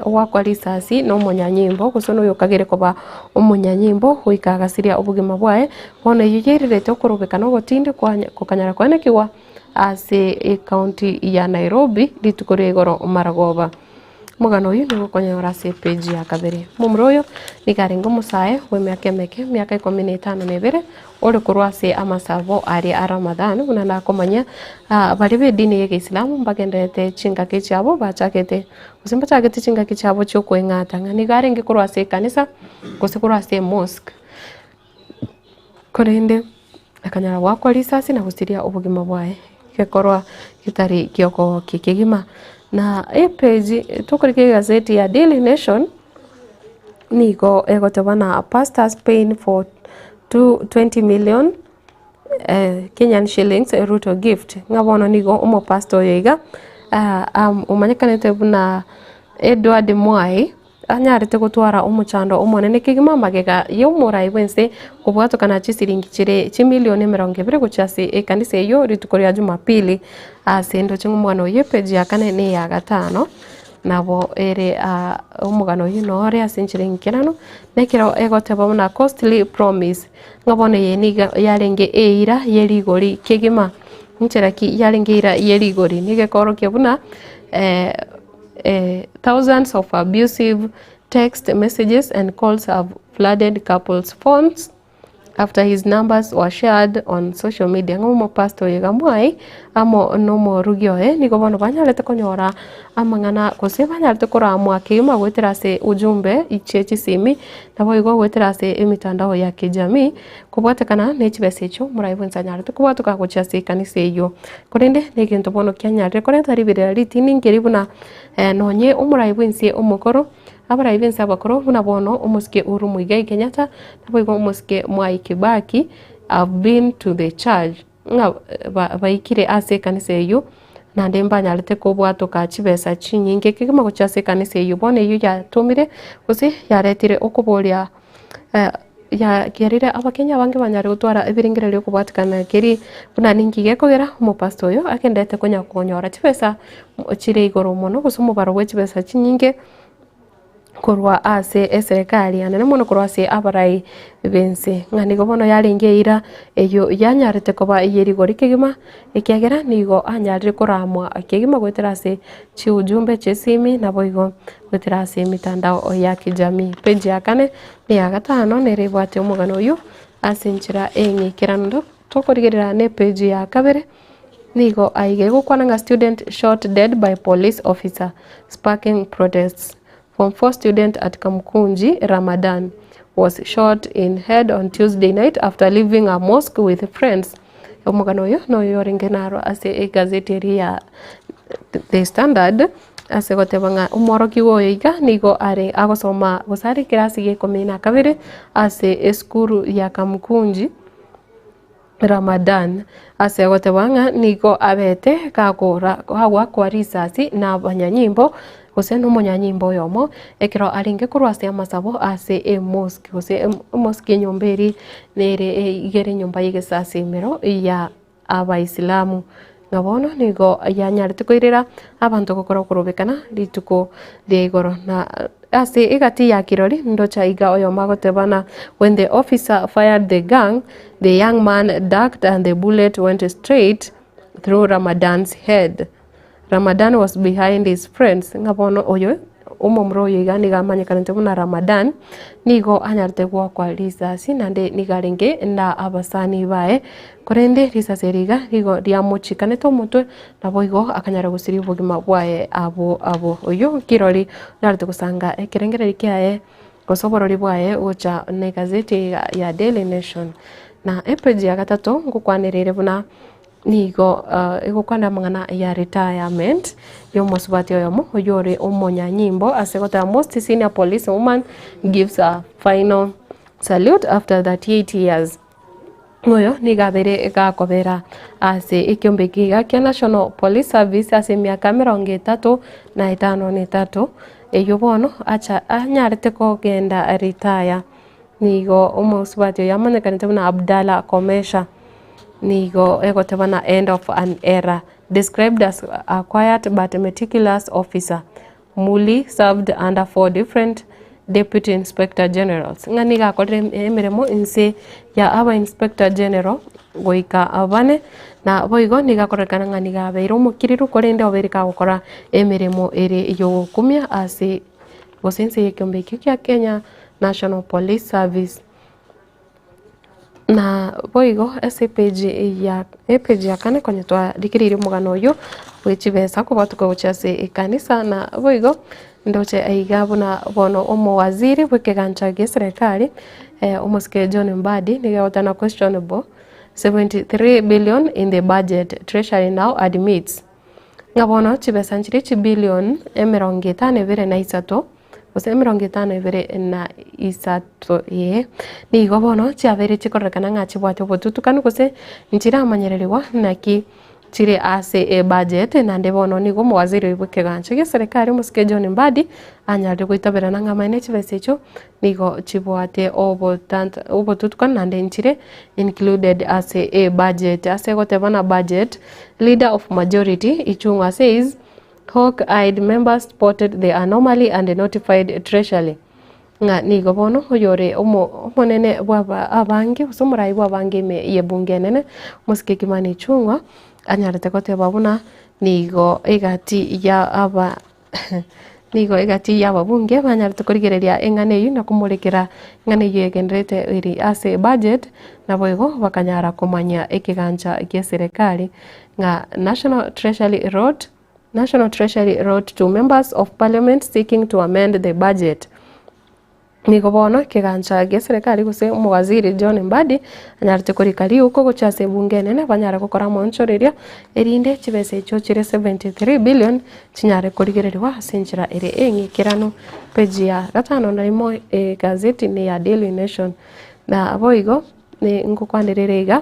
Speaker 2: goakwa risasi na omonyanyimbo gose na oyokagere koba omonyanyimbo goika agasiria obogima bwaye. Bono eyio yairerete okorobekana ogotindi kwanya gokanyara koenekigwa ase ecounty ya Nairobi rituko ria igoro maragoba. Omogano oyio nigo okonyora ase epeji ya kabere. Omomura oyo nigo arenge omosae bw'emiaka emeke, emiaka ikomi na etano na ebere, ore korwa ase amasabo aria a Ramadhan, buna nakomanya baria b'edini y'egeisilamu mbagendererete chingaki chiabo bachagete gose mbachagete chingaki chiabo chi'okoeng'ata ng'a nigo arenge korwa ase ekanisa gose korwa ase emosque. Korende akanyara goakwa risasi na gosiria obogima bwaye, gekorwa getari giokogokia kegima. Na epage tokorika egazeti ya Daily Nation, nigo egoteba na pastors paying for two 20 million Kenyan shillings Ruto gift, ng'a bono nigo omopastor oyo iga omanyekanete buna Edward Mwai. Anyarete gotwara omochando omonene kegima magega y'omorai bw'ense kobwatokana chisiringi chire chimilioni emerongo ebere gochia ase ekanisa eyio rituko ria Jumapili. Ase ndoche ng'a omogano oyio epeji ya kane na eya gatano nabo ere omogano oyio nore ase enchera engikeranu na ekero egoteba buna costly promise ng'a bono eye nigo yarenge eira ye rigori kegima. Nchera ki yarenge eira ye rigori? Nigo ekorokia buna. Thousands of abusive text messages and calls have flooded couple's phones after his numbers were shared on social media. Ng'a omopastor oyo iga mwai amo nomorugi oye nigo bono banyarete konyora amang'ana gose banyarete koramwa kegima goetera ase ujumbe chie chisimi naboigo goetera ase emitandao ya kijamii kobwatekana ne chibesa echio morae bwensi anyarete kobwatoka gochia ase ekanisa eyio. Korende negento bono kianyarire koreta riberera ritini nkeri buna nonye omorai bw'ense omokoro, abarai b'ense abakoro buna bono omosike Uhuru Muigai Kenyatta, naboigo omosike Mwai Kibaki have been to the church ng'a baikire ase ekanisa eyio naende mbanyarete kobwatoka chibesa chinyinge kegima gochia ase ekanisa eyio. Bono eyio yatomire gose yaretire okoboria. Yagerire Abakenya abange banyare gotwara ebirengererio kobwatikana keri buna ninki gekogera omopastor oyo agenderete konya konyora chibesa chire igoro mono gose omobaro bwe chibesa chinyinge korwa ase eserekari naende mono korwa ase abarai b'ense. Ng'a nigo bono yarenge eira eyio yanyarete koba eye rigori kegima ekiagera nigo anyarire koramwa kegima goetera ase chiujumbe chi'esimi naboigo goetera ase emitandao ya kijamii. Page ya kane na eya gatano nere ebwate omogano oyio ase enchera eng'ikeranu. Tokorigerera na epage ya kabere nigo aiga egokwana ng'a student shot dead by police officer sparking protests. Form 4 student at Kamukunji Ramadan was shot in head on Tuesday night after leaving a mosque with friends. Omogano oyo noyo orenge naro ase egazeti eria ya The Standard ase goteba ng'a omworokigwa oyo iga nigo are agosoma gose are ekerasi gia ikomi na kabere ase esukuru ya Kamukunji Ramadan ase goteba ng'a nigo abete gakora kagoakwa risasi na abanyanyimbo gose na omonyanyimbo oyomo ekero arenge korwa ase amasabo ase emosque gose emosque enyomba eria nere iga ere enyomba ya egesasimero ya abaisilamu. Ng'a bono nigo yanyarete koirera abanto gokora okorobekana rituko ria igoro. Na ase egati ya kirori ndocha iga oyomo agoteba na when the officer fired the gun, the young man ducked and the bullet went straight through Ramadan's head. Ramadan was behind his friends, ng'a bono oyo omomura oyo iga nigo amanyekanete buna Ramadan, nigo anyarete goakwa risasi naende nigo arenge na abasani baye, korende risasi eri iga nigo riamochikanete omotwe naboigo akanyara gosiria obogima bwaye abwo abwo. Oyio kirori onyarete gosanga ekerengererio kiaye gose oborori bwaye gocha na egazeti eye ya Daily Nation. Na epage ya gatato ngokwanerere buna. Nigo egokwana amang'ana ya retirement y'omosubati oyomo oyio ore omonyanyimbo ase goteba most senior police woman gives a final salute after 38 years. Oyo nigo abeire gakobera ase ekiombe eke iga kia National Police Service ase emiaka emerongo etato na etano na etato, eyio bono acha anyarete kogenda retire. Nigo omosubati oyo amanyekanete buna Abdalla Komesha. Nigo egoteba na end of an era, described as a quiet but meticulous officer, Muli served under four different deputy inspector generals. Ng'a nigo akorire emeremo inse ya aba inspector general goika bane, na boigo nigo akorekana ng'a nigo abeire omokiriru korende obeire kagokora emeremo ere yogokumia ase gose inse y'ekeombe ekio kia Kenya National Police Service. Na boigo ase epage ya epage ya kane konya twarigereire omogano oyio bwe chibesa kobwatuka gochia ase ekanisa na boigo ndoche aiga buna bono omowaziri bwa ekegancha gia eserekari omosike John Mbadi nigo agoteba questionable 73 billion in the budget treasury now admits. Ng'a bono chibesa nchiria chibilion emerongo etano ebere na isato, gose emerongo etano ebere na isato ee, nigo bono chiabeire chikororekana ng'a chibwate obotutukanu gose nchiramanyererigwa naki chire ase ebudget, naende bono nigo omowaziri bwa ekegancha gia eserekari omosike John Mbadi anyarire goitaberana ng'a amaene chibesa echio nigo chibwate obotant obotutukanu naende nchire included ase ebudget. Ase goteba na budget, leader of majority Ichung'wa says hawk eyed members spotted the anomaly and notified treasury ng'a nigo bono oyore omo omonene bwa aba abange gose omorai bwa abange ime y'ebunge enene omosike Kimani Ichung'wa anyarete goteba buna nigo egati ya aba Nigo egati y'ababunge banyarete korigereria eng'ana eyio na komorekera eng'ana eyio egendererete eri ase ebudget, naboigo bakanyara komanya ekegancha gi'eserekari ng'a National Treasury wrote National Treasury wrote to members of parliament seeking to amend the budget. Nigo bono ekegancha gi'eserekari gose omowaziri John Mbadi anyarete korika riuko gochia ase ebunge enene banyare gokora amaonchoreria erinde chibesa echio chire 73 billion chinyare korigererigwa ase enchera ere eng'ikeranu. Page ya gatano na rimo egazeti ne ya Daily Nation. Na boigo ngokwanera ere iga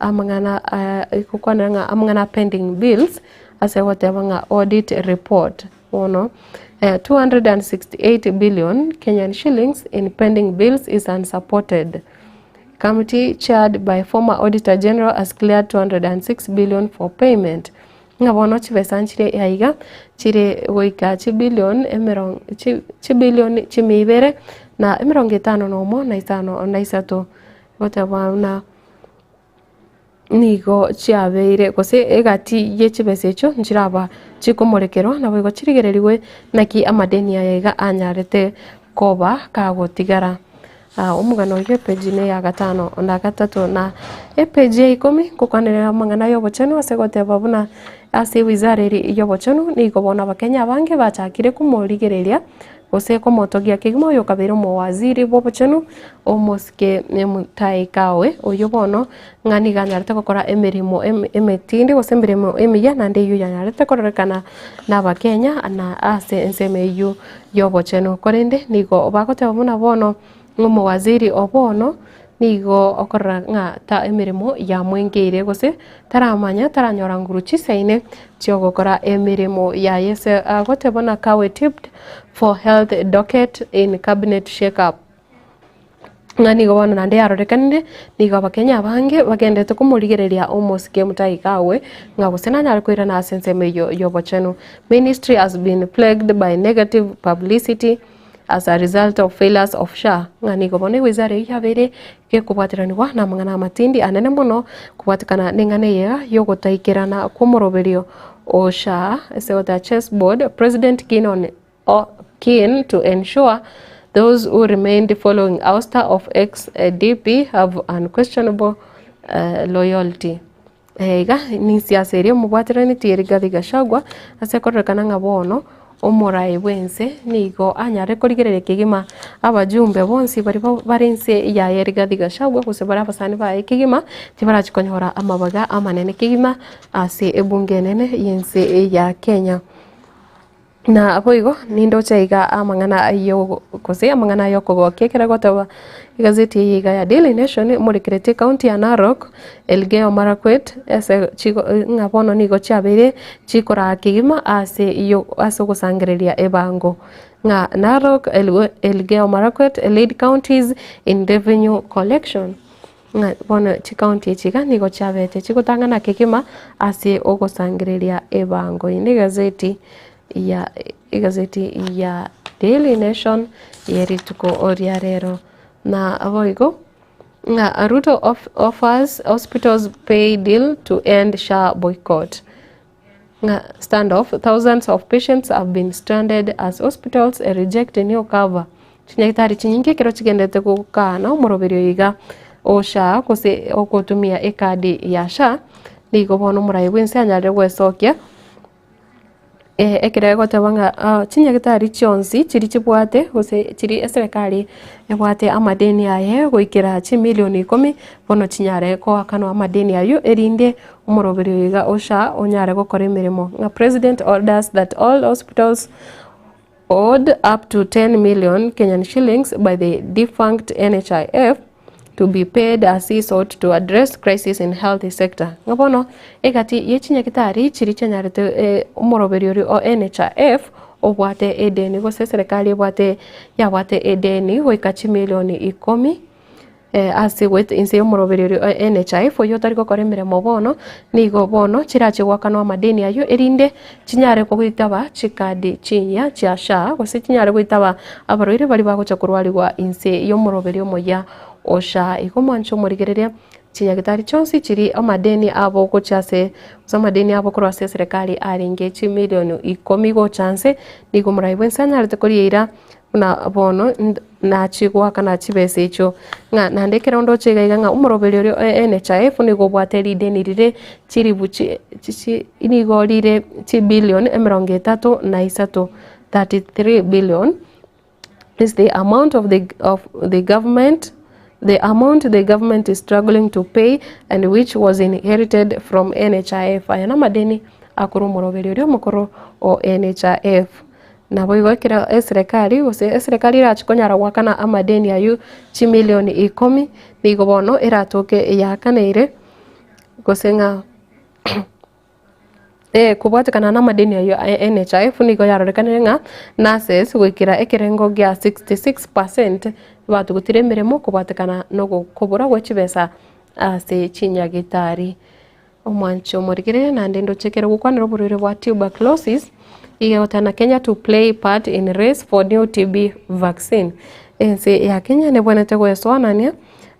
Speaker 2: amang'ana aya egokwanera ng'a amang'ana pending bills ase ogoteba ng'a audit report. Bono, 268 billion Kenyan shillings in pending bills is unsupported. Committee chaired by former Auditor General has cleared 206 billion for payment. Ng'a bono chibesa nchire aiga chire goika chibillion emerongo chibillion chimia ibere na emerongo etano na omo na isano na isato. Goteba buna. Nigo chiabeire gose egati ye chibesa echio nchiraba chikomorekerwa, naboigo chirigererigwe naki amadeni aya iga anyarete koba kagotigara. Omogano oyio epeji neya gatano na gatato na epeji ya ikomi ngokwanerera amang'ana y'obochenu ase goteba buna ase ewizara eria y'obochenu nigo bono abakenya abange bachakire komorigereria Gose komotogia kegima oyokabeire omowaziri bw'obochenu, omosike Mutahi Kagwe, oyio bono ng'a nigo anyarete gokora emeremo emetindi gose emeremo emiya naende eyio yanyarete kororekana n'Abakenya na ase ensemo eyio y'obochenu. Korende nigo bagoteba buna bono ng'a omowaziri o bono nigo okorora ng'a ta emeremo yamwengeire gose taramanya taranyora nguru chisaine chi'ogokora emeremo yaye ase agoteba buna Kawe tipped for health docket in cabinet shake up. Ng'a nigo bono naende yarorekanire, nigo Abakenya abange bagenderete komorigereria omosike Mutahi Kagwe ng'a gose nanyare koirana ase ensemo eyio y'obochenu. Ministry has been plagued by negative publicity as a result of failures of SHA. Ng'a nigo bono ewizara eyio yabeire gekobwateranigwa namang'ana amatindi anene mono kobwatekana neng'ana eye y'ogotaikerana kw'omoroberio o SHA ase the chess board, President keen on keen to ensure those who remained following ouster of ex-DP have unquestionable loyalty. Iga nisiasa eria omobwaterani Rigathi Gachagua ase kororekana ng'a bono omorai bwense nigo anyare korigereria kegima abajumbe bonsi baria bare inse yaye Rigathi Gachagua gose bare abasani baye kegima tibarachi konyora amabaga amanene kegima ase ebunge enene yense ya Kenya. Na boigo nindoche iga amang'ana ayio gose amang'ana aya okogokia ekero egoteba egazeti eye iga ya Daily Nation emorekereti ekaunti ya Narok, Elgeyo Marakwet ase chigo ng'a bono nigo chiabeire chikoraa kegima ase yo ase ogosangereria ebango. Ng'a Narok, Elgeyo Marakwet lead counties in revenue collection. Ng'a bono chikaunti echi iga nigo chiabete chigotang'ana kegima ase ogosangereria ebango. Eye negazeti ya egazeti ya Daily Nation ye rituko ria rero. Na boigo ng'a Ruto offers hospitals pay deal to end SHA boycott. Ng'a standoff, thousands of patients have been stranded as hospitals reject new cover. Chinyagitari chinyinge ekero chigenderete gokana omoroberio oyo iga o SHA gose ogotumia ekadi ya SHA, nigo bono omorai bwense anyarire gwesokia ekero egoteba ng'a chinyagitari chionsi chiria chibwate gose chiria eserekari ebwate amadeni aye goikera chimilioni ikomi, bono chinyare koakanwa amadeni aywo erinde Omoroberi oyo iga o SHA onyare gokora emeremo, ng'a President orders that all hospitals owed up to 10 million Kenyan shillings by the defunct NHIF to be paid as he sought to address crisis in health sector. Ng'a bono egati ye chinyagitari chiria chianyarete omoroberi oria o NHIF obwate edeni gose eserekari ebwate yabwate edeni goika chimilioni ikomi. Ase goeta inse y'omoroberio oria o NHIF oyio otari gokora emeremo bono, nigo bono chirache goakanwa amadeni ayio erinde chinyare goitaba chikadi chinyia chia SHA gose chinyare goitaba abarwaire baria bagocha korwarigwa inse y'omoroberio omoyia o SHA. Igo mwanche omorigereria chinyagitari chionsi chiria amadeni abo gochia ase gose amadeni abo korwa ase eserekari arenge chimilioni ikomi gocha nse, nigo omorai bwense anyarete korieira Buna bono nachie goakana chibesa echio, ng'a naende ekero ndoche iga iga ng'a omoroberio oria o NHIF nigo obwate rideni rire chiribu chi chi nigo rire chibillion emerongo etato na isato, 33 billion, is the amount of the of the government the amount the government is struggling to pay and which was inherited from NHIF. Aya namadeni akorwa omoroberio oria omokoro o NHIF. Naboigo ekero eserekari gose eserekari erache konyara goakana amadeni ayio chimilioni ikomi, nigo bono eratoke eyakaneire gose ng'a kobwatekana na amadeni ayio a NHIF nigo yarorekanire ng'a nurses goikera ekerengo gia 66% batugutire emeremo kobwatekana na ogokobora gwe chibesa ase chinyagitari. Omwancho omorigereria naende ndoche ekero gokwanera oborwaire bwa tuberculosis, iga egotana Kenya to play part in race for new TB vaccine. Ense ya Kenya nebwenerete goesoanania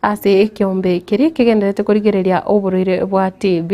Speaker 2: ase ekeombe keria kegendererete korigereria oborwaire bwa TB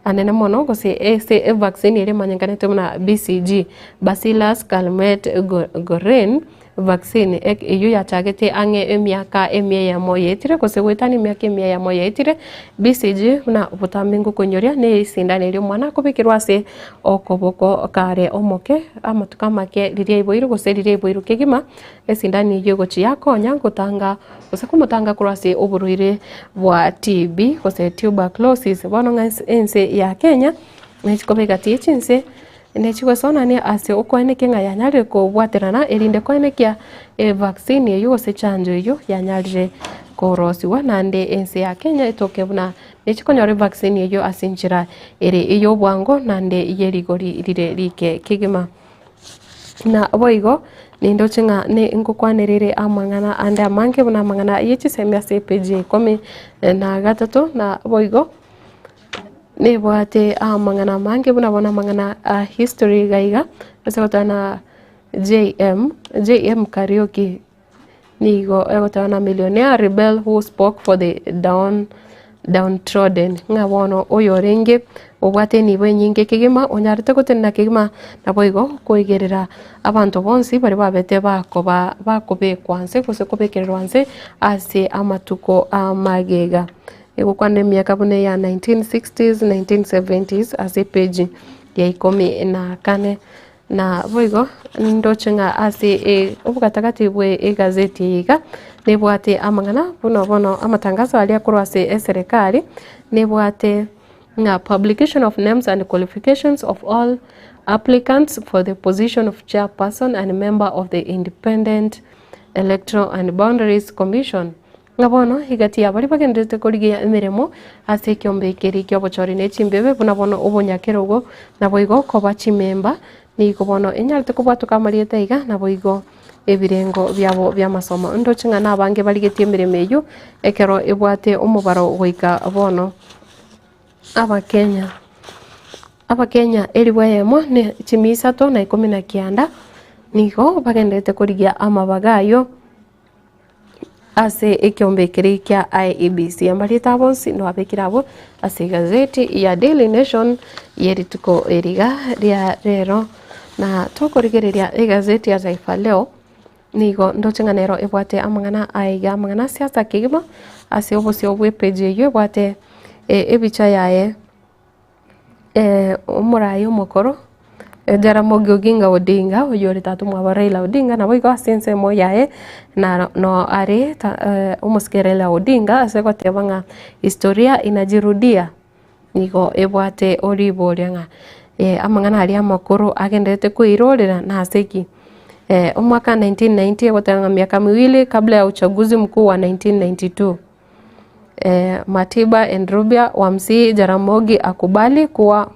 Speaker 2: anene mono gose ase evaccine eria emanyekanete buna BCG, Bacillus Calmette Guerin. Vaccine eyio yachagete ang'e emiaka emia eyemo yaetire gose goetania emiaka emia eyemo yaetire, BCG buna botambe ngokonyoria ne esindano eria omwana akobekerwa ase okoboko kare omoke amatuko amake riria aiboirwe gose riria aiboirwe kegima, esindano eyio egochia yakonya gotanga gose komotanga korwa ase oborwaire bwa TB gose tuberculosis. Bono ng'a ense ya Kenya nechikoba egati ye chinse. Ne chigosonania ase okoenekia ng'a yanyarire kobwaterana, erinde koenekia evaccine eyio gose echanjo eyio yanyarire korosigwa naende ense ya Kenya etoke buna nechikonyora evaccine eyio ase enchera ere ey'obwango naende ye rigori rire rike kegima. Na boigo. Nindoche ng'a ne ngokwanerere amang'ana ande amange buna amang'ana ye chisemi ase epeji ya ikomi na gatato na boigo nebwate amang'ana amange buna bono amang'ana a history iga iga ase goteba na JM, JM Kariuki nigo egoteba na millionaire rebel who spoke for the down downtrodden ng'a bono oyorenge obwate enibo enyinge kegima onyarete gotenena kegima naboigo koigerera abanto bonsi baria babete bakoba bakobekwa nse gose kobekererwa nse ase amatuko amagega. Egokwana emiaka buna eya 1960s, 1970s ase epeji ya ikomi na kane. Na boigo ndoche ng'a ase obogatagati bwe egazeti eye iga, nebwate amang'ana buna bono amatangaso aria akorwa ase eserekari, nebwate ng'a publication of names and qualifications of all applicants for the position of chairperson and member of the Independent Electoral and Boundaries Commission. Ng'a bono egati ya baria bagendererete korigia emeremo ase ekeombe keria ki'obochori ne chimbebe, buna bono obonyakerogo, naboigo koba chimemba, nigo bono enyarete kobwatoka amarieta iga, naboigo ebirengo biabo bi'amasomo. Ndoche ng'a nabange barigetie emeremo eyio, ekero ebwate omobaro goika bono. Abakenya Abakenya elifu eyemo ne chimia isato na ikomi na kianda, nigo bagendererete korigia amabaga ayio. Ase ekeombe keria kia IEBC. Amarieta abo onsi nabekire abwo ase egazeti ya Daily Nation ye rituko eriga ria rero. Na tokorigereria egazeti ya Taifa Leo, nigo ndoche ng'a nero ebwate amang'ana aiga amang'ana ase asa kegima ase obosio bwe epeji eywo ebwate ebicha yaye. Omoraia omokoro, Jaramogi Oginga Odinga, oyio ore tata omwabo Raila Odinga, naboigo ase ensemo yaye naro no are omosike Raila Odinga ase goteba ng'a historia inajirudia, nigo ebwate oriboria ng'a amang'ana aria amakoro agendererete koirorera nase ki? Omwaka 1990 egoteba ng'a miaka miwili kabla ya uchaguzi mkuu wa 1992. Matiba and Rubia wamsihi Jaramogi akubali kuwa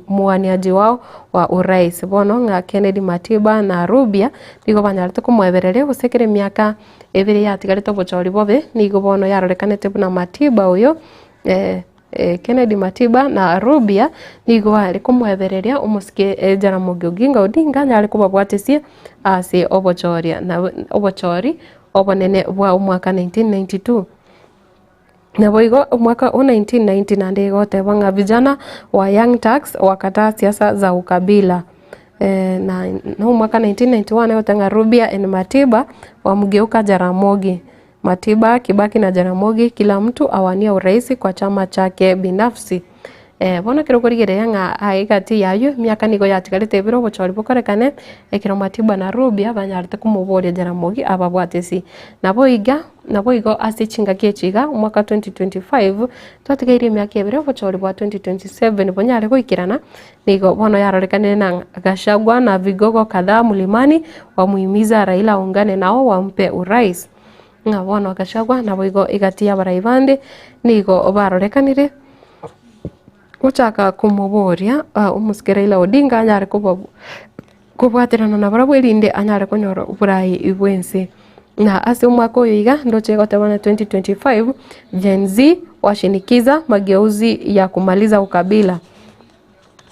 Speaker 2: mwaniaji wao wa urais. Bono ng'a Kennedy Matiba na Rubia nigo banyarete komoebereria gose ekero emiaka ebere yatigarete obochori bobe, nigo bono yarorekanete buna Matiba oyo Kennedy Matiba na Rubia nigo bare komoebereria omosike Jaramogi Oginga Odinga anyare kobabwatesia ase obochoria na obochori Obonene bwa omwaka 1992. Naboigo omwaka o 1990 naende egoteba ng'a vijana wa Young Turks wakataa siasa za ukabila. Na na omwaka 1991 egoteba ng'a Rubia and Matiba wamgeuka Jaramogi. Matiba, Kibaki na Jaramogi kila mtu awania urais kwa chama chake binafsi. Bono ekero okorigereria ng'a aye egati y'ayio emiaka nigo yatigarete ebere obochori bokorekane, ekero Matiba na Rubia banyarete komoboria Jaramogi ababwate ase. Nabo iga, naboigo ase chingaki echi iga, omwaka 2025, twatigaire emiaka ebere obochori bwa 2027 bonyare goikerana, nigo bono yarorekanire na Gachagua na vigogo kadhaa mlimani wamuhimiza Raila aungane nao wampe urais. Ng'a bono Gachagua naboigo egati y'abarai bande nigo barorekanire gochaka komoboria omosike Raila Odinga anyare koba kobwaterana nabarabwo erinde anyare konyora oborai bw'ense. Na ase omwaka oyo iga ndoche goteba na 2025 Gen Z washinikiza mageuzi ya kumaliza ukabila.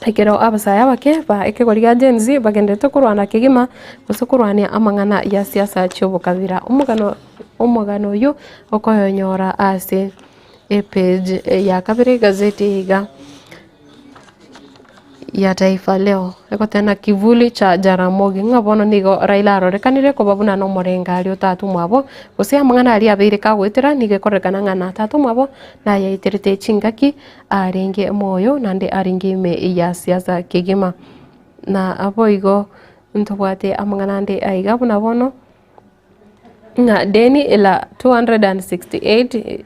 Speaker 2: Ekero abasae abake ba ekegori gia Gen Z bagendererete korwana kegima gose korwania amang'ana ya siasa chi'obokabira. Omogano omogano oyio okoyonyora ase epage ya kabere egazeti eye iga ya Taifa Leo, egoteba kivuli cha Jaramogi ng'a bono nigo Raila arorekanire koba buna nomorengari o tata omwabo, gose amang'ana aria abeire kagoetera nigo ekororekana ng'a na tata omwabo nayaeterete chingaki arenge moyo naende arenge ime ya siasa kegima. Na boigo ntobwate amang'ana ande aiga buna bono, ng'a deni la 268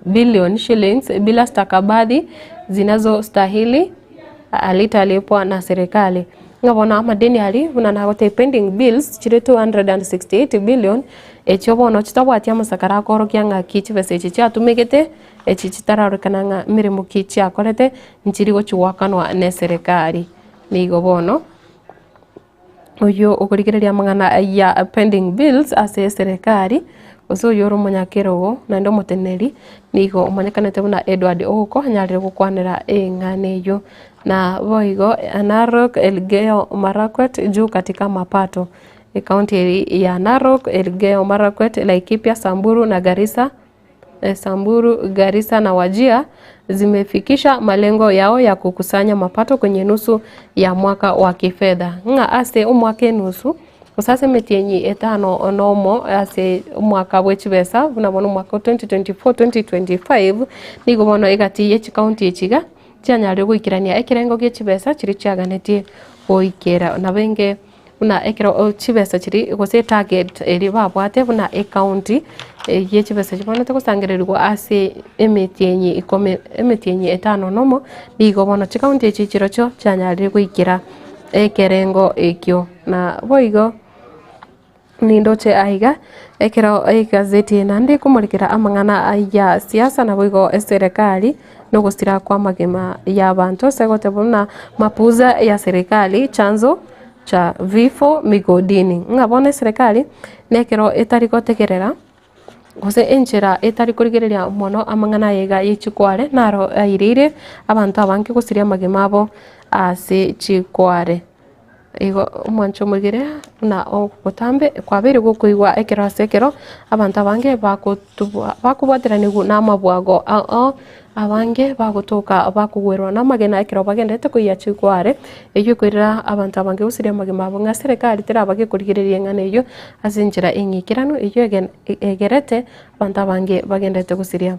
Speaker 2: billion shillings bila stakabadhi zinazostahili halitalipwa na serikali. Ng'a bono amadeni aria buna nagotebia pending bills chire 268 billion, echio bono chitabwati amasakara akorokia ng'aki chibesa echi chiatumegete. Echi chitararorekana ng'a emeremo ki chiakorete, nchiri gochi goakanwa neserekari. Nigo bono Oyio okorigereria amang'ana ya pending bills ase eserekari, gose oyio ore omonyakerogo naende omoteneneri, nigo omanyekanete buna Edward Ouko anyarire gokwanera eng'ana eyio. Na boigo Narok, Elgeyo Marakwet juu katika mapato, ekaunti eri ya Narok, Elgeyo Marakwet, Laikipia, Samburu na Garissa. Samburu, Garissa na Wajir zimefikisha malengo yao ya kukusanya mapato kwenye nusu ya mwaka wa kifedha. Ng'a ase omwaka enusu gose ase emetienyi etano nomo ase omwaka bwe chibesa buna bono omwaka o 2024-2025 nigo bono egati ye chikaunti echi iga chianyarire goikerania ekerengo gie chibesa chiria chiaganetie goikera. Nabo enge. Buna ekero chibesa chiria gose etarget eria babwate buna ecounty ye chibesa chibwenerete gosangererigwa ase emetienyi ikomi emetienyi etano nomo, nigo bono chicounty echi chirochio chianyarire goikera ekerengo ekio. Na boigo nindoche aiga ekero egazeti eye naende ekomorekera amang'ana ya siasa naboigo eserekari na ogosira kwa amagima ya abanto ase egoteba buna mapuuza ya serikali chanzo cha vifo migodini. Ng'a bono eserekari nekero etari gotegerera gose enchera etari korigereria mono amang'ana aye iga ye chikware naro aireire abanto abange gosiria amagima abo ase chikware. Igo omwancho omogere buna obotambe kwabeire gokoigwa ekero ase ekero abanto abange bagotubwa bakobwateranigwa na amabwago ao ao, abange bagotoka bakogwerwa na amagena ekero bagenderete koiyia chikware, eywo ekoirera abanto abange gosiria amagima abo ng'a serekari teraba gekorigereria eng'ana eywo ase enchera eng'ikeranu eywo ege egerete abanto abange bagenderete gosiria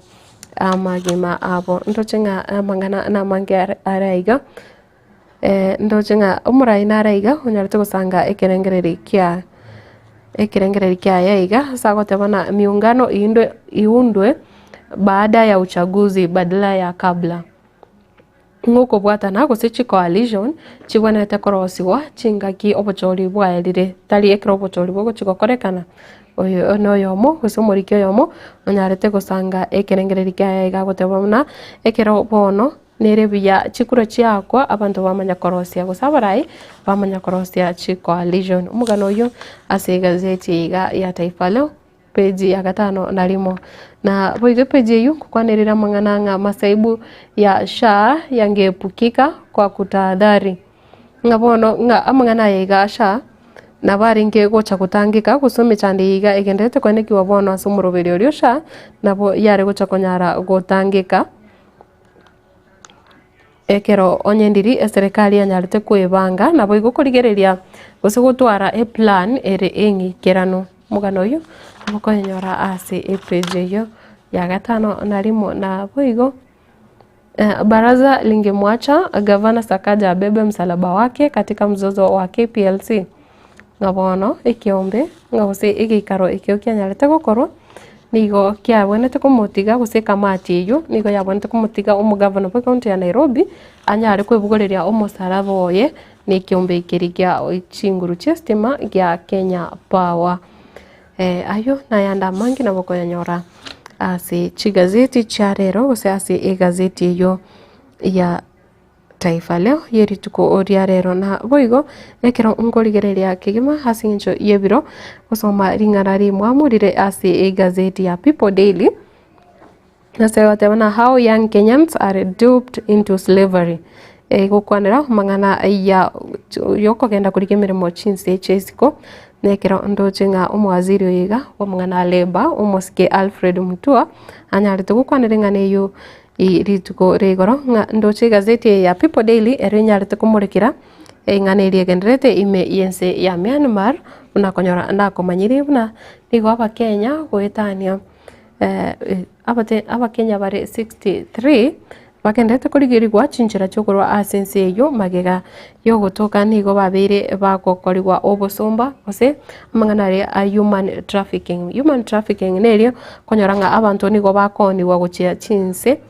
Speaker 2: amagima abo. Ntoche ng'a amang'ana namange are are iga. Ndoche ng'a omorai nare iga onyarete gosanga ekerengereri kia ekerengereri kiaye iga ase agoteba ng'a miungano inde iundwe baada ya uchaguzi badala ya kabla. Ng'a okobwatana gose chicoalition chibwenerete korosiwa chingaki obochori bwaerire tari ekero obochori bogochi gokorekana. Oyo noyomo gose omoriki oyomo onyarete gosanga ekerengereri kiaye iga agoteba buna ekero bono. Nere buya chikura chiakwa abanto bamanya korosia gose abarai bamanya korosia chicoalition. Omogano oyio ase egazeti eye iga ya Taifa Leo page ya gatano na rimo. Na boigo epage eyio nkokwanerire amang'ana ng'a masaibu ya SHA yangeepukika kwa kutahadhari. Ng'a bono ng'a amang'ana aya iga SHA nabo arenge gocha gotangeka gose emechando eye iga egendererete koenekiwa bono ase omoroberi oria o SHA nabo yare gocha konyara gotangeka. Ekero onye ndiri eserekari yanyarete kwebanga naboigo korigereria gose gotwara eplan ere eng'ikeranu. Omogano oyio nabo okoyenyora ase epage eyio ya gatano na rimo naboigo baraza lingemwacha gavana Sakaja abebe msalaba wake katika mzozo wa KPLC. Ng'a bono ekeombe ng'a gose egeikaro ekio kianyarete gokorwa, nigo kiabwenerete komotiga gose ekamati eywo nigo yabwenerete komotiga omogavana bwa ekaunti ya Nairobi, anyare koebogoreria omosaraba oye na ekeombe keria gia chinguru chia estima gia Kenya Power. Aywo nayande amange nabo okoyanyora ase chigazeti chia rero gose ase egazeti eywo ya. Taifa Leo ye rituko ria rero. Na boigo ekero nkorigereria kegima ase eng'encho y'ebiro, gosoma ring'ana rimwamu rire ase egazeti ya People Daily, ase egoteba ng'a how young Kenyans are duped into slavery. Egokwanera amang'ana ya yokogenda korigia emeremo chinse chia isiko, na ekero ndoche ng'a omowaziri oyo iga bw'amang'ana a labour, omosike Alfred Mutua, anyarete gokwanera eng'ana eywo. Rituko ria igoro ng'a ndoche egazeti eye ya People Daily ero enyarete komorekera eng'ana eria egendererete ime y'ense ya Myanmar buna konyora nakomanyirie buna nigo abakenya goetania abakenya bare 63 bagendererete korigerigwa chinchera chi'okorwa ase ense eyio magega y'ogotoka nigo babeire bagokorigwa obosomba gose amang'ana aria a human trafficking. Human trafficking neria okonyora ng'a abanto nigo bakoonigwa gochia chinse.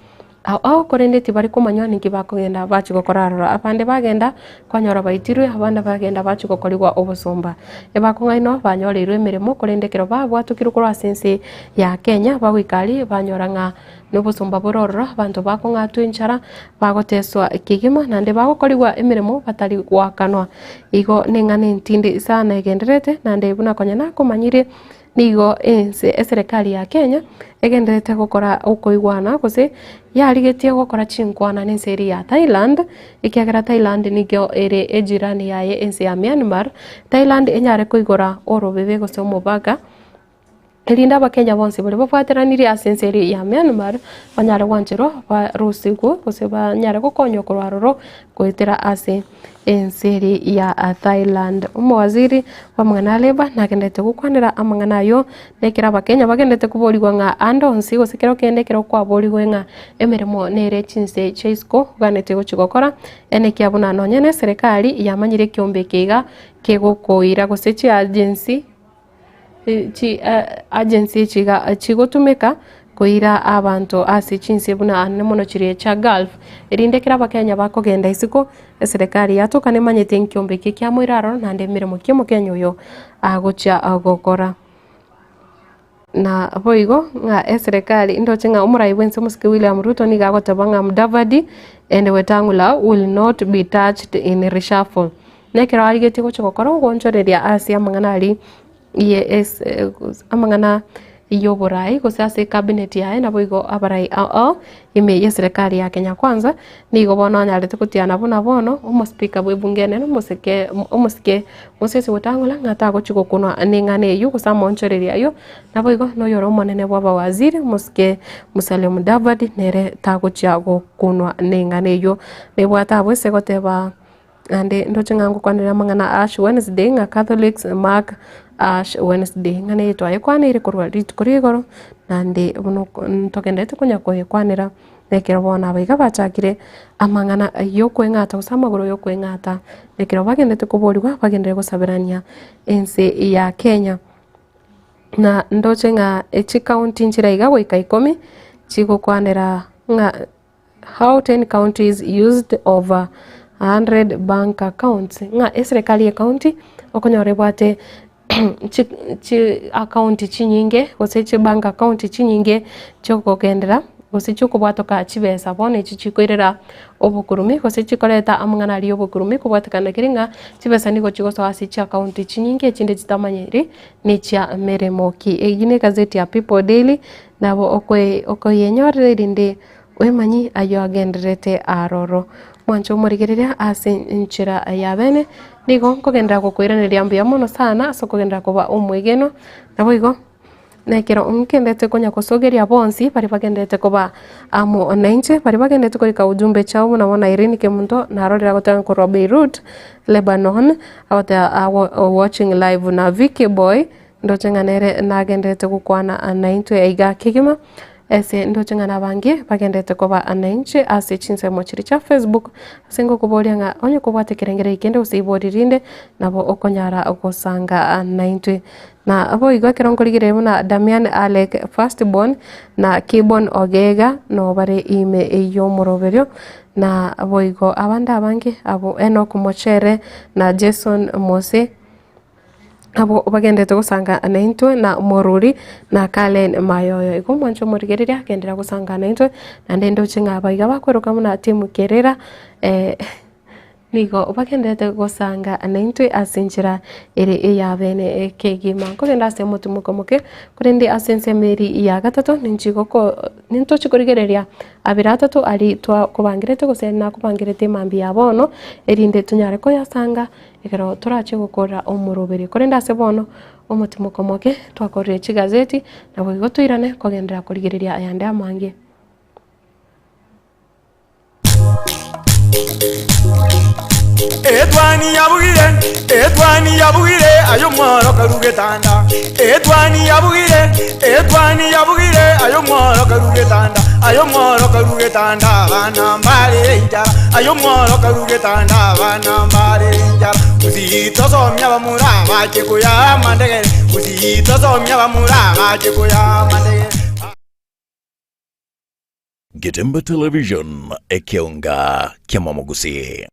Speaker 2: Ao ao korende tibari komanywa ninki bakogenda bachia gokora aroro. Abande bagenda kwanyora baitirwe, abande bagenda bachia gokorigwa obosomba. Ebakong'ainwa banyoreirwe emeremo korende ekero babwatokirwe korwa ase ense ya Kenya bagoika aria banyora ng'a nobosomba bore ororo, abanto bakong'atwa enchara, bagoteswa kegima naende bagokorigwa emeremo batari goakanwa. Igo neng'ana entindi sana egendererete naende buna konya nakomanyire. Nigo ense eserekari ya Kenya egendererete gokora okoigwana gose yarigetie gokora chinkwana na ense eria ya Thailand, ekiagera Thailand nigo ere ejirani yaye ense ya Myanmar, Thailand enyare koigora orobebe gose omobaga, erinde abakenya bonsi baria babwateranirie ase ense eria ya Myanmar banyare gwancherwa barusigwe gose banyare gokonywa korwa aroro goetera ase ense eria ya Thailand. Omowaziri bw'amang'ana a Labour nagenderete gokwanera amang'ana ayio, na ekero abakenya bagenderete koborigwa ng'a ande onsi gose kero kende ekero kwaborigwe ng'a emeremo nere chinse chia isiko oganetie gochia gokora, enekia buna nonye na eserekari yamanyire ekiombe eke iga kegokoira gose chiagency chi agency echi iga chigotumeka koira abanto ase chinse buna anene mono chiria chia Gulf, erinde ekero abakenya bakogenda isiko, eserekari yatoka nemanyete nkiombe eke kiamoira aroro naende emeremo ki omokenya oyo agochia gokora. Na boigo ng'a eserekari ndoche ng'a omorai bwense omosike William Ruto nigo agoteba ng'a Mudavadi and Wetangula will not be touched in reshuffle. Na ekero arigetie gochia gokora ogoonchoreria ase amang'ana aria ye ase amang'ana y'oborai gose ase ecabinet yaye naboigo abarai ao ao ime y'eserekari ya Kenya Kwanza, nigo bono anyarete gotiana buna bono omospeaker bw'ebunge enene omosike omosike Moses Wetang'ula ng'a tagochia gokunwa neng'ana eyio gose amaonchoreria ayio, naboigo noyore omonene bw'abawaziri omosike Musalia Mudavadi nere tagochia gokunwa neng'ana eyio. Nebwate abwo ase goteba. Naende ndoche ng'a ngokwanera amang'ana a Ash Wednesday ng'a Catholics mark Ash Wednesday, ng'a neye twayekwaneire korwa rituko ria igoro, naende buna oko ntogenderete konya koyekwanera, na ekero bono aba iga bachakire amang'ana ya okoeng'ata gose amagoro ya okoeng'ata, na ekero bagenderete koborigwa bagenderere gosaberania ense ya Kenya. Na ndoche ng'a echicounty nchire iga goika ikomi, chigokwanera ng'a. How 10 counties used over 100 bank accounts ng'a eserekari ye county okonyora ebwate chi chi account chinyinge gose chibank account chinyinge chiokogendera gose chiokobwatoka chibesa bono echi chikoirera obokurumi gose chikoreta amang'ana aria ya obokurumi kobwatekana keri ng'a chibesa nigo chigosoa ase chiaccount chinyinge echinde chitamanyiri na echia meremo ki. Eyio na egazeti ya People Daily Nabo okoyenyorera erinde oemanye ayio agendererete aroro. Mwanche omorigereria ase enchera ya bene, nigo nkogenderera gokoiraneria mbuya mono sana ase okogenderera koba omwegenwa, naboigo nekero ngendete konya kosogeria bonsi baria bagendererete koba amo nainche, baria bagendererete korika ujumbe chiabo buna bono Irene Kemunto narorire agoteba korwa Beirut, Lebanon, agoteba watching live na Vicky Boy. Ndoche ng'a nere nagenderete gokwana naintwe aiga kegima, ase ndoche ng'a nabange bagenderete koba nainche ase chinsemo chiria chia Facebook, ase ngokoboria ng'a onye kobwate ekerengererio kende gose ibori rinde, nabo okonyara gosanga naintwe. Na boigo ekero nkorigereria buna Damian Alec first born na Kibon Ogega noo bare ime y'omoroberio, na boigo abande abange abwo Enock Mochere na Jason Mose. Abwo bagenderete gosanga naintwe na Moruri na Karen Mayoyo. Igo omwancho omorigereria agenderera gosanga naintwe, naende ndoche ng'a abaiga bakweroka buna team Kerera nigo bagendererete gosanga naintwe ase enchera ere eyabene kegima. Nkogenda ase omotimoko omoke, korende ase ensemo eria ya gatato ninchi goko nintochi korigereria abere atato aria twakobangerete gose nakobangerete mambia ya bono, erinde tonyare koyasanga. Ekero torache gokora omoroberio. Korende ase bono omotimoko omoke twakorire chigazeti, naboigo toirane kogenderera korigereria ayande amange.
Speaker 5: Etwani yabugire, etwani yabugire, aye omworo karu getanda. Etwani yabugire, etwani yabugire, aye omworo karu getanda. Aye omworo karu getanda, abana mbare enchara. Aye omworo karu getanda, abana mbare enchara. Gusii tosomia abamura bache koyaa amandegere, Gusii tosomia abamura bache koyaa amandegere.
Speaker 15: Getembe Television, ekeonga ki'amamogusii.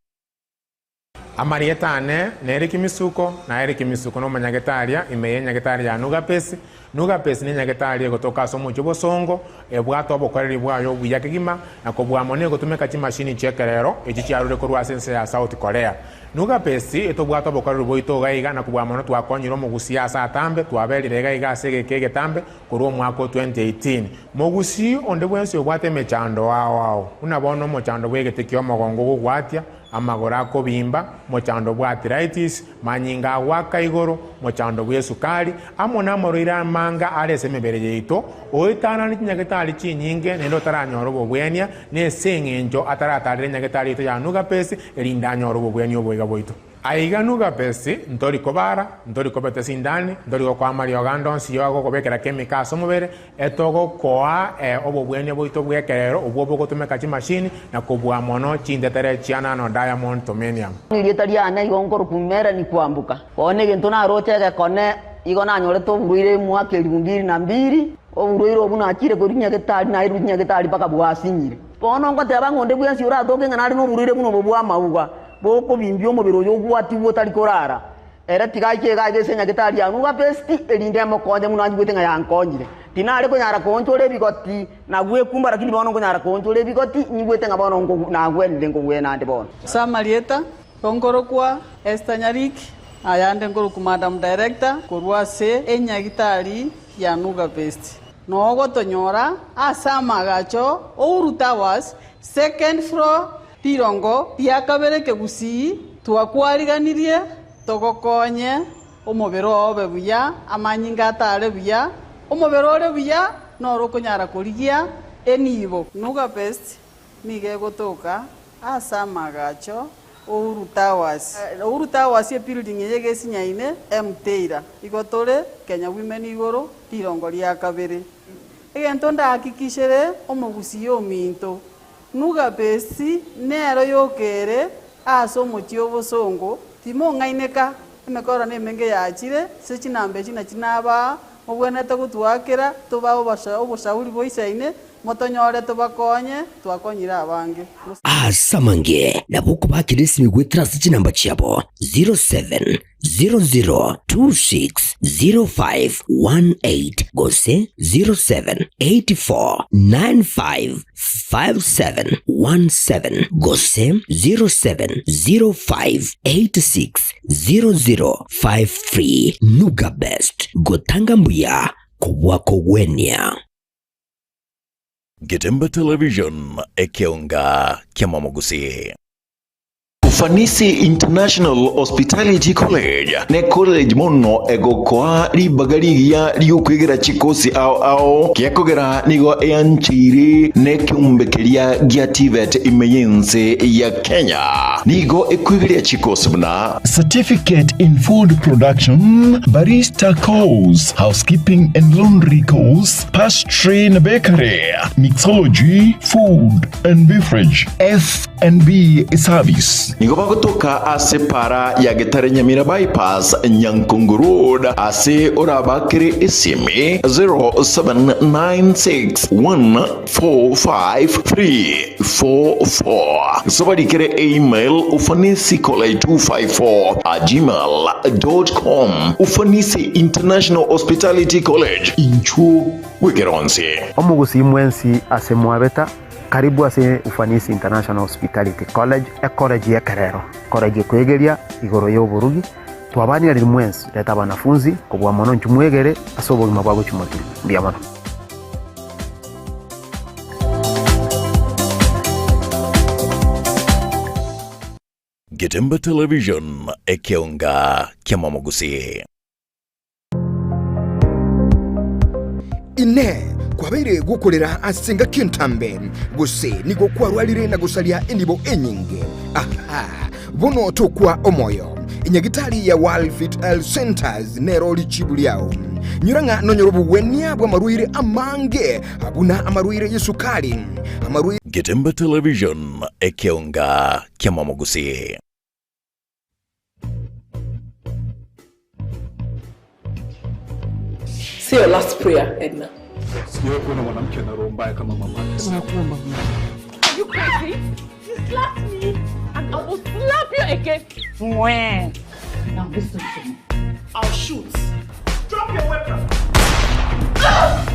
Speaker 18: Amarieta ane nere Kimisuko, na ere Kimisuko nomonyagetaria ime y'enyagetaria ya Nugapesi. Nugapesi nenyagetaria egotoka ase omochie obosongo, ebwate obokoreri bwaye obuya kegima, na kobua mono egotumeka chimashini chi'ekerero echio chiarure korwa ase ense ya South Korea. Nugapesi etobwate obokoreri bwaito iga iga, na kobua mono twakonyire omogusii ase atambe, twaberire iga iga ase egeka egetambe korwa omwaka o 2018. Mogusii onde bwensi obwate emechando ao ao, buna bono omochando bw'egete ki'omogongo ogogwatia, amagoro akobimba, mochando bw'arthritis, manyinga agoaka igoro, mochando bw'esukari, amo namarwaire amange are ase emebere yaito, oetanane chinyagetari chinyinge naende otaranyora obobwenia, nese eng'encho ataratarera enyagetari yaito ya Nugapesi, erinde anyore obobwenia oboiga bwaito. Aiga Nugapesi, ntori kobara, ntori kobeta esindani, ntori gokoa amariogo ande onsi y'ogokobekera kemika ase omobere, Etogokoa obobwenia bwaito bw'ekerero obwo bogotumeka chimashini na kobua mono chintetere chia nano diamond tomenium.
Speaker 21: Erieta riane igo nkorokwa Melanie Kwamboka. Bono egento naroche egekone, igo nanyorete oborwaire omwaka elifu mbili na mbili, oborwaire obwo nachire korwa nyagetari nairwe nyagetari mpaka bwasinyire. Bono ngoteba ng'a onde bwensi oratoke ng'a nare noborwaire buna obo bw'amauga, bokobimbia omobere oyo obwatigwe otari korara, Ere tiga aiche iga aiga ase enyagetari ya Nugapesti, erinde emokonye buna anjigwete ng'a yankonyire. Tinare konyara koonchora ebigoti na gwekumba, lakini bono nkonyara koonchora ebigoti, nyigwete ng'a bono nagwenire nkogwena ande bono.
Speaker 22: Ase amarieta, nkorokwa Esther Nyariki, ayande nkorokwa Madam Director korwa ase enyagitari ya Nugapesti. Nogotonyora ase amagacho Uhuru Towers, second floor, Rirongo ria kabere kegusii twakwariganirie togokonye omobere oo obe buya, amanyinga atare buya, omobere ore buya noro okonyara korigia enibo. Nuga Best nigo egotoka ase amagacho Uhuru Towers. Uhuru Towers ebuilding eye egesinyaine Mteira. Igo tore Kenya Women igoro rirongo ria kabere. Egento ndahakikishere omogusii ominto Nugabesi nero yoka ere ase omochie obosongo, timong'aineka, emekoro nemenge yachire, ase chinamba echi nachi nabaa, mobwenerete gotwakera, tobae oboshauri boisaine, motonyore tobakonye, twakonyire abange.
Speaker 11: Ase amange nabo okobakera esimi goetera ase chinamba chiabo 07 00260518 gose 0784955717 gose 0705860053. Nuga Best, gotanga mbuya kobua kogwenia.
Speaker 15: Getembe Television, ekeonga ki'amamogusii.
Speaker 6: Ufanisi International Hospitality College ne college mono egokoa ribaga rigiya riokwegera chikosi ao ao gekogera nigo eancheire nekeombe keria gia TVET ime y'ense ya Kenya. Nigo ekwegeria chikosi buna Certificate in Food Production, Barista Course, Housekeeping and Laundry Course, Pastry na Bakery, Mixology, Food and Beverage, F&B Service. Nigo bagotoka ase para ya Getare Nyamira Bypass, Nyankongo Road, ase orabakere esimi 0796145344. Gose obarikere email ufanisicollege254@gmail.com. Ufanisi International Hospitality College, inchuo bw'ekeronsi.
Speaker 23: Omogusii mwensi ase mwabeta, Karibu ase Ufanisi International Hospitality College, ecollege y'ekerero, college ekoegeria igoro y'oborugi. Twabanirariri mwensi, reta abanafunzi, kobua mono inchuo mwegere ase obogima bwa gochia motwe. Mbuya mono.
Speaker 15: Getembe Television, ekeonga ki'amamogusii.
Speaker 7: Inee! Kwabeire gokorera ase engaki entambe, gose nigo kwarwarire na gosaria enibo enyinge? Aha! Bono tokwa omoyo. Enyagitari ya World Fit Health Centers nero richibu riao. Nyora ng'a nonyore obogwenia bw'amarwaire amange, buna amarwaire y'esukari, amarwaire.
Speaker 15: Getembe Television, ekeonga ki'amamogusii.
Speaker 9: Say your last prayer, Edna.
Speaker 1: Sijawahi kuona mwanamke ana roho mbaya kama mama.
Speaker 9: Nakuomba Mungu.
Speaker 26: Are you crazy? You slapped me and I will slap you again.
Speaker 19: Mwah. Now listen to me.
Speaker 26: I'll shoot. Drop your weapon.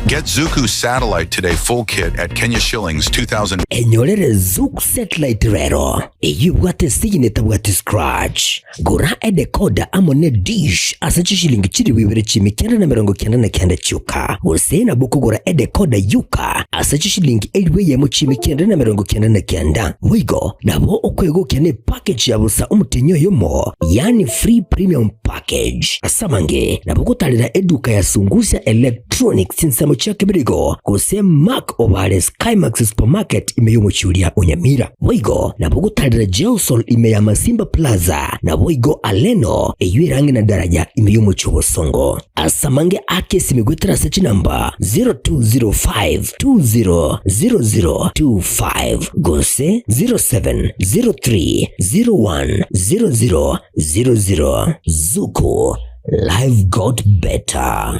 Speaker 10: Get Zuku Satellite Today full kit at Kenya shillings 2000.
Speaker 11: Enyorere Zuku Satellite rero eyio ebwate esigini etabwati scratch. Gora edecoder amo ne dish ase chishilingi chilifu ibere chimi kianda na emerongo kianda na kianda chioka, gose nabo okogora edecoder yoka ase chishilingi elifu eyemo chimi kianda na emerongo kianda na kianda. Boigo nabo okwegokia ne package ya bosa omotenyi oyomo, yaani free premium package. Ase amange nabo ogotarera eduka ya Sungusia Electronics chinsemo chia Kebirigo gose Mark Obare Skymax Supermarket ime y'omochie oria o Nyamira. Boigo nabo ogotarera Gelsol ime ya Masimba Plaza naboigo Aleno eyio ere ang'e na daraja ime y'omochie o Bosongo. Ase amange ake esimi goetera ase chinamba 0205200025 gose 0703010000. Zuku, life got better.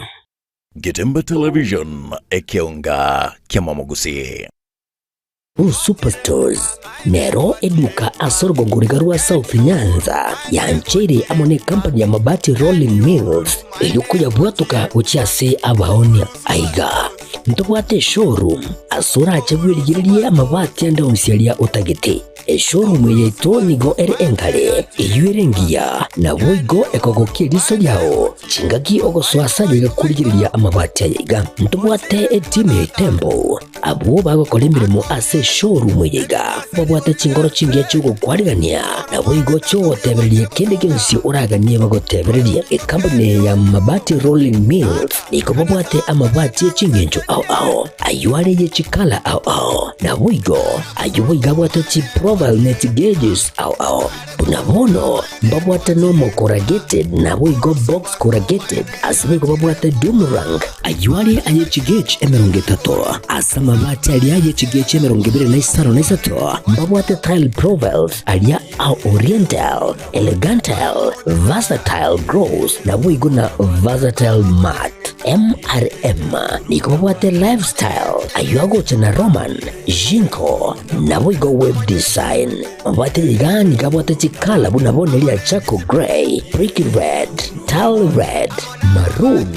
Speaker 15: Getembe Television, ekeonga kiamamogusii.
Speaker 11: Blue Superstores nero eduka ase orogongo riga rwa South Nyanza yancheire amo ne company ya Mabati Rolling Mills erio koyabwatoka gochia ase abaonia. Aiga ntobwate eshowroom ase orache bwerigererie amabati ande onsi aria otagete. Eshowroom eye yaito nigo ere enkare, eyio ere engiya, naboigo ekogokia eriso riao chingaki ogosoa ase aye iga korigereria amabati aya iga. Ntobwate etimu ya Itembo Abwo bagokora emeremo ase eshowroom eye iga babwate chinkoro chingiya chi'ogokwarigania, naboigo chi'ogotebereria kende gionsi oraganie bagotebererie. Ekampuni eye ya Mabati Rolling Mills nigo babwate amabati e chingencho ao ao, ayio are ye chikala ao ao, naboigo ayio boigo abwate chiprofile ne chigeges ao ao. Buna bono mbabwate nomo corrugated naboigo box corrugated, ase boigo babwate doomerang, ayio are aye chigauge 30, ase amabati aria aye chigauge 23, mbabwate tile profiles aria a oriental, elegantal, versatile gloss, naboigo na versatile matte. MRM nigo babwate lifestyle, ayio agocha na Roman, Jinko, naboigo web design. Mabwate iga nigo abwate chikala buna bono eria charcoal grey, brick red, tile red, maroon,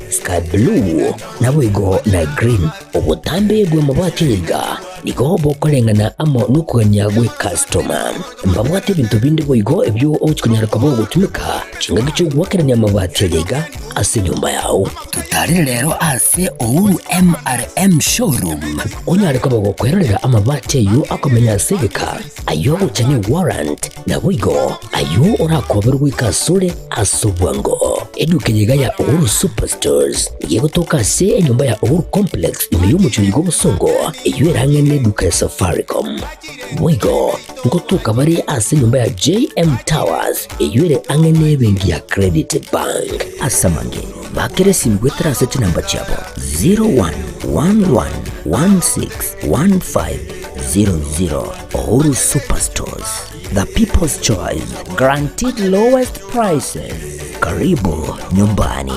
Speaker 11: sky blue, naboigo na green. Obotambe bw'amabati aya iga nigo bokoreng'ana amo nokogania gw'ecustoma. Mbabwate ebinto binde boigo ebio ogochi konyara koba ogotumeka chingaki chi'ogoakerania amabati aya iga ase enyomba yao. Totarere rero ase Uhuru MRM Showroom onyare koba gokwerorera amabati ayio akomenya ase egeka, ayio agocha ne warrant, naboigo ayio orakoberwe goika asore ase obwango. Eduka eye iga ya Uhuru Superstores nigo egotoka ase enyomba ya Uhuru Complex ime y'omochie oyo bw'obosongo, eyio ere ang'e neduka ya Safaricom. Boigo ngotoka bare ase enyomba ya JM Towers eyio ere ang'e nebenki ya Credit Bank. Ase amange, bakera esimi goetera ase chinamba chiabo 0111161500. Uhuru Superstores, the people's choice, guaranteed lowest prices. Karibu nyumbani.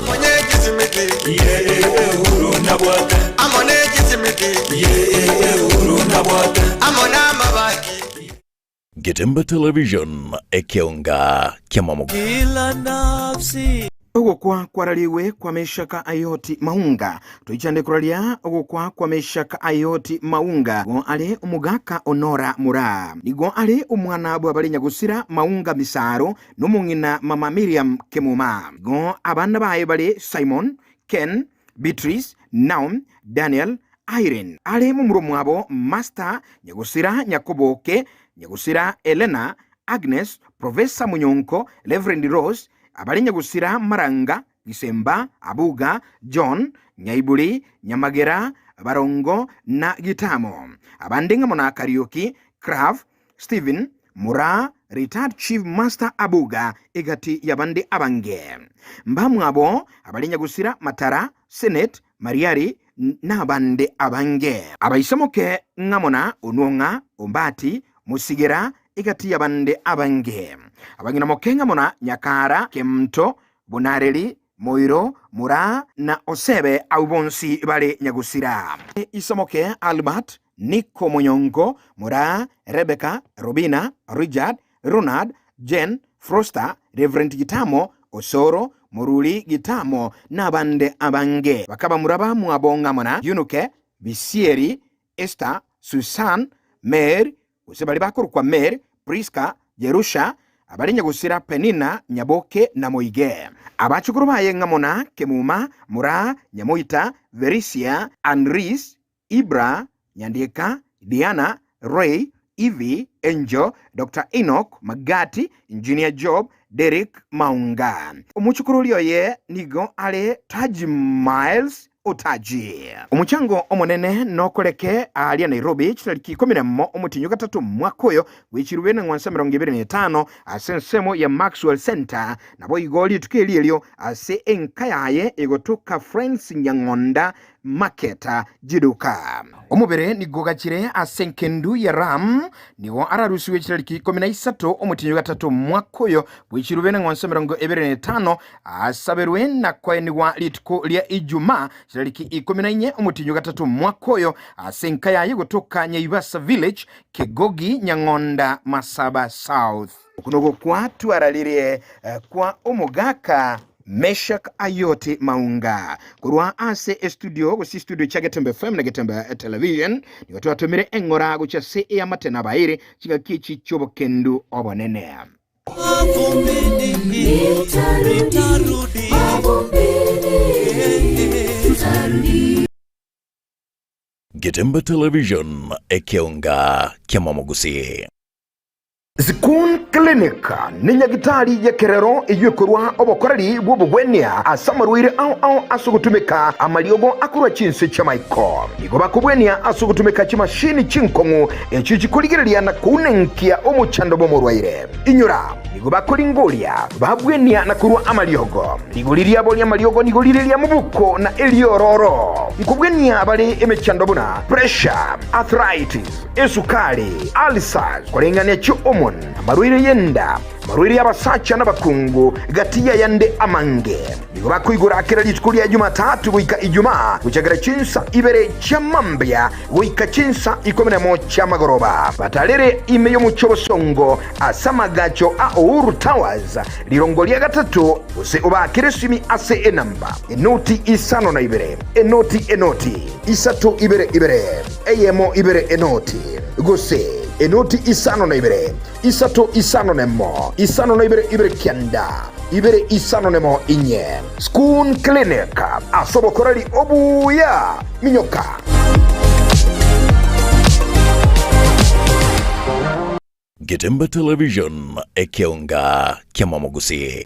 Speaker 15: Getembe Television, ekeonga kiamamo.
Speaker 5: Kila nafsi
Speaker 7: Ogokwa kwarariwe kwa Meshaka Ayoti Maunga. Toichande koraria ogokwa kwa Meshaka Ayoti Maunga. Nigo are omogaka o Nora Moraa. Nigo are omwana bw'abare nyagosira Maunga Misaro nomong'ina mama Miriam Kemuma. Nigo abana baye bare Simon, Ken, Beatrice, Naom, Daniel, Irene. Are momura omwabo Master, nyagosira Nyakoboke, nyagosira Elena, Agnes, Professor Munyonko, Reverend Rose, abare nyagosira Maranga, Gisemba, Abuga, John, Nyaiburi, Nyamagera, Barongo, na Gitamo. Abande ng'amo na Kariuki, Craf, Stephen, Moraa, Retired Chief Master Abuga, egati y'abande abange. Mbamwabo abare nyagosira Matara, Senate, Mariari, nabande abange. Abaisamoke ng'amo na Onwong'a, Ombati, Mosigera, egati y'abande abange. Abang'ina moke ng'amo na Nyakara, Kemto, Bonareri, Moiro, Moraa, na Osebe, abwo bonsi bare nyagusira. Isomoke, Albert, Nico Monyonko, Moraa, Rebecca, Robina, Richard, Ronald, Jane, Froster, Reverend Gitamo, Osoro, Moruri Gitamo, na abande abange. Bakabamura bamwabo ng'amo na Yunuke, Bisieri, Esther, Susan, Mary, gose baria bakorokwa Mary, Priska, Jerusha, abare nyagusira Penina, Nyaboke, na Moige. Abachukuru baye ng'amo na Kemuma, Moraa, Nyamoita, Verisia, Anris, Ibra, Nyandieka, Diana, Ray, Ivy, Angel, Doctor Enock, Magati, Engineer Job, Derrick Maunga. Omochukuru oria oye nigo are Taji Miles Otaji. Omochango omonene nokoreke aaria Nairobi chitariki ikomi nemo omotienyi o gatato omwaka oyo bw'echirube na ng'wansa emerongo ebere na etano ase ensemo ya Maxwell Centre naboigo rituko eri erio ase enka yaye egotoka Friends Nyang'onda Market chiduka. Omobere nigo ogachire ase enkendu ya Ram, nigo ararusigwe chitariki ikomi na isato omotienyi o gatato omwaka oyo bw'echirube na ng'wansa 25, asaberwe na koenigwa rituko ria Ijumaa chitariki 14 omotienyi o gatato omwaka oyo ase enka yaye gotoka Nyaibasa Village, Kegogi, Nyang'onda, Masaba South. Oku nogokwa twararire kwa omogaka Meshack Ayoti Maunga korwa ase estudio gose studio chia Getembe FM na Getembe Television nigo twatomire eng'ora gochia ase eamate na abairi chingaki echi chi'obokendu obonene.
Speaker 15: Getembe Television, ekeonga ki'amamogusii.
Speaker 7: Zikun Clinic nenyagitari y'ekerero eyio ekorua obokoreri bw'obogwenia ase amarwaire ao ao ase ogotumeka amariogo akorwa chinse chi'amaiko. Nigo bakobwenia ase ogotumeka chimashini chinkong'u echio chikorigereria na kounenkia omochando bw'omorwaire. Inyora, nigo bakoringoria, babwenia na korua amariogo. Rigori riabo ri'amariogo nigo rire ria mobuko na eriororo. Nkobwenia bare emechando buna pressure, arthritis, esukari, ulcers, koreng'ania chi'hormone, amarwaire y'enda, amarwaire y'abasacha n'abakungu, gati y'ayande amange. Nigo bakoigora kera rituko ria Jumatatu goika Ijumaa, gochakera chinsa ibere chia mambia goika chinsa ikomi nemo chi'amagoroba. Batarere ime y'omochie obosongo ase amagacho a Uhuru Towers, rirongo ria gatato, gose obaakere esimi ase enamba, enoti isano na ibere, enoti enoti, isato ibere ibere, eyemo ibere enoti, gose enoti isano na ibere, isato isano nemo, isano na ibere ibere kianda, ibere isano nemo inye. Schoon Clinic, ase obokoreri obuya, minyoka.
Speaker 15: Getembe Television, ekeonga ki'amamogusii.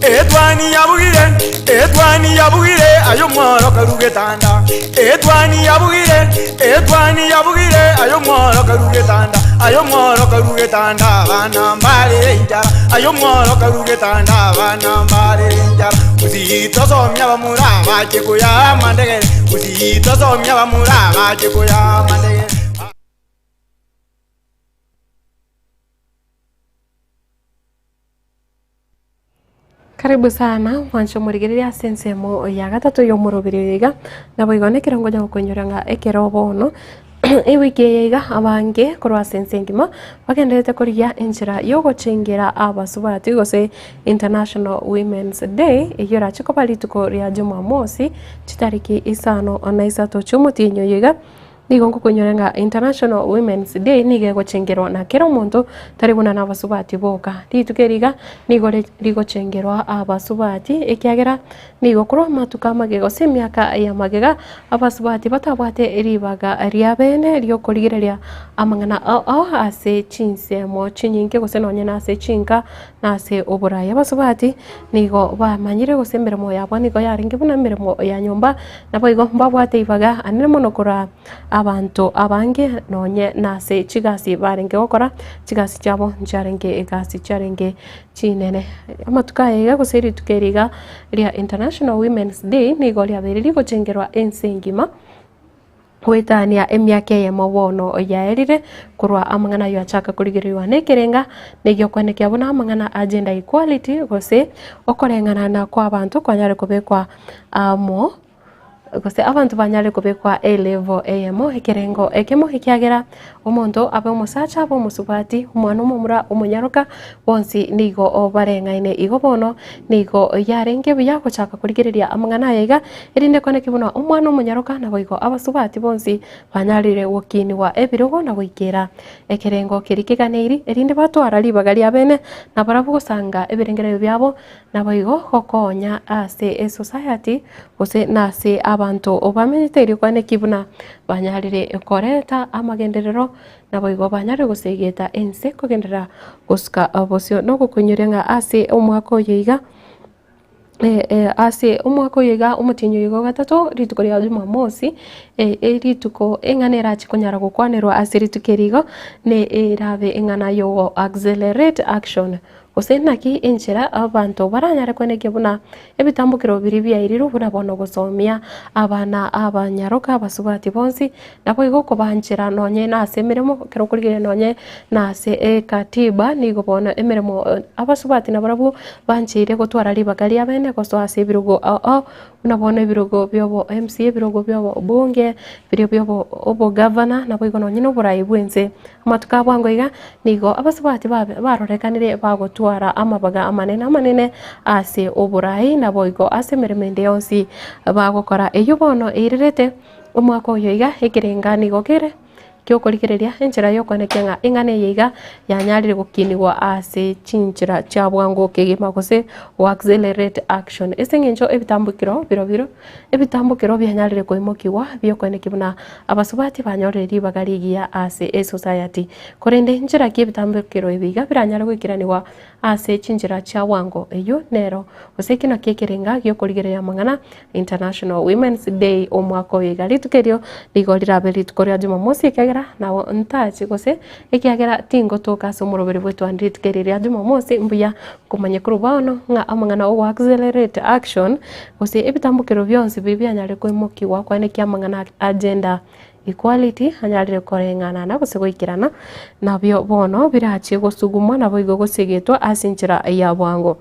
Speaker 5: Etwani yabugire, etwani yabugire, aye omworo karu getanda. Etwani yabugire, etwani yabugire, aye omworo karu getanda. Aye omworo karu getanda, abana mbarere enchara. Aye omworo karu getanda, abana mbarere enchara. Gusii tosomia abamura abache koyaa amandegere, Gusii tosomia abamura abache koyaa amandegere.
Speaker 2: Karibu sana mwanche omorigereria ase ensemo ya gatato y'omoroberi oyo iga, naboigo nekero ngonya gokoinyora ng'a ekero bono ewiki eye iga abange korwa ase ense engima bagendererete korigia enchera yogochengera abasubati gose International Women's Day eyio erache koba rituko ria Jumamosi chitariki isano na isato chi'omotienyi oyo iga. Nigo ngokoinyora ng'a International Women's Day nigo egochengerwa na kera omonto, tari buna nabasubati boka. Rituko eri iga nigo rigochengerwa abasubati ekiagera nigo korwa amatuko amagega gose emiaka ya magega, abasubati batabwate ribaga ria bene riokorigereria amang'ana ao ao ase chinsemo chinyinge gose nonye na ase chinka na ase oborayi. Abasubati nigo bamanyire gose emeremo yabo nigo yarenge buna emeremo ya nyomba, Naboigo mbabwate ibaga anene mono korwa abanto abange nonye nase chigasi barenge gokora, chigasi chiabo nchiarenge egasi chiarenge chinene. Amatuko aya iga gose rituko eri iga ria International Women's Day nigo riabeire rigochengerwa ense engima. Goetania emiaka eyemo bono yaerire korwa amang'ana ayio achaka korigererigwa nekerenga, na egiokoenekia buna amang'ana a gender equality gose okoreng'anana kw'abanto kwanyare kobekwa amo gose abanto banyare kobekwa elevel eyemo ekerengo ekemo ekiagera omonto abe omosacha abe omosubati omwana omomura omonyaroka bonsi nigo bareng'aine. Igo bono nigo yarenge buya gochaka korigereria amang'ana aya iga erinde kwane ki buna omwana omonyaroka naboigo abasubati bonsi banyarire gokinigwa ebirogo na goikera ekerengo keria keganeiri erinde batwara ribaga riabene nabarabwo gosanga ebirengererio biabo Naboigo gokonya ase esociety gose nase abanto bamenyete erio kwane ki buna banyarire koreta amagenderero naboigo banyarire gosegeta ense kogenderera gosuka bosio. Nogokoinyoria ng'a ase omwaka oyo iga ase omwaka oyo iga omotienyi oyo iga ogatato rituko ria jumamosi rituko eng'ana erache konyara gokwanerwa ase rituko eri igo ne erabe eng'ana yogo accelerate action. Gose naki enchera abanto baranyare kwenekia buna ebitambokero biria biairirwe buna bono gosomia abana abanyaroka abasubati bonsi, naboigo kobanchera nonye nase emeremo ekero okorigereria nonye nase ekatiba nigo bono emeremo abasubati nabarabwo bancheire gotwara ribaga riabene gosoa ase ebirogo ao ao Buna bono ebirogo bi'obo MC, ebirogo bi'obobunge, biria bi'obo obogavana, naboigo nonye na oborai bw'ense. Amatuko a bwango iga, nigo abasubati babe barorekanire bagotwara amabaga amanene amanene ase oborai, naboigo ase emeremo ende yonsi bagokora. Eyio bono eirerete omwaka oyo iga, ekerenga nigo kere. Gi'okorigereria enchera y'okoenekia ng'a eng'ana eye iga yanyarire gokinigwa ase chinchera chia bwango kegima gose go accelerate action. Ase eng'encho ebitambokero biro biro ebitambokero bianyarire koimokigwa biokoenekia buna abasubati banyorire ribaga rigiya ase esociety. Korende nchera ki ebitambokero ebi iga biranyare goikeranigwa ase chinchera chia bwango? Eyio nero gose ekio nakio ekerenga gi'okorigereria amang'ana International Women's Day omwaka oyo iga. Rituko erio nigo rirabe rituko ria Jumamosi ekiagera nabo ntache gose ekiagera tingotoka ase omoroberi bw'etwani rituko eri ria Jumamosi mbuya nkomanya korwa bono ng'a amang'ana ogo accelerate action gose ebitambokero bionsi biria bianyare koimokigwa kwane ki amang'ana a gender equality anyarire koreng'ana na gose goikerana nabio bono birache gosugumwa naboigo gosegetwa ase enchera ya bwango.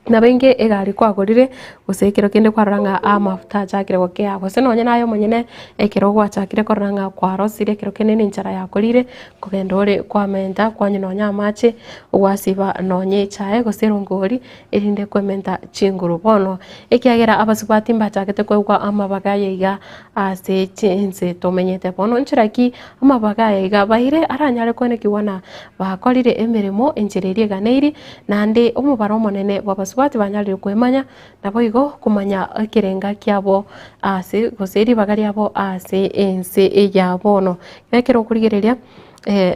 Speaker 2: Nabainge egari kwagorire, gose ekero kende kwarora ng'a amafuta achakire gokea, gose nonye naye omonyene ekero gwachakire korora ng'a kwarosire ekero kende na enchara yakorire, kogenda ore kwamenta kwanywa nonye amache, gwasiba nonye echae gose erongori, erinde kwementa chinguru. Bono ekiagera abasubati mbachagete koigwa amabaga aya iga ase chinse tomenyete bono nchera ki amabaga aya iga baire aranyare koenekigwa na bakorire emeremo enchera eria eganeiri. Naende omobaro omonene bw'abasubati banyarire kwemanya, naboigo komanya ekerenga kiabo ase gose ribaga riabo ase ense ya bono. Ekero okorigereria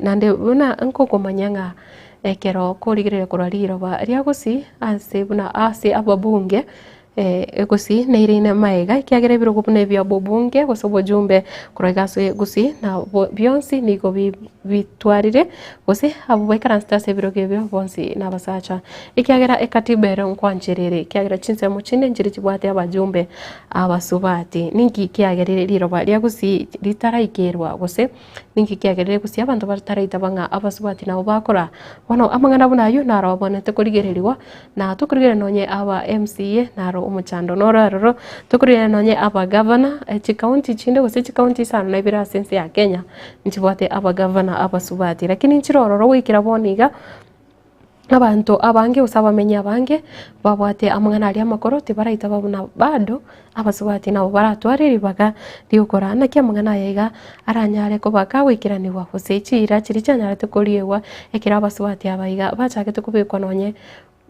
Speaker 2: naende buna nkokomanya ng'a ekero okorigereria korwa riroba ria gusii ase buna ase ababunge Gusii neire ine magega ekiagera ebirogo buna ebia obobunge gose obojumbe korwa iga ase Gusii na bionsi nigo bitwarire gose abwo baikaransete ase ebirogo ebio bonsi nabasacha. Ekiagera ekatiba ero nkwanchera ere ekiagera chinsemo chinde nchiri chibwate abajumbe abasubati. Ninki kiagerire riroba ria Gusii ritaraikerwa gose Ninki kiagerire gose abanto bataraitaba ng'a abasubati nabo bakora? Bono amang'ana buna ayio naro abwenerete korigererigwa, na tokorigereria nonye aba MCA naro omochando noro aroro, tokorigereria nonye abagavana, chikaunti chinde gose chikaunti isano na ibere ase ense ya Kenya, nchibwate abagavana abasubati. Lakini nchire ororo goikera bono iga. Abanto abange gose abamenyi abange babwate amang'ana aria amakoro tibaraitaba buna bado abasubati nabo baratware ribaga ri'okora. Naki amang'ana aya iga aranyare koba kagoikeranigwa gose chiira chiria chianyarete koriegwa ekero abasubati aba iga bachagete kobekwa nonye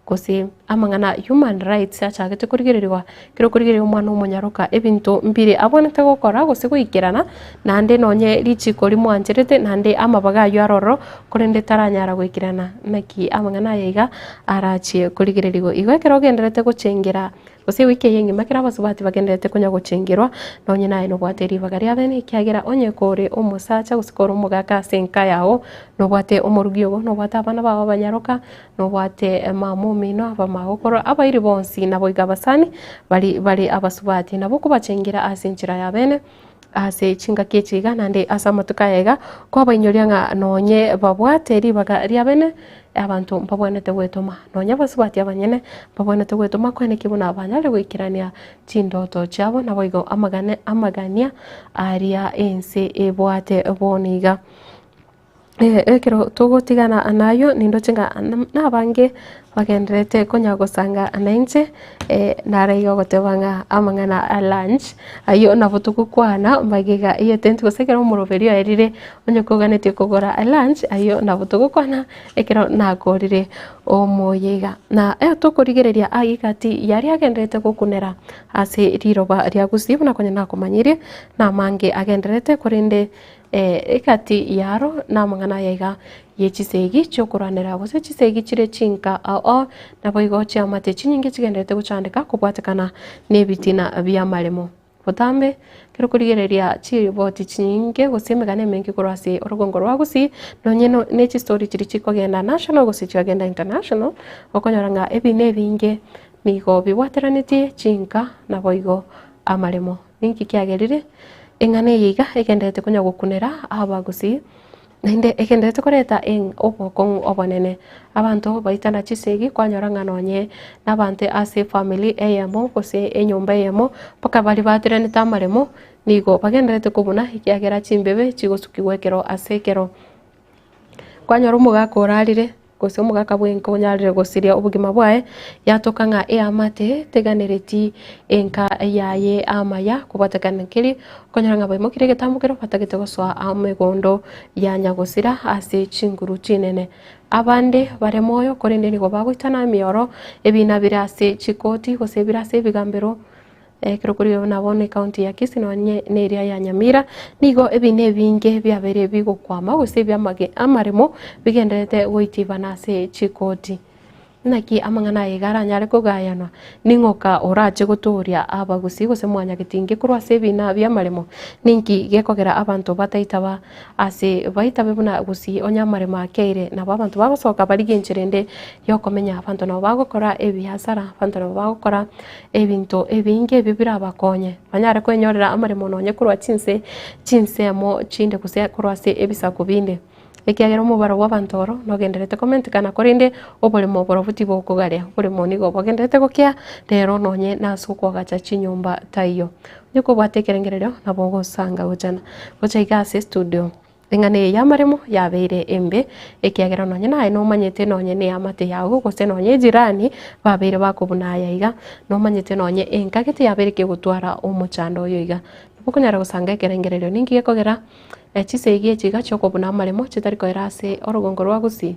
Speaker 2: gose amang'ana human rights achagete korigererigwa Ekero okorigereria omwana omonyaroka ebinto mbire abwenerete gokora gose goikerana, naende nonye richiko rimwancherete naende amabaga ayio are ororo, korende taranyara goikerana. Naki amang'ana aya iga arachie korigererigwa. Igo ekero ogendererete gochengera gose ewiki eye engima ekero abasubati bagendererete konya gochengerwa, nonye naye nobwate ribaga riabene ekiagera onye kore omosacha gose kore omogaka ase enka yago, nobwate omorugi ogo, nobwate abana bao abanyaroka, Nobwate mama omino, abamagokoro, abairi bonsi, naboigo abasani baria bare abasubati, nabo okobachengera ase enchera y'abeene. Ase chingaki echi iga naende ase amatuko aya iga, kwabainyoria ng'a nonye babwate ribaga riabene, abanto mbabwenerete gwetoma, nonye abasubati abanyene mbabwenerete gwetoma kweneki buna banyare goikerania chindoto chiabo naboigo amagane amagania aria ense ebwate bono iga. Ekero togotigana nayio nindoche ng'a nabange bagendererete konya gosanga nainche, naro iga ogoteba ng'a amang'ana a lunch, ayio nabo togokwana magega ya etent gose ekero omoroberi oerire onye koganetie kogora lunch ayio nabo togokwana ekero nakorire omoyega. Na tokorigereria aya egati yaria agendererete gokunera ase riroba ria gusii buna konya nakomanyirie, namange agendererete korende. Egati yaro namang'ana aya iga ye chisegi chi'okorwanera, gose chisegi chire chinka ao ao, naboigo chiamate chinyinge chigendererete gochandeka kobwatekana nebitina bi'amaremo. Botambe, ekero okorigereria chiripoti chinyinge gose emegano emenge korwa ase orogongo rwa Gusii, nonye ne chistori chiria chikogenda national gose chiagenda international, okonyora ng'a ebi nebinge nigo bibwateranetie chinka naboigo amaremo. Ninki kiagerire eng'ana eye iga egendererete konya gokunera abagusii, naende egendererete koreta obokong'u obonene? Abanto baitana chisegi kwanyora ng'a nonye nabanto ase efamiri eyemo gose enyomba eyemo mpaka baria bateranete amaremo nigo bagendererete kobuna ekiagera chimbebe chigosukigwa ekero ase ekero. Kwanyora omogaka orarire. Gose omogaka bw'enka onyarire gosiria obogima bwaye, yatoka ng'a eamate teganereti enka yaye amaya kobwatekana keria, okonyora ng'a baimokire egetambokero batagete gosoa amegondo ya nyagosira ase chinguru chinene. Abande bare moyo korende nigo bagoitana emioro, ebina bire ase chikoti gose bire ase ebigambero. Ekero korigia buna bono ecounty ya Kisii nonye neria ya Nyamira, nigo ebina ebinge biabeire bigokwama gose ebiamage amaremo bigendererete goitibana ase chikoti. Naki amang'ana aya iga aranyare kogayanwa? Ning'oka orache gotooria abagusii gose mwanyagetinge korwa ase ebina biamaremo? Ninki gekogera abanto bataitaba ase baitabe buna gusii onye amaremo akeire nabo abanto bagosoka barigie enchera ende yokomenya abanto nabo bagokora ebiasara abanto nabo bagokora Ebinto ebinge ebio birabakonye, banyare kwenyorera amaremo nonye korwa chinse chinsemo chinde gose korwa ase ebisaku binde. Ekiagera omobaro bw'abanto oro nogendererete komentekana korende oboremo borobwo tibokogaria, oboremo nigo bogendererete gokea rero nonye nase okoagacha chinyomba taiyo. Onye kobwate ekerengererio nabo ogosanga gochana gocha iga ase estudio. Eng'ana eye y'amaremo yabeire embe, ekiagera nonye naye nomanyete nonye neamate yao, gose nonye ejirani babeire bakobuna aya iga, nomanyete nonye enka gete yabeire kegotwara omochando oyo iga. Nabo okonyara gosanga ekerengererio ninki gekogera chisegi echi iga chiokobuna amaremo chitari koera ase orogongo rwa gusii?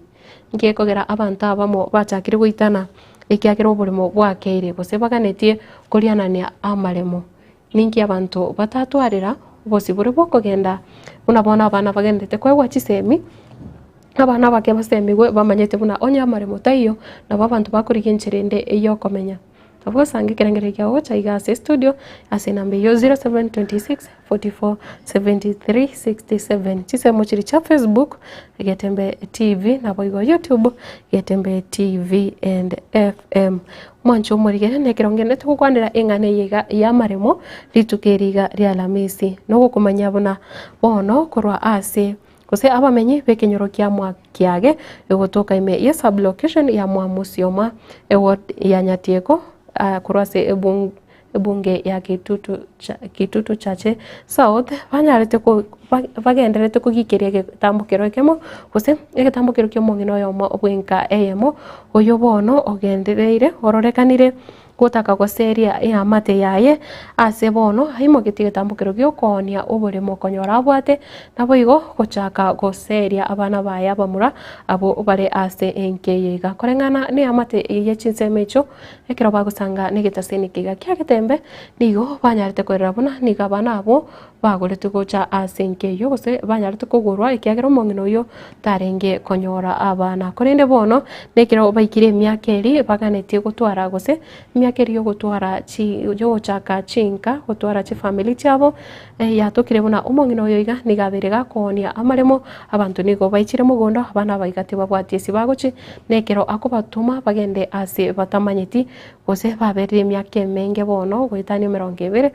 Speaker 2: Ninki gekogera abanto abamo bachakire goitana ekiagera oboremo bwakeire gose baganetie korianania amaremo? Ninki abanto batatwarera obosibore bw'okogenda buna bono abana bagenderete koegwa chisemi, abana abake basemigwe bamanyete buna onye amaremo taiyo, nabo abanto bakorigia enchera ende ey'okomenya. Nabo osange ekerengererio kiago gocha iga ase estudio ase enamba eyio 0726 44 73 67. Chisemo chiria chia Facebook, Getembe TV, naboigo YouTube, Getembe TV and FM. Mwanche omorigere nekero ngenderete gokwanera eng'ana eye iga y'amaremo rituko eri iga ria Alamisi, nogokomanyia buna bono korwa ase gose abamenyi b'ekenyoro kia Mwakiage egotoka ime ye sub-location ya Mwamusioma eward ya Nyatieko korwa ase ebunge ya Kitutu Kitutu Chache South banyarete bagendererete kogikeria egetambo kero ekemo gose egetambo kero kia omong'ina oyomo bw'enka eyemo, oyio bono ogendereire ororekanire gotaka goseria eamate yaye ase bono aimogetie egetambo kero gi'okoonia oboremo konyora abwate, naboigo gochaka goseria abana baye abamura abwo bare ase enka eye iga. Koreng'ana neamate eye ye chinsemo echio. Ekero bagosanga negetaseni keiga kia getembe, nigo banyarete kwerora buna nigo abana abwo bagoretwe gocha ase enka eyio, gose banyarete kogorwa ekiagera omong'ina oyio tarenge konyora abana. Korende bono, nekero baikire emiaka eria baganetie gotwara gose emiaka eria yogotwara chi yogochaka chinka, gotwara chifamiri chiabo, yatokire buna omong'ina oyo iga nigo abeire gakoonia amaremo, abanto nigo baichire mogondo, abana aba iga tibabwati ase bagochia, na ekero akobatoma bagende ase batamanyeti, gose baberire emiaka emenge bono goetania emerongo ebere.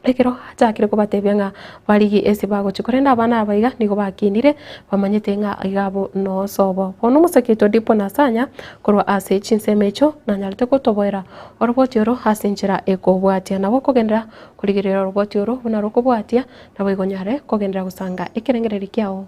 Speaker 2: Ekero achakire kobatebia ng'a barigie ase bagochia, korende abana aba iga nigo bakinire, bamanyete ng'a iga abwo nosobo. Bono omosake oito Dipo Nasanya korwa ase chinsemo echio nanyarete gotoboera oroboti oro ase enchera ekobwatia. Nabo okogenderera korigereria oroboti oro buna rokobwatia, naboigo onyare kogenderera gosanga ekerengererio kiao.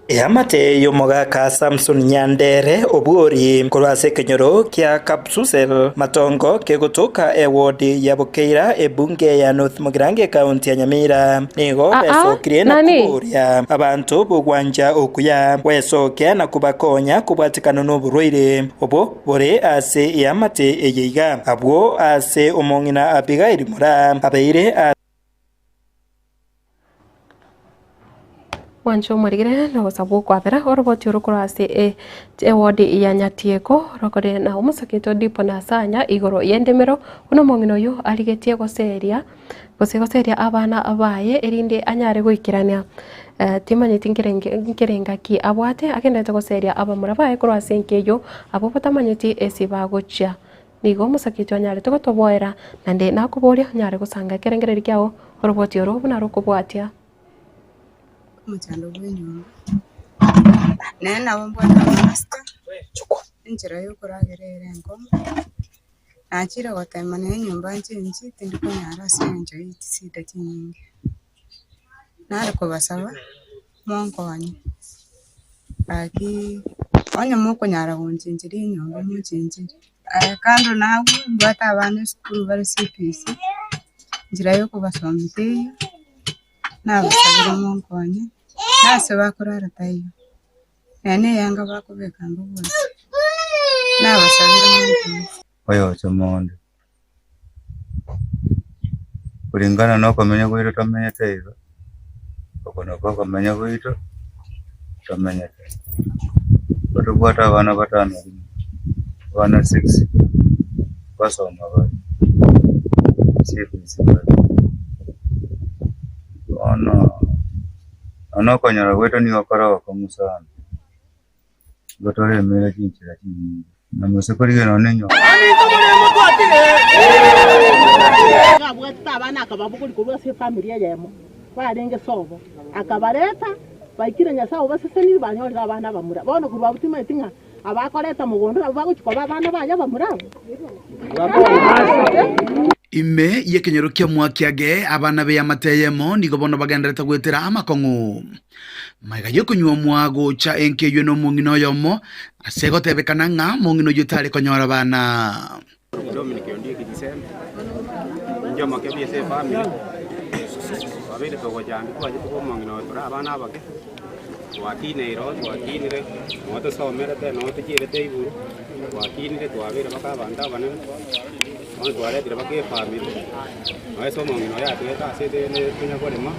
Speaker 3: Eamate y'omogaka Samson Nyandere Obwori korwa ase ekenyoro kia Kapsusel, Matongo kegotoka eward ya Bokeira ebunge ya North Mugirango ekaunti ya Nyamira nigo
Speaker 2: Aa,
Speaker 3: besokirie na
Speaker 2: nani?
Speaker 3: koboria abanto b'ogwancha okuya gwesokia na kobakonya kobwatekana n'oborwaire obo bore ase eamate eye iga. Abwo ase omong'ina Abigaili Moraa abeire
Speaker 2: Mwanche omorigere na ogosabwa okwabera oroboti oro korwa ase e- ewodi ya Nyatieko rokore na omosakete Odipo Nasanya igoro y'endemero buna omong'ina oyio arigetie goseria gose goseria abana baye erinde anyare goikerania timanyeti nkerenge nkerenga ki abwate agenderete goseria abamura baye korwa ase enka eyio abwo batamanyeti ase bagochia. Nigo omosaketi onyarete gotoboera, naende nakoboria onyare gosanga ekerengererio kiao oroboti oro buna rokobwatia.
Speaker 4: Omochando bw'enyomba, nere nabo mbwate amapastor, enchera ya okoragera ere enkong'u, nachire gotema nere enyomba nchenchi tindi konyara ase eng'encho ye chisida chinyinge. Nare kobasaba, monkonye, gaki onye mokonyara gonchencheria enyomba monchencherie. Aya kando na abwo, mbwate abana esukuru bare CBC, enchera ya okobasomia teiyo, nabasabire monkonye, na ase bakorara taiyo, nonya na eyanga bakobeka mbabwati, nabasabire monkonye.
Speaker 5: Oyocha omonde. Kulingana na okomenya gwaito tomenyete iga, oko nakwo okomenya gwaito tomenyete. Igo tobwate abana batano rimo, abana six, basoma bare, CBC bare. Bono, nonya okonyora gwaito nigo kore ogokong'u sana, igo toremere chinchera chinyinge. Na mose korigia nonya nenyomba.
Speaker 26: Abwatete abana akababogoria korwa ase efamiri eyemo barenge sobo, akabareta, baikire Nyasae obasesenirie banyorire abana abamura. Bono korwa abwo timanyeti ng'a abakoreta mogondo nabwo bagochia koba abana baye abamura abwo.
Speaker 8: Ime y'ekenyoro kia Mwakiage, abana b'eamate eyemo nigo bono bagenderete goetera amakong'u. Magega y'okonyuomwa gocha enka eyio nomong'ina oyomo, ase gotebekana ng'a omong'ina oyio tare konyora bana.
Speaker 12: Dominic Ondieki Gisembe, inche omokebi ase efamiri, twabeire togochanda twachete kwa omong'ina oyo tore abana abake, twakineire oo twakinire, noo tosomerete noo tochierete igoro, twakinire twabeire mpaka abanto abanene, bono twaretire mpaka efamiri, noo ase omong'ina oyo atoete ase tonya korema,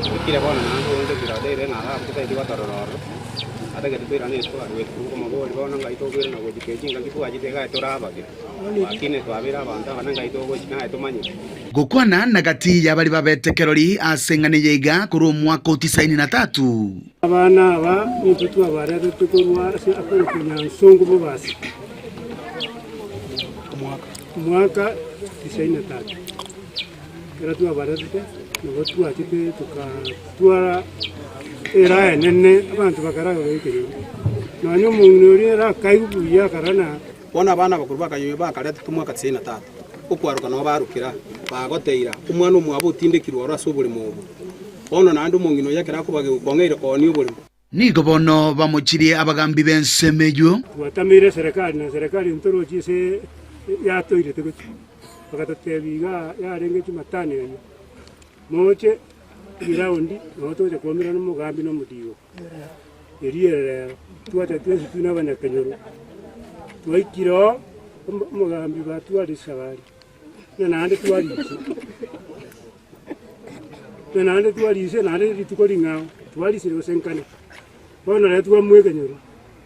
Speaker 12: oikire bono naende onde otiroteire ng'a iga abwo totaeti gotorora ororo. Atagete toirane isiko aruete korwa komobori bono ngai tokoirana gochia kechi ngaki twachete iga tore abake twakine twabeire abanto abana ngai togochia naye tomanyete.
Speaker 8: Gokwana na gati y'abaria babete kerori ase eng'ana eye iga korwa omwaka o tisaini na tatu.
Speaker 24: Abana aba nintwe twabaretete korwa ase akorokwa Nyansongo Bobasi, omwaka tisaini na tatu. Ekero twabaretete, nabo twachete tokatwara eraha enene, abanto bakaraga goikeria. Nonya omong'ina oria ere akaigwa buya akarora na.
Speaker 12: Bono abana abakoro bakanywa bakaretete omwaka tisaini na tatu, okwaroka nabo barokera, bagoteira, Omwana omwabo otindekirwe oro ase oboremo obo. Bono naende omong'ina oyo ekero akobagigwa kong'eire koonia oboremo.
Speaker 8: Nigo bono bamochirie abagambi b'ensemo eyio.
Speaker 24: Twatameire eserekari na eserekari ntorochi ase yatoirete gochia. Bagatotebia iga yarenge Jumatano eyio, moche riraundi nabo togocha koumerana nomogambi na omodigo. Erio ere rero twacha twensi twe na abanyakenyoro, twaikire oo omogambi batware esabari, na naende twariisia. Na naende twariisia naende rituko ring'ao, twarisirie gose nkane. Bono rero twamoa ekenyoro,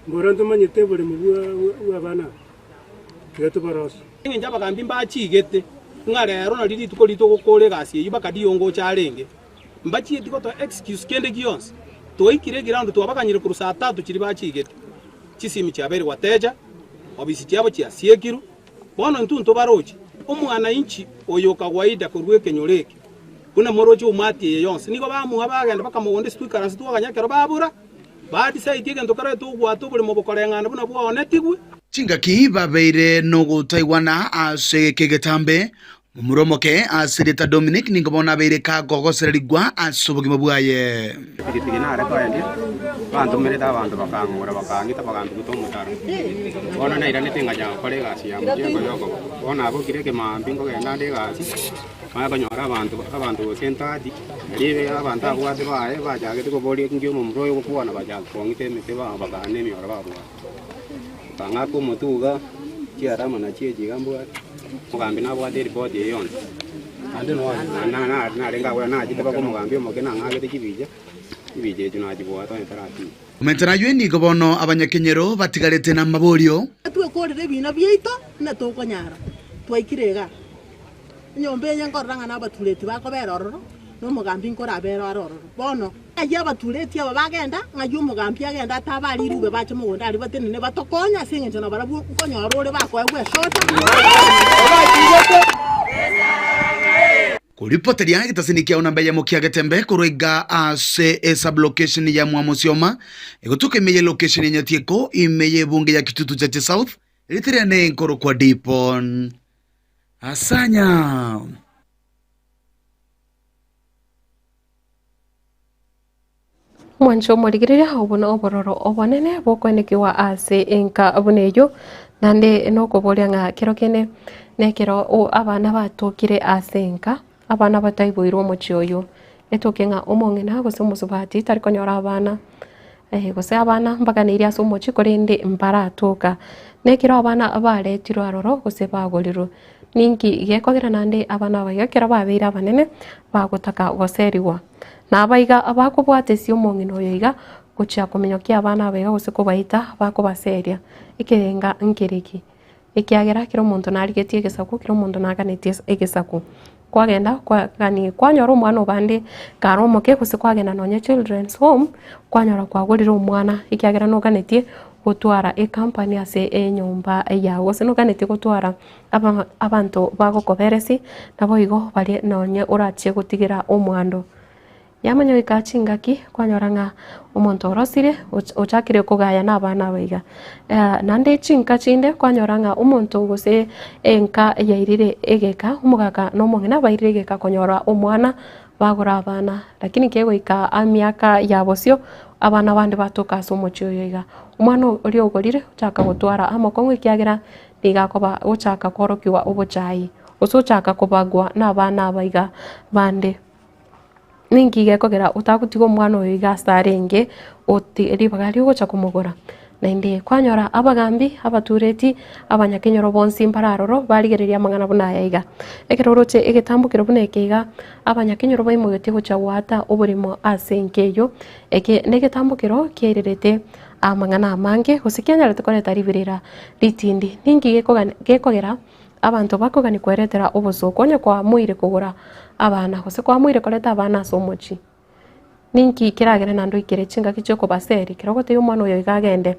Speaker 24: mboro ntomanyete oboremo bwa bwa abana aba, tiga tobarosie.
Speaker 12: Engencho abagambi mbachigete, ng'a rero nario rituko riria togokora egasi eyio mpaka Diongo oche arenge, mbachieti gotoa excuse kende gionsi.
Speaker 13: Twaikire eground twabaganyire korwa saa tatu chiria bachigete, chisimi chiabeire gwatecha, obisi chiabo chiasiekirwe, bono intwe ntobaroche. Omwananchi oyo okawaida korwa ekenyoro eke, buna moroche omwati eye yonsi, nigo bamoa bagenda bakamogonda ase twaikaranse twaganya ekero babura, ba decide egento kerete ogwata oboremo bokoreng'ana buna bwaonetigwe.
Speaker 8: Chingaki babeire nogotaigwana ase egeka egetambe, Momura omoke ase erieta Dominic nigo bono abeire kagogosererigwa ase obogima bwaye.
Speaker 12: Epigipigi nare koendia, bantomerete abanto bakang'ura bakang'ita bagantuguta omotaro. Bono nairanete ngachaka gokora egasi ya mochie nkoya okoboko. Bono nabokire ekemambia nkogenda ande egasi, manye konyora abanto abanto gose entati, erio abanto abwate baye bachagete koboria nki omomura oyo ogokwana bachaka kong'ita emete bakaana emioro babwate. Bakang'aka omotwe iga, chiarama nachio echi iga mbwate, omogambi nabwate eripoti eye yonsi. Narenge agwo nachete mpaka omogambi omoke nang'akete chibicha, chibicha echio nachibwate onye taratiga.
Speaker 8: Komentera ayio nigo bono abanyakenyoro batigarete namaborio.
Speaker 26: Twekorire ebiina biaito buna tokonyara, twaikire igaa. Enyomba eye nkorora ng'a nabatureti bakobera ororo, na omogambi nkorabere are ororo. Bono, ng'ai abatureti aba bagenda, ng'ai omogambi agenda atabe aria rirube bache mogondo aria batenene batokonye ase engencho nabarabwo nkonyora ore bakoegwa esoda.
Speaker 8: Koripoteria egetasini kiao namba eyemo kia Getembe korwa iga ase esublocation ya Mwamosioma, egotoka ime ye location ya Nyatieko ime y'ebunge ya Kitutu Chache South, Riria nenkorokwa Dipon. Asanya.
Speaker 2: Mwanche omorigereria obo na obororo obonene bokoenekiwa ase enka buna eyio, naende nokoboria ng'a kero kende nekero abana batokire ase enka, abana bataiboirwe omochie oyio, etoke ng'a omong'ina gose omosubati tari konyora abana gose abana mbaganeirie ase omochie korende mbaratoka. Nekero abana baretirwe aroro gose bagorirwe, ninki gekogera naende abana aba iga ekero babeire abanene bagotaka goserigwa. Na abaiga bakobwatesia omong'ina oyo iga gochia kominyokia abana aba iga gose kobaita bakobaseria, ekerenga nkereki? Ekiagera kera omonto narigetie egesaku, kera omonto naganetie egesaku. Kwagenda kwagani kwanyora omwana obande kare omoke gose kwagenda nonye children's home, kwanyora kwagorire omwana ekiagera noganetie gotwara ecompany ase enyomba yago gose noganetie gotwara aba abanto bagokoberesi, naboigo baria nonye orachie gotigera omwando. Yamanya goika chingaki kwanyora ng'a omonto orosire ochakire kogaya na abana aba iga. Naende chinka chinde kwanyora ng'a omonto gose enka yairire egeka, omogaka na omong'ina bairire egeka konyora omwana bagora abana, lakini kegoika emiaka ya bosio abana bande batoka ase omochie oyo iga. Omwana oria ogorire ochaka gotwara amakong'u ekiagera nigo akoba gochaka korokigwa obochai, gose ochaka kobagwa na abana aba iga bande. Ninki gekogera otagotiga omwana oyo iga ase arenge oti ribaga riogocha komogora? Naende kwanyora abagambi, abatureti, abanyakenyoro bonsi mbare aroro barigereria amang'ana buna aya iga. Ekero oroche egetambokero buna eke iga, abanyakenyoro baimogetie gocha goata oboremo ase enka eyio, eke negetambokero kiairerete amang'ana amange gose kianyarete koreta riberera ritindi. Ninki gekogani gekogera. Abanto bakogania kweretera obosooku onye kwamoire kogora abana, gose kwamoire koreta abana ase omochie. Ninki keragere naende oikere chingaki chi'okobaseria? Ekero ogotebia omwana oyo iga agende,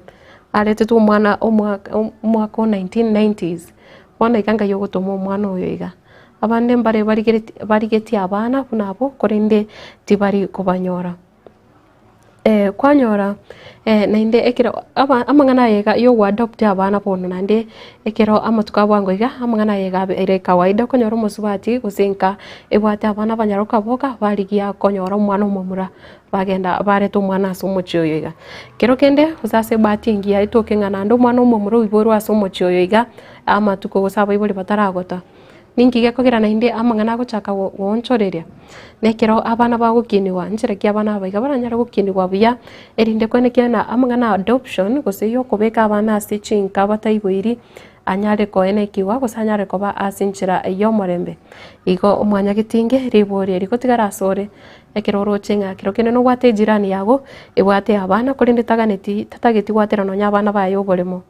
Speaker 2: aretetwe omwana omwaka omwaka o 1990s, bono iga ngai ogotoma omwana oyo iga. Abande mbare barigereti barigetie abana buna abwo korende tibari kobanyora. Kwanyora naende ekero aba amang'ana aya iga ya ogoadopt abana bono naende ekero amatuko a bwango iga, amang'ana aya iga abeire kawaida okonyora omosubati gose enka ebwate abana abanyaroka boka barigia konyora omwana omomura, bagenda bareta omwana ase omochie oyo iga. Kero kende gose ase ebahati engiya etoke ng'a naende omwana omomura oiborwe ase omochie oyo iga, amatuko gose abaibori bataragota. Ninki gekogera naende amang'ana agochaka goonchoreria? Nekero abana bagokinigwa, nchera ki abana aba iga baranyare gokinigwa buya, erinde koenekia ng'a amang'ana a adoption gose ya okobeka abana ase chinka bataiboiri anyare koenekigwa gose anyare koba ase enchera y'omorembe. Igo omwanyagetinge riborio rigotigara asore, ekero oroche ng'a kero kende nobwate ejirani yago ebwate abana korende taganeti tatageti goatera nonye abana baye oboremo.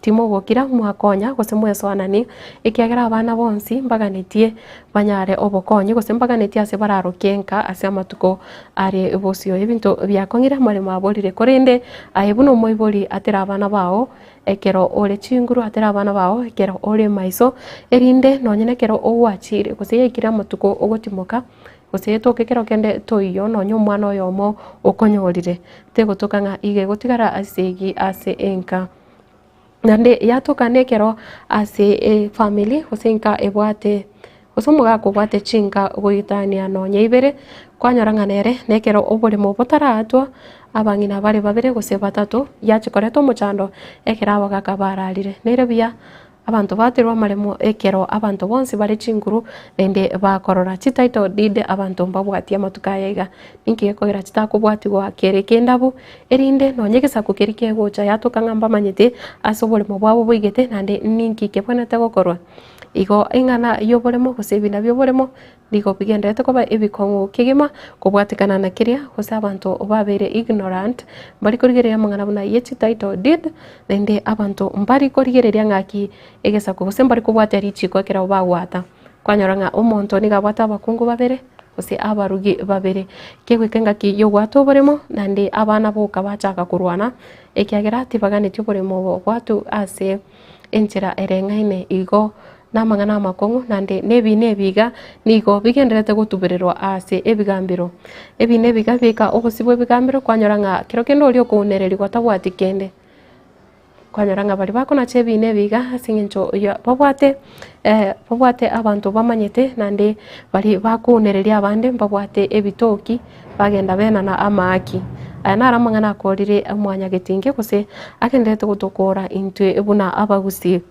Speaker 2: Timogokira mwakonya gose mwesoananie, ekiagera abana bonsi mbaganetie banyare obokonyi, gose mbaganetie ase bararokie nka ase amatuko are bosio. Ebinto biakong'ire amaremo aborire, korende aye buna omoibori atera abana bao ekero ore chinguru, atera abana bao ekero ore maiso, erinde nonye nekero ogwachire gose yaikire amatuko ogotimoka, gose etoke ekero kende toiyo nonye omwana oyomo okonyorire, tegotoka ng'a iga egotigara ase egi ase enka. Naende yatoka nekero ase efamiri gose enka ebwate gose omogaka obwate chinka goetania nonye ibere, kwanyora ng'a nere nekero oboremo botaraatwa, abang'ina bare babere gose batato, yachia koreta omochando ekero abagaka bararire. Nere buya Abanto baterwe amaremo ekero abanto bonsi bare chinguru naende bakorora. Chititle deed abanto mbabwatie amatuko aya iga. Ninki gekogera chitakobwatigwa kere ekendabu erinde nonye egesaku keria kegocha yatoka ng'a mbamanyete ase oboremo bwabo boigete naende ninki kebwenerete gokorwa. Igo eng'ana yoboremo gose ebina bioboremo Nigo bigendererete koba ebikong'u kegima kobwatekana na keria gose abanto babeire ignorant mbari korigereria amang'ana buna ye chititle deed naende abanto mbari korigereria ng'aki egesaku gose mbari kobwatia richiko ekero bagwata. Kwanyora ng'a omonto nigo abwate abakungu babere gose abarugi babere kegoika engaki yogwata oboremo naende abana boka bachaka korwana ekiagera tibaganeti oboremo obo bwatwe ase enchera ereng'aine igo namang'ana amakong'u, naende nebiina ebi iga nigo bigendererete gotubererwa ase ebigambero. Ebiina ebi iga biika obosio bw'ebigambero kwanyora ng'a kero kende oria okounererigwa tabwati kende. Kwanyora ng'a baria bakonacha ebiina ebi iga ase eng'encho ya babwate babwate abanto bamanyete naende baria bakounereria abande mbabwate ebitoki bagenda benana amaaki. Aya naro amang'ana akorire mwanyagetinge gose agendererete gotokora intwe buna abagusii.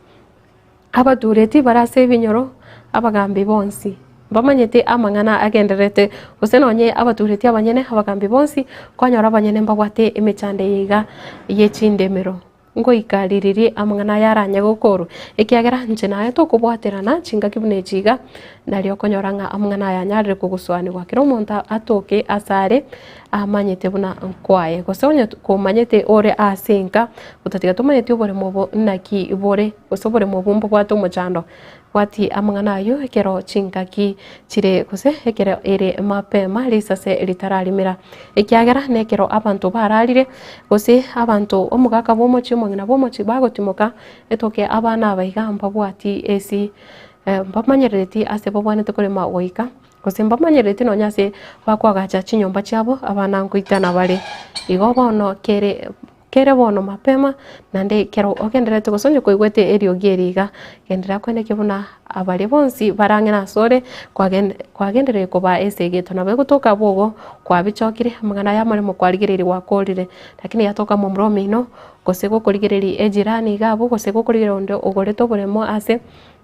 Speaker 2: Abatureti bare ase ebinyoro, abagambi bonsi, mbamanyete amang'ana agendererete, gose nonye abatureti abanyene, abagambi bonsi, kwanyora abanyene mbabwate emechando eye iga ye chindemero. Ngoika ririri amang'ana aya aranye gokorwa, ekiagera inche naye tokobwaterana chingaki buna echi iga, nario okonyora ng'a amang'ana aya anyarire kogosoanigwa. Kera omonto atoke asare amanyete buna nkwaye, gose onye komanyete ore ase enka, gotatiga tomanyeti oboremo obo naki bore, gose oboremo obwo mbobwate omochando, bwati amang'ana ayio ekero chingaki chire gose ekero ere mapema risase ritararimera. Ekiagera nekero abanto bararire, gose abanto omogaka bwa omochie omong'ina bwa omochie bagotimoka, etoke abana aba iga mbabwati esi mbamanyerereti ase babwanete korema goika. Gose mbamanyereti nonya ase bakoagacha chinyomba chiabo, abana nkoitana bare. Igo bono kere kere bono mapema, naende ekero ogendererete gose onye koigwete eriogi eri iga, genderera koenekia buna abaria bonsi bare ang'e nasore kwagen kwagenderire kobaa esegeto. Nabo egotoka abwo igo kwabichokire, amang'ana aya amaremo kwarigereiri gwakorire, lakini yatoka momura omino, gose gokorigereria ejirani iga abwo, gose gokorigereria onde ogorete oboremo ase.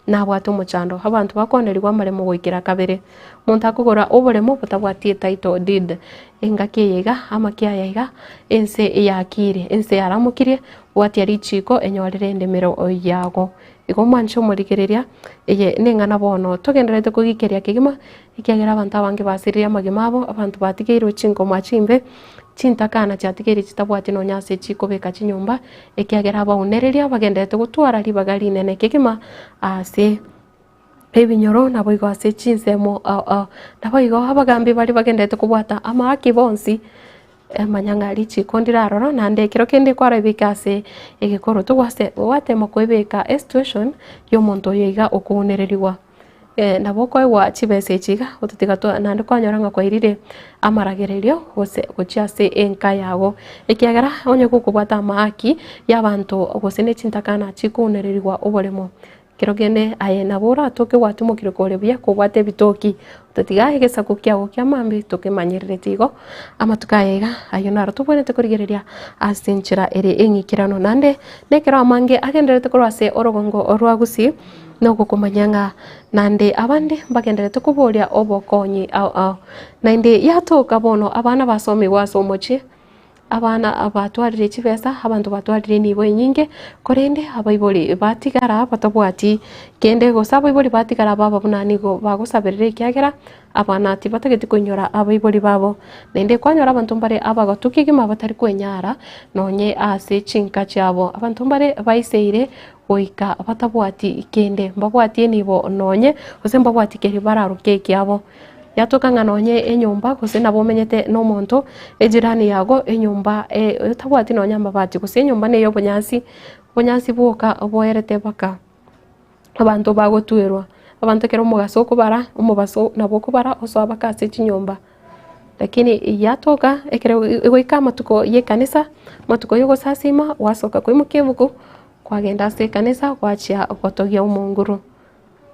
Speaker 2: Nabwate omochando, abanto bakonerigwa amaremo goikera kabere. Omonto akogora oboremo botabwati etitle deed. Engaki eye iga, amaki aya iga, ense eyakire, ense yaramokirie, bwatia richiko enyorere endemero yago. Igo omwanche omorigereria, eye neng'ana bono togendererete kogikeria kegima, ekiagera abanto abange basiririe amagima abo, abanto batigeirwe chingoma chimbe, chintakana chiatigeire chitabwati nonya ase chikobeka chinyomba, ekiagera abaunereria bagendererete gotwara ribaga rinene kegima ase ebinyoro naboigo ase chinsemo ao ao. Naboigo abagambi baria bagendererete kobwata amaaki bonsi, manya ng'a richiko ndire aroro naende ekero kende kwarabeka ase egekoroto gwase gwatema koebeka esitueshoni ya omonto oyo iga okounererigwa. Nabo okoegwa chibesa echi iga, otatiga twa naende kwanyora ng'a kwairire amaragererio gose gochia ase enka yago, ekiagera onye gokobwata amahaki ya abanto gose ne chintakana chikounererigwa oboremo, kero kende aye nabo oratoke gwatimokire kore buya kobwate ebitoki, otatiga egesaku kiago kia mambia tokemanyerereti igo, amatuko aya iga ayio naro tobwenerete korigereria ase enchera ere eng'ikeranu. Naende na ekero amange agendererete korwa ase orogongo rwa gusii. Nogokomanya ng'a naende abande mbagendererete koboria obokonyi ao ao. Naende yatoka bono abana basomigwe ase omochie, Abana batwarire chibesa, abanto batwarire enibo enyinge, korende abaibori batigara batabwati kende gose abaibori batigara baba buna nigo bagosaberera ekiagera abana tibatageti koinyora abaibori babo. Naende kwanyora abanto mbare abagotu kegima batari kwenyara nonye ase chinka chiabo. Abanto mbare baiseire goika batabwati kende, mbabwati enibo nonye gose mbabwati keri bararoke ekiabo. Yatoka ng'a nonye enyomba gose nabo omenyete na omonto, ejirani yago enyomba otabwati nonye amabati gose enyomba neye obonyansi, obonyansi bwoka boerete mpaka abanto bagotwerwa. Abanto ekero omogaso okobara, omobaso nabo okobara osoa mpaka ase chinyomba. Lakini yatoka ekero goika amatuko ya ekanisa, amatuko ya ogosasima gwasoka koimokia ebuku, kwagenda ase ekanisa gwachia gotogia omonguru.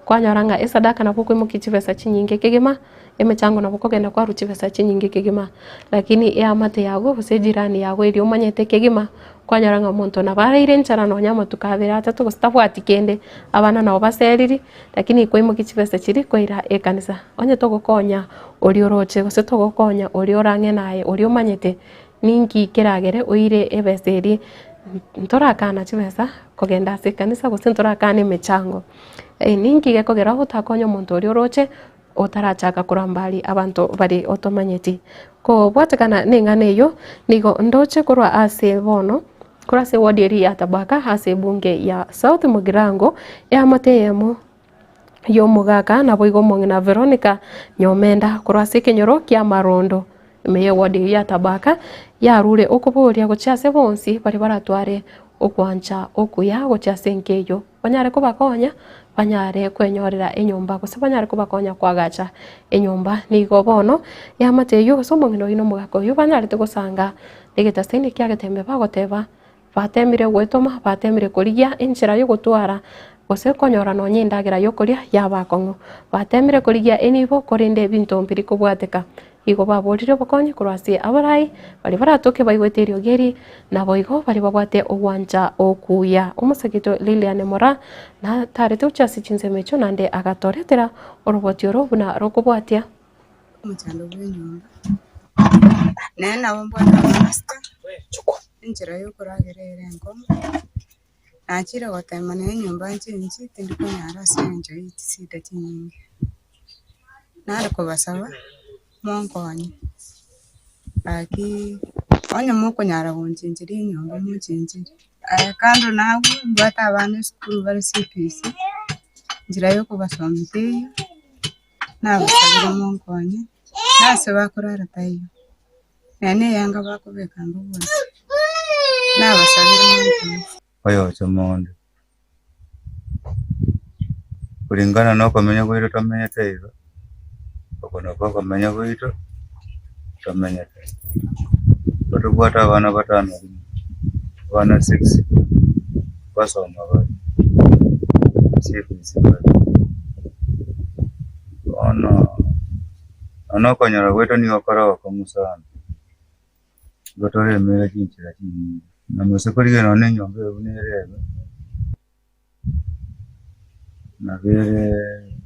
Speaker 2: Kwanyora ng'a esadaka nabo okoimokia chibesa chinyinge kegima, emechango nabo okogenda kwarwa chibesa chinyinge kegima, lakini eamate yago gose ejirani yago eria omanyete kegima, kwanyora ng'a omonto nabo araire enchara nonya amatuko abere atato gose tabwati kende, abana nabo baseriri, lakini kwaimokia chibesa chiria kwaira ekanisa. Onye togokonya oria oroche gose togokonya oria orang'e naye oria omanyete, ninki keragere oire ebesa eria, ntorakana chibesa kogenda ase ekanisa gose ntorakana emechango. Ninki gekogera otakonye omonto oria oroche otarachaka koramba aria abanto bare otomanyeti. Kobwatekana na eng'ana eyio, nigo ndoche korwa ase bono, korwa ase eward eria ya Tabaka ase ebunge ya South Mugirango, eamate eyemo y'omogaka naboigo omong'ina Veronica Nyomenda korwa ase ekenyoro ki'Amarondo ime y'eward eyio ya Tabaka, yarure okoboria gochia ase bonsi baria baratware ogwancha okuya gochia ase enka eyio. Banyare kobakonya, banyare kwenyorera enyomba, gose banyare kobakonya koagacha enyomba. Nigo bono eamate eyio gose omong'ina oyio na omogaka oyio banyarete gosanga egetaseni kia getembe bagoteba, batemire goetoma, batemire korigia enchera yogotwara gose konyora nonye endagera yokoria yaba akong'u. Batemire korigia enibo korende ebinto mbiri kobwateka. Igo baborire obokonyi korwa ase abarai baria baratoke baigwete eriogi eri, naboigo baria babwate ogwancha okuya. Omosegito Lilian Moraa natarete gochia ase chinsemo echio naende agatoretera oroboti oro buna rokobwatia.
Speaker 4: Omochando bw'enyomba, nere nabo mbwate abapastor, enchera yokoragera ere enkong'u, nachire gotema nere enyomba nchenchi tindi konyara ase eng'encho ye chisida chinyinge. Nare kobasaba, monkonye, gaki onye mokonyara gonchencheria enyomba monchencherie. Aya kando na abwo, mbwate abana esukuru bare CBC, enchera ya okobasomia teiyo, nabasabire monkonye, na ase bakorara taiyo, nonya na eyanga bakobeka mbabwati, nabasabire monkonye.
Speaker 14: Oyocha omonde. Kulingana na okomenya gwaito tomenyete iga, oko nakwo okomenya gwaito tomenyete. Igo tobwate abana batano rimo, abana six, basoma bare, CBC bare. Bono, nonya okonyora gwaito nigo kore ogokong'u sana, igo toremere chinchera chinyinge. Na mose korigia nonya na enyomba eye buna ere iga, nabo ere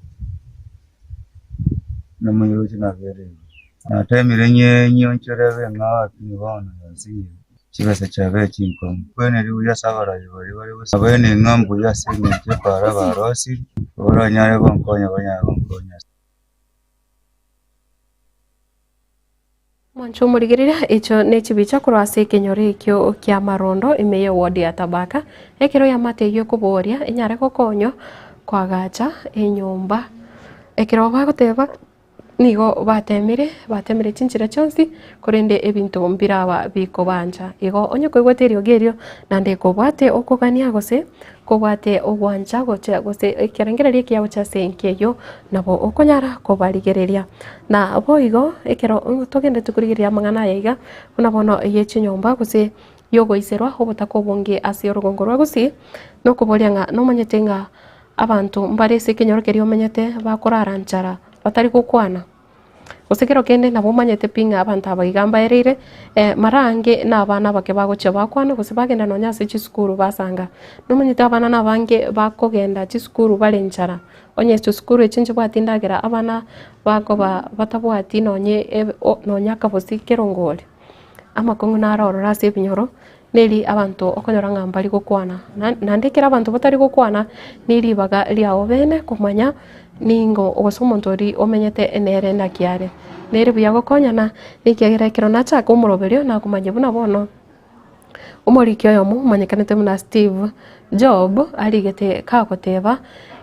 Speaker 14: namonyeroche nabo ere igo. Natemire nyionchore ebe eng'ao lakini bono yansinyire, chibesa chiabeire chinkong'u. Nkweneri buya ase abarai baria bare gose abaene ng'a mbuya ase eng'encho ekora barosirie, baranyare gonkonya banyare gonkonya ase.
Speaker 2: Mwanche omorigereria, echio nechibicha korwa ase ekenyoro ekio ki'amarondo ime y'ewodi ya Tabaka, ekero eamate eyio ekoboria enyare gokonywa koagacha enyomba. Ekero bagoteba nigo batemire, batemire chinchera chionsi korende ebinto mbiraba bikobancha. Igo onye koigwete eriogi erio naende kobwate okogania gose kobwate ogwancha gochia gose ekerengererio ekiya gochia ase enka eyio nabo okonyara kobarigereria. Na boigo ekero togenderete korigereria amang'ana aya iga, buna bono ye chinyomba gose yogoiserwa obotaka obonge ase orogongo rwa Gusii, nokoboria ng'a nomanyete ng'a abanto mbare ase ekenyoro keria omenyete bakorara nchara batari gokwana? Gose kero kende nabo omanyete pi ng'a abanto aba iga mbaereire, mara ange na abana abake bagochia bakwana gose bagenda nonya ase chisukuru basanga. Nomanyete abana nabange bakogenda chisukuru bare nchara. Onye chisukuru echi nchibwati endagera abana bakoba batabwati nonye nonye akabosi kerongori. Amakong'u naro ororo ase ebinyoro, neri abanto okonyora ng'a mbari gokwana. Naende ekero abanto batari gokwana, ne ribaga riago bene komanya ningo gose omonto oria omenyete nere naki are. Nere buya gokonyana, ekiagera ekero nachaka omoroberio nakomanya buna bono. Omoriki oyomo omanyekanete buna Steve Job arigete kagoteba,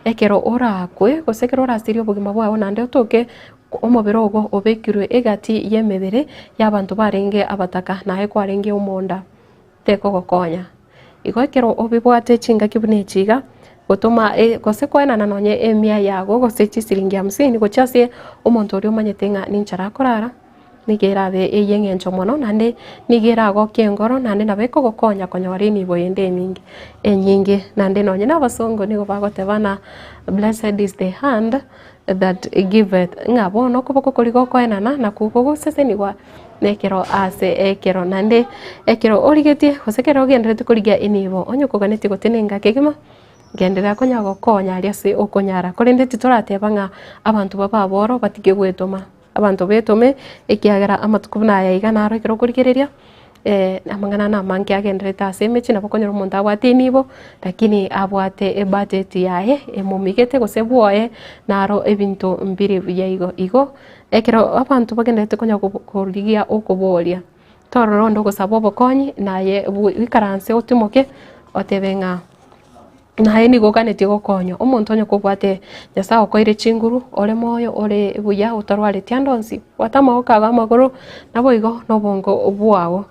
Speaker 2: ekero orakwe gose ekero orasirie obogima bwao naende otoke omobere ogo obekirwe egati y'emebere y'abanto barenge abataka naye kwarenge omonda, tekogokonya. Igo ekero obibwate chingaki buna echi iga, gotoma gose koenana nonye emia yago gose chisiringi hamsini gochia ase omonto oria omanyete ng'a ninchara akorara. Nigo erabe ey'engencho mono, naende nigo eragokie engoro, naende nabo ekogokonya konyora enibo ende eminge enyinge. Naende nonye na abasongo nigo bagoteba ng'a blessed is the hand that giveth, ng'a bono okoboko koria gokoenana nakwo kogosesenigwa nekero ase ekero. Naende ekero origetie gose ekero ogendererete korigia enibo, onye okoganetie gotenenka kegima, genderera konya gokonya aria ase okonyara. Korende titorateba ng'a abanto babe aboro batige goetoma. Abanto betome, ekiagera amatuko buna aya iga naro ekero okorigereria, amang'ana namange agendererete ase emechie nabo okonyora omonto abwate enibo, lakini abwate ebudget yaye emomigete gose bwoye naro ebinto mbire buya igo. Igo, ekero abanto bagendererete konya korigia okoboria, torora onde ogosaba obokonyi naye bwikaranse otimoke otebe ng'a. Naye nigo oganetie gokonywa, omonto onye kobwate Nyasae okoeire chinguru, ore moyo, ore buya, otarwareti ande onsi, bwata amaboko ago amagoro, naboigo na obongo bwao.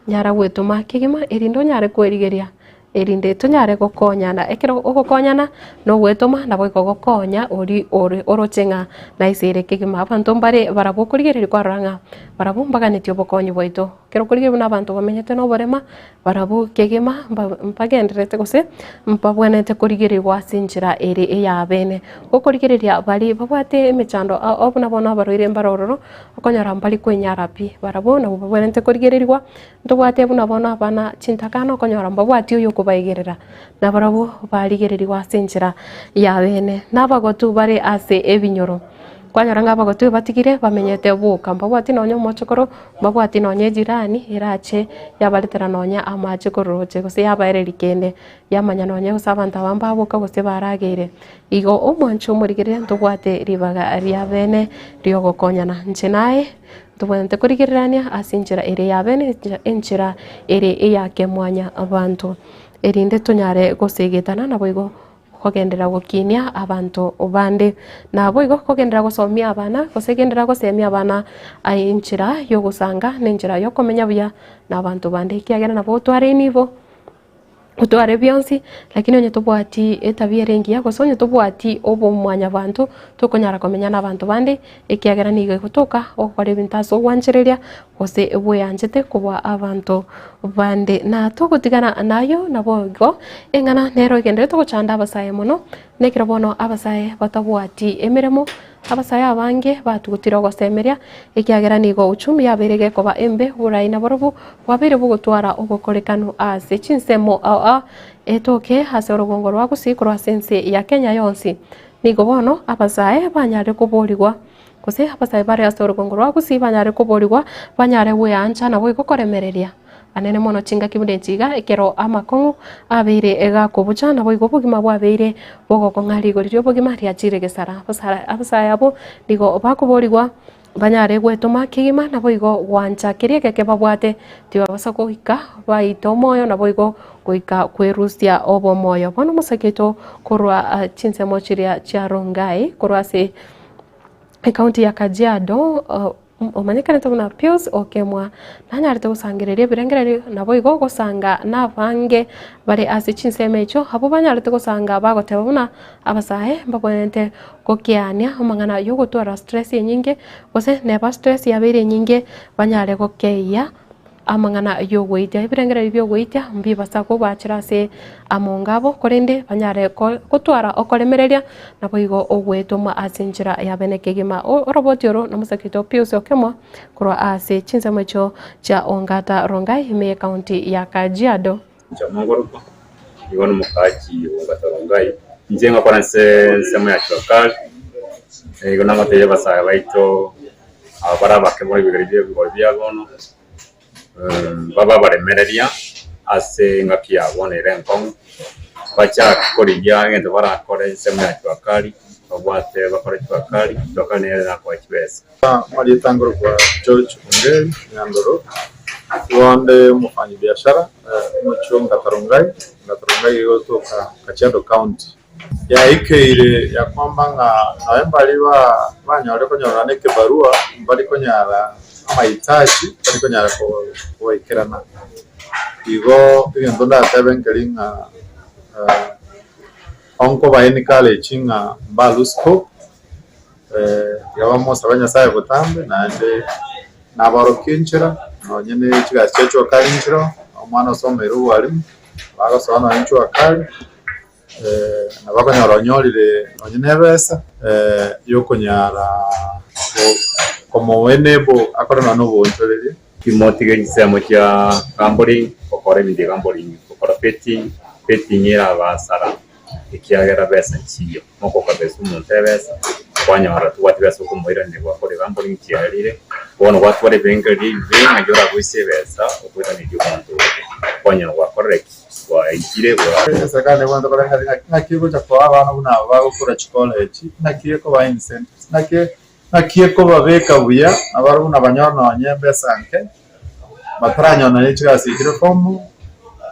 Speaker 2: Nyara gwetoma kegima erinde onyare kwerigeria, erinde tonyare gokonyana. Ekero ogokonyana na ogwetoma naboigo gokonya oria ore oroche ng'a naiseire kegima. Abanto mbare barabwo okorigereria kwarora ng'a barabwo mbaganetie obokonyi bwaito. Ekero okorigereria buna abanto bamenyete na oborema, Barabwo kegima mbagendererete gose mbabwenerete korigerigwa ase enchera ere ey'abeene. Gokorigereria baria babwate emechando ao buna bono abarwaire mbare ororo, okonyora mbari kwenyara pi. Barabwo nabwo babwenerete korigererigwa, ntobwate buna bono abana chintakana okonyora mbabwati oyokobaigerera, nabarabwo barigererigwa ase enchera y'abeene. Na abagotu bare ase ebinyoro. Kwanyora ng'a abagotu batigire bamenyete boka, mbabwati nonya omochokoro, mbabwati nonya ejirani erache yabaretera nonya amache korwa roche gose yabaereria kende, yamanya nonya gose abanto aba mbaboka gose barageire. Igo omwancho omorigereria ntobwate ribaga ria bene riogokonyana. Inche naye ntobwenerete korigererania ase enchera ere ya bene, enchera ere eya kemwanyabanto, erinde tonyare gosegetana naboigo. Kogenderera gokinia abanto bande. Naboigo kogenderera gosomia abana, gose genderera gosemia abana aye enchera y'ogosanga na enchera y'okomenya buya na abanto bande, ekiagera nabo otware enibo, otware bionsi, lakini onye tobwati etabia ere engiya gose onye tobwati obomwanyabanto, tokonyara komenya na abanto bande, ekiagera nigo egotoka ogokora ebinto ase ogwanchereria gose bweanchete kobua abanto bande. Na togotigana nayio naboigo, eng'ana nero egendererete gochanda abasae mono, nekero bono abasae batabwati emeremo, abasae abange batugutire ogosemeria, ekiagera nigo uchumi yabeire gekoba embe, oborai naborobwo bwabeire bogotwara obokorekanu ase chinsemo ao ao etoke ase orogongo rwa Gusii korwa ase ense ya Kenya yonsi. Nigo bono abasae banyare koborigwa Gose abasae bare ase orogongo rwa Gusii banyare koborigwa, banyare gweancha naboigo koremereria anene mono chingaki buna echi iga, ekero amakong'u abeire gakobucha, naboigo obogima bwabeire bogokong'a rigori ri'obogima riachire gesara. Abasae abwo nigo bakoborigwa banyare gwetoma kegima naboigo gwancha keria egeke babwate, tibabasa goika baite omoyo naboigo goika kwerusia obomoyo. Bono omosake oito korwa chinsemo chiria chia Rongai korwa ase Ekaunti ya Kajiado, omanyekanete buna Pius Okemwa, nanyarete gosangereria ebirengererio naboigo gosanga nabange bare ase chinsemo echio, abwo banyarete gosanga bagoteba buna abasae mbabwenerete gokeania amang'ana yogotwara stress enyinge gose neba stress yabeire enyinge banyare gokeyia. Amang'ana y'ogoitia, ebirengererio bi'ogoitia mbibasa kobachera ase amonga abo, korende banyare gotwara okoremereria, naboigo ogwetoma ase enchera ya bene kegima. Oroboti oro nomosakito o Pius Okemwa korwa ase chinsemo echio chia Ongata Rongai ime y'ecounty ya Kajiado.
Speaker 16: Inche omongoroko, nigo nomokaachi o Ongata Rongai, inche ngokora nse ensemo ya Jua Kali, nigo nagoteebia abasae baito aba bare abake bono ebigori bia ebigori bia bono. Babe abaremereria ase engaki ya bono ere enkong'u, bachake korigia egento barakore ensemo ya jua kali, babwate bakore jua kali, jua kali nere erakoe chibesa.
Speaker 1: Amarieta nkorokwa George Ongeri Nyandoro, bonde omofanyi biashara omochie o Ngatarongai, Ngatarongai egotoka Kajiado County. Yaikeire ya kwamba ng'a nonya mbaria banyore konyorana na ekebarua mbari konyara amahitaji mbari konyara goikerana. Igo egento ndatebe nkeri ng'a onkoba encourage ng'a mba lose hope, tiga bamosabe Nyasaye botambe naende nabaorokie enchera nonye ne chigasi chia jua kali nchiroo, omwana osomeire obwalimu bagosoa nonye jua kali. Nabo okonyora onyorire nonye na ebesa yokonyara komoa enable akore nonye na oboonchoreria.
Speaker 16: Timotige chinsemo chia gambling, gokora ebinto bia gambling, gokora betting, betting eraba hasara ekiagera besa nchiyo, mogoka besa omonto ebesa, kwanyora tobwati besa okomoiraneria gwakora egambling chiarire, bono gwatwara ebirengererio ebibe ng'a oragoise ebesa okoiraneria omonto oria, kwanyora gwakorire ki? Gwaikire gwa.
Speaker 1: Eserekari nebwenerete koreng'ana ng'a naki egocha koa abana buna aba bagokora chicollege, naki ekobaha incentives, naki naki ekobabeka buya nabarabwo buna banyore nonye embesa nke, bataranyora nonye chigasi echire formal,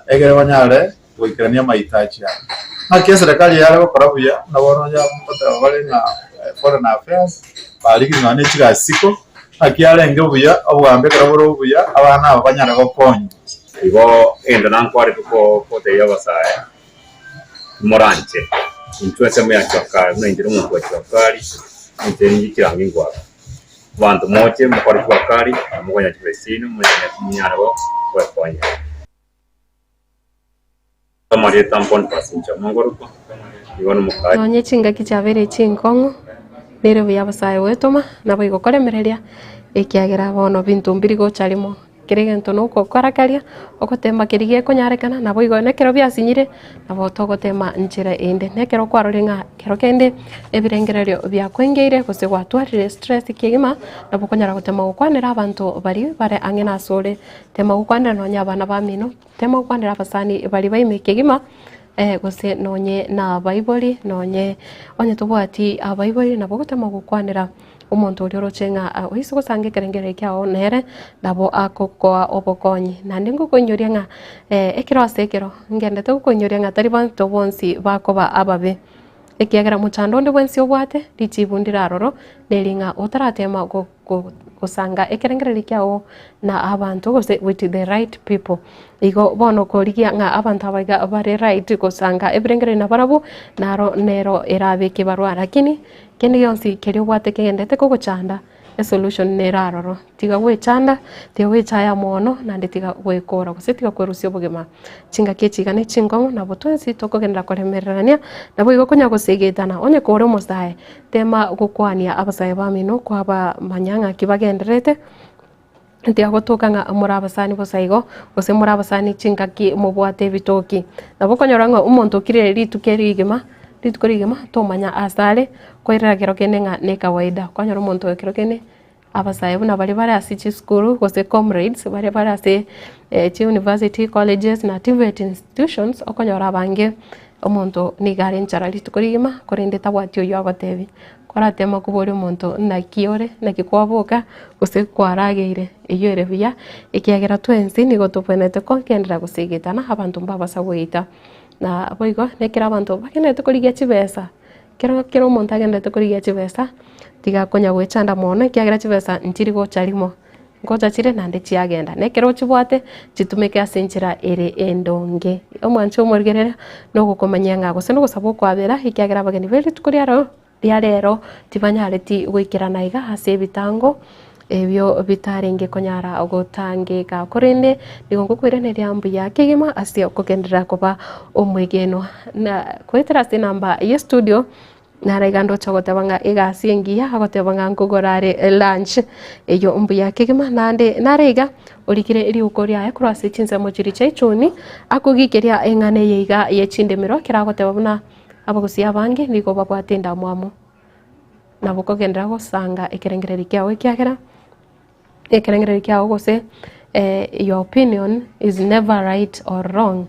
Speaker 1: egere banyare goikerania amahitaji abo. Naki eserekari yare gokora buya, buna bono onye ngoteba bare ng'a foreign affairs, barigire nonye ne chigasi isiko, naki yarenge buya, obogambi ekero bore obuya, abana aba banyare gokonywa.
Speaker 16: Igo egento nankwarete gotebia abasae, timoranche intwe ensemo ya jua kali, buna inche nomonto bwa jua kali, inche ninche chirangi ngwaka. Abanto moche mokore jua kali, na mokonyora chibesa chiaino, monyare goekonya. Amarieta Boniface Nchama ngorokwa, igo nomokaye.
Speaker 2: Nonye chingaki chiabeire chinkong'u, nere buya abasae goetoma, naboigo koremereria, ekiagera bono binto mbiri gocha rimo. Kera egento nogokora karia, ogotema keria gekonyarekana, naboigo nekero biasinyire, nabo togotema nchera ende. Nekero kwarorire ng'a kero kende ebirengererio biakoengeire gose gwatwarire stress kegima, nabo okonyara gotema gokwanera abanto baria bare ang'e nasore, tema gokwanera nonye abana bamino. Tema gokwanera abasani baria baime kegima, gose nonye nabaibori, nonye onye tobwati abaibori nabo ogotema gokwanera omonto oria oroche ng'a oise gosanga ekerengererio kiago nere nabo agokoa obokonyi. Naende ngokoinyoria ng'a ekero ase ekero ngendete gokoinyoria ng'a tari banto bonsi bakoba ababe. Ekiagera mochando onde bwensi obwate, richibu ndire aroro, neri ng'a otaratema gosanga ekerengererio kiao na abanto gose with the right people. Igo bono korigia ng'a abanto aba iga bare right gosanga ebirengererio nabarabwo, naro nero erabe ekebarua lakini kende gionsi keria obwate kegendete kogochanda, esolution nere aroro. Tiga gwechanda, tiga gwechaya mono, naende tiga gwekora gose tiga kwerusia obogima. Chingaki echi iga ne chinkong'u, nabo twensi tokogenderera koremererania, naboigo konya gosegetana. Onye kore omosae, tema gokwania abasae bamino kwabamanya ng'aki bagendererete, tiga gotoka ng'a more abasani bosa igo, gose more abasani chingaki mobwate ebitoki. Nabo okonyora ng'a omonto okire rituko rigima, rituko rigima tomanya asare, koirera kero kende ng'a ne kawaida. Okonyora omonto oyo kero kende. Abasae buna baria bare ase chisukuru gose comrades baria bare ase chiuniversity, colleges na TVET institutions, okonyora abange omonto nigo are nchara rituko rigima korende tabwati oywo agotebia. Korateme koboria omonto naki ore, naki kwaboka, gose kwarageire, eywo ere buya, ekiagera twensi nigo tobwenerete kogenderera gosegetana abanto mbabasa goeta. Na boigo nekero abanto bagendererete korigia chibesa. Kero kera omonto agenderete korigia chibesa, tiga konya goechanda mono ekiagera chibesa nchiri gocha rimo, ngocha chire naende chiagenda. Na ekero ochibwate, chitumeke ase enchera ere endonge. Omwancho omorigereria, na ogokomanyia ng'a gose na ogosaba okwabera ekiagera abageni be rituko ria rero ria rero tibanyareti goikerana iga ase ebitango ebio bitarenge konyara gotangeka. Korende nigo ngokoiraneria mbuya kegima ase okogenderera koba omwegenwa. Na goetera ase enamba ye studio, naro iga ndoche goteba ng'a egasi engiya agoteba ng'a nkogora are lunch, eyio mbuya kegima. Naende nare iga orikire riuko riaye korwa ase chinsemo chiria chia echuni, akogikeria eng'ana eye iga ye chindemero ekero agoteba buna abagusii abange nigo babwate endamwamu. Nabo okogenderera gosanga ekerengererio kiao ekiagera, ekerengererio kiao gose. Your opinion is never right or wrong,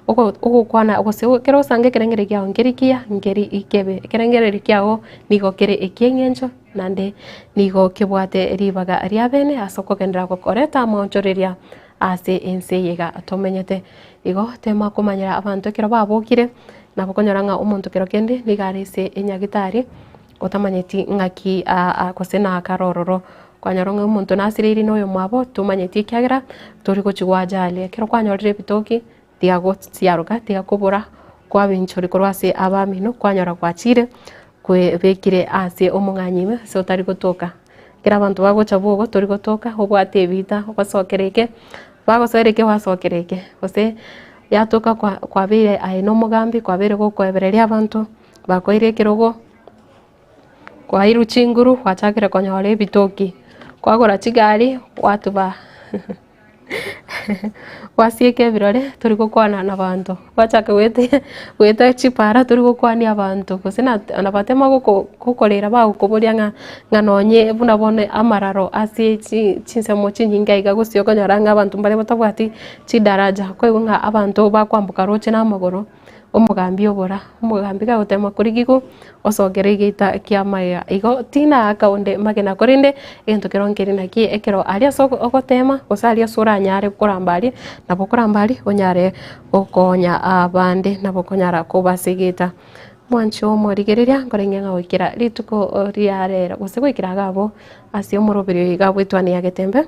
Speaker 2: ogokwana gose ekero osanga ekerengererio kiago nkeri kiya nkeri kebe, ekerengererio kiago nigo kere ekieng'encho naende nigo kebwate ribaga ria bene ase okogenderera gokoreta amaonchoreria ase ense eye iga tomenyete. Igo tema komanyera abanto ekero babokire, nabo okonyora ng'a omonto kero kende nigo are ase enyagitari. Otamanyeti ng'aki gose nakare ororo, kwanyora ng'a omonto nasireiri na oyomwabo tomanyeti ekiagera tori gochia gwajaria. Ekero kwanyorire ebitoki tiga gosiaroka tiga kobora kwabinchoria korwa ase abamino kwanyora gwachire kwebekire ase omong'anyi ime ase otari gotoka. Ekero abanto bagocha bwogo tori gotoka obwate ebita obasokere eke, bagosoera eke gwasokera eke, gose yatoka kwa kwabeire aye na omogambi kwabeire gokoebereria abanto. Bakoire ekerogo, kwairwe chinguru gwachakire konyora ebitoki, kwagora chigari gwatuba gwasieka ebirore tori gokwana na abanto, gwachaka goeta goeta chipara tori gokwania abanto, gose na nabatema goko gokorera bagokoboria ng'a ng'a nonye buna bono amararo ase chi chinsemo chinyinge aiga gose okonyora ng'a abanto mbare batabwati chidaraja, koigwa ng'a abanto bakwamboka roche na amagoro. Omogambi obora, omogambi gagotema korigigwa, osokere egeita ki'amaiga. Igo tinaaka onde magena, korende egento kero nkeri naki ekero aria ase ogotema gose aria ase oranyare koramba aria, nabo okoramba aria onyare gokonya abande nabo okonyara kobasegeta. Mwanche omorigereria nkorenge ng'a goikera rituko ria rero gose goikera iga abwo ase omoroberi oyo iga bw'etwani ya Getembe.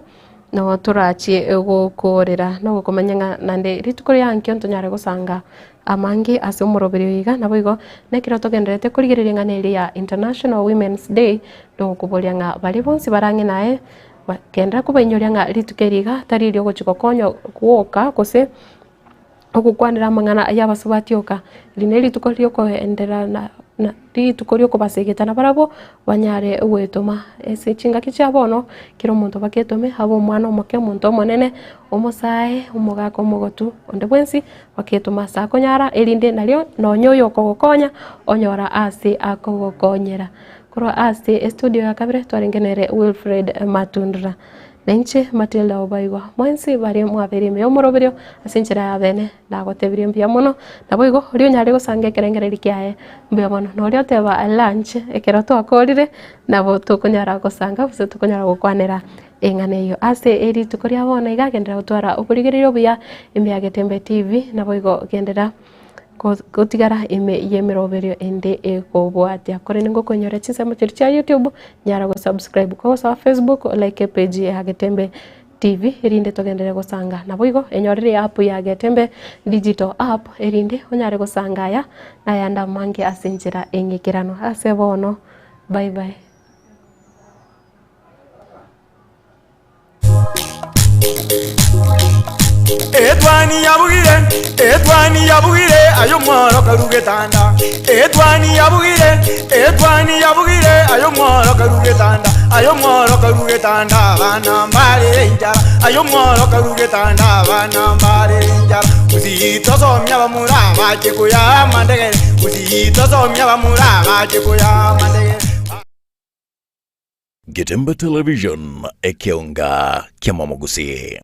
Speaker 2: Nabo torachie gokoorera na ogokomanya ng'a naende rituko ria ankio ntonyare gosanga amange ase omoroberi oyo iga, naboigo nekero togendererete korigereria ng'a neri ya International Women's Day, togokoboria ng'a baria bonsi bare ang'e naye, genderera kobainyoria ng'a rituko eri iga tari erio ogochia gokonywa gwoka gose. Ogokwanera amang'ana ay'abasubati oka, eri nerituko riokoenderana na rituko riokobasegeta nabarabwo banyare gwetoma. Ase chingaki chia bono, kera omonto baketome, abe omwana omoke, omonto omonene, omosae, omogaka omogotu, onde bwensi baketoma ase akonyara erinde nario nonye oyo okogokonya onyora ase akogokonyera. Korwa ase estudio ya kabere twarenge nere Wilfred Matundura. Na inche Matilda Obaigwa, mwensi baria mwabeire ime y'omoroberio ase enchera y'abene, nagotebirie mbuya mono, naboigo oria onyare gosanga ekerengererio kiaye mbuya mono, na oria oteba lunch ekero twakorire, nabo tokonyara gosanga gose tokonyara gokwanera eng'ana eyio. Ase erituko ria bono iga genderera gotwara oborigereria obuya ime ya Getembe TV, naboigo genderera. Gotigara ime y'emeroberio ende ekobwatia. Korende ngokonyora chinsemo chiria chia YouTube, nyara go subscribe kogosoa Facebook olike epage ya Getembe TV erinde togenderere gosanga. Naboigo enyorere eapp ya Getembe digital app erinde onyare gosanga aya na ayande amange ase enchera eng'ikeranu. Ase bono, bye bye.
Speaker 5: Etwani yabugire, etwani yabugire, aye omworo karu getanda. Etwani yabugire, etwani yabugire, aye omworo karu getanda. Aye omworo karu getanda, abana mbarere enchara. Aye omworo karu getanda, abana mbarere enchara. Gusii tosomia abamura bache koyaa amandegere, Gusii tosomia abamura bache koyaa amandegere.
Speaker 15: Getembe Television, ekeonga ki'amamogusii.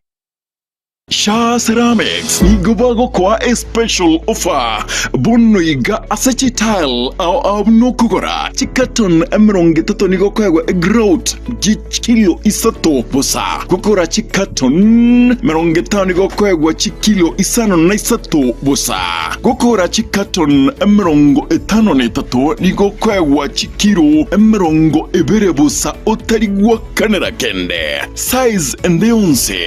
Speaker 6: Shaa Ceramics nigo bagokoa a special offer bono iga ase chitile ao ao buna okogora chicarton 30 nigo okoegwa egrout chikilo isato bosa. Gokora chicarton 50 nigo okoegwa chikilo 53 bosa. Gokora chicarton 53 nigo okoegwa Kiro 20 bosa otari gwakanera kende. Size ende yonsi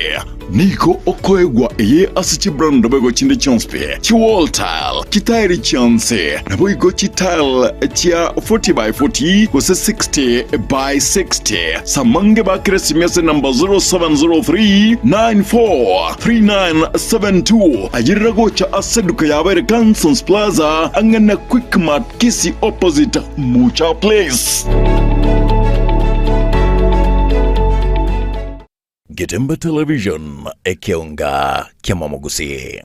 Speaker 6: nigo okoegwa eye ase chibrand boigo chinde chionsi pi, chi wall tile, chitairi chionsi, naboigo chitile chia 40 by 40 gose 60 by 60. Samange bakere esimi ase number 0703 94 3972 ayerera gocha ase eduka yabo ere Cansons Plaza ang'e na Quickmart Kisii opposite Mucha Place.
Speaker 15: Getembe Television, ekeonga ki'amamogusii.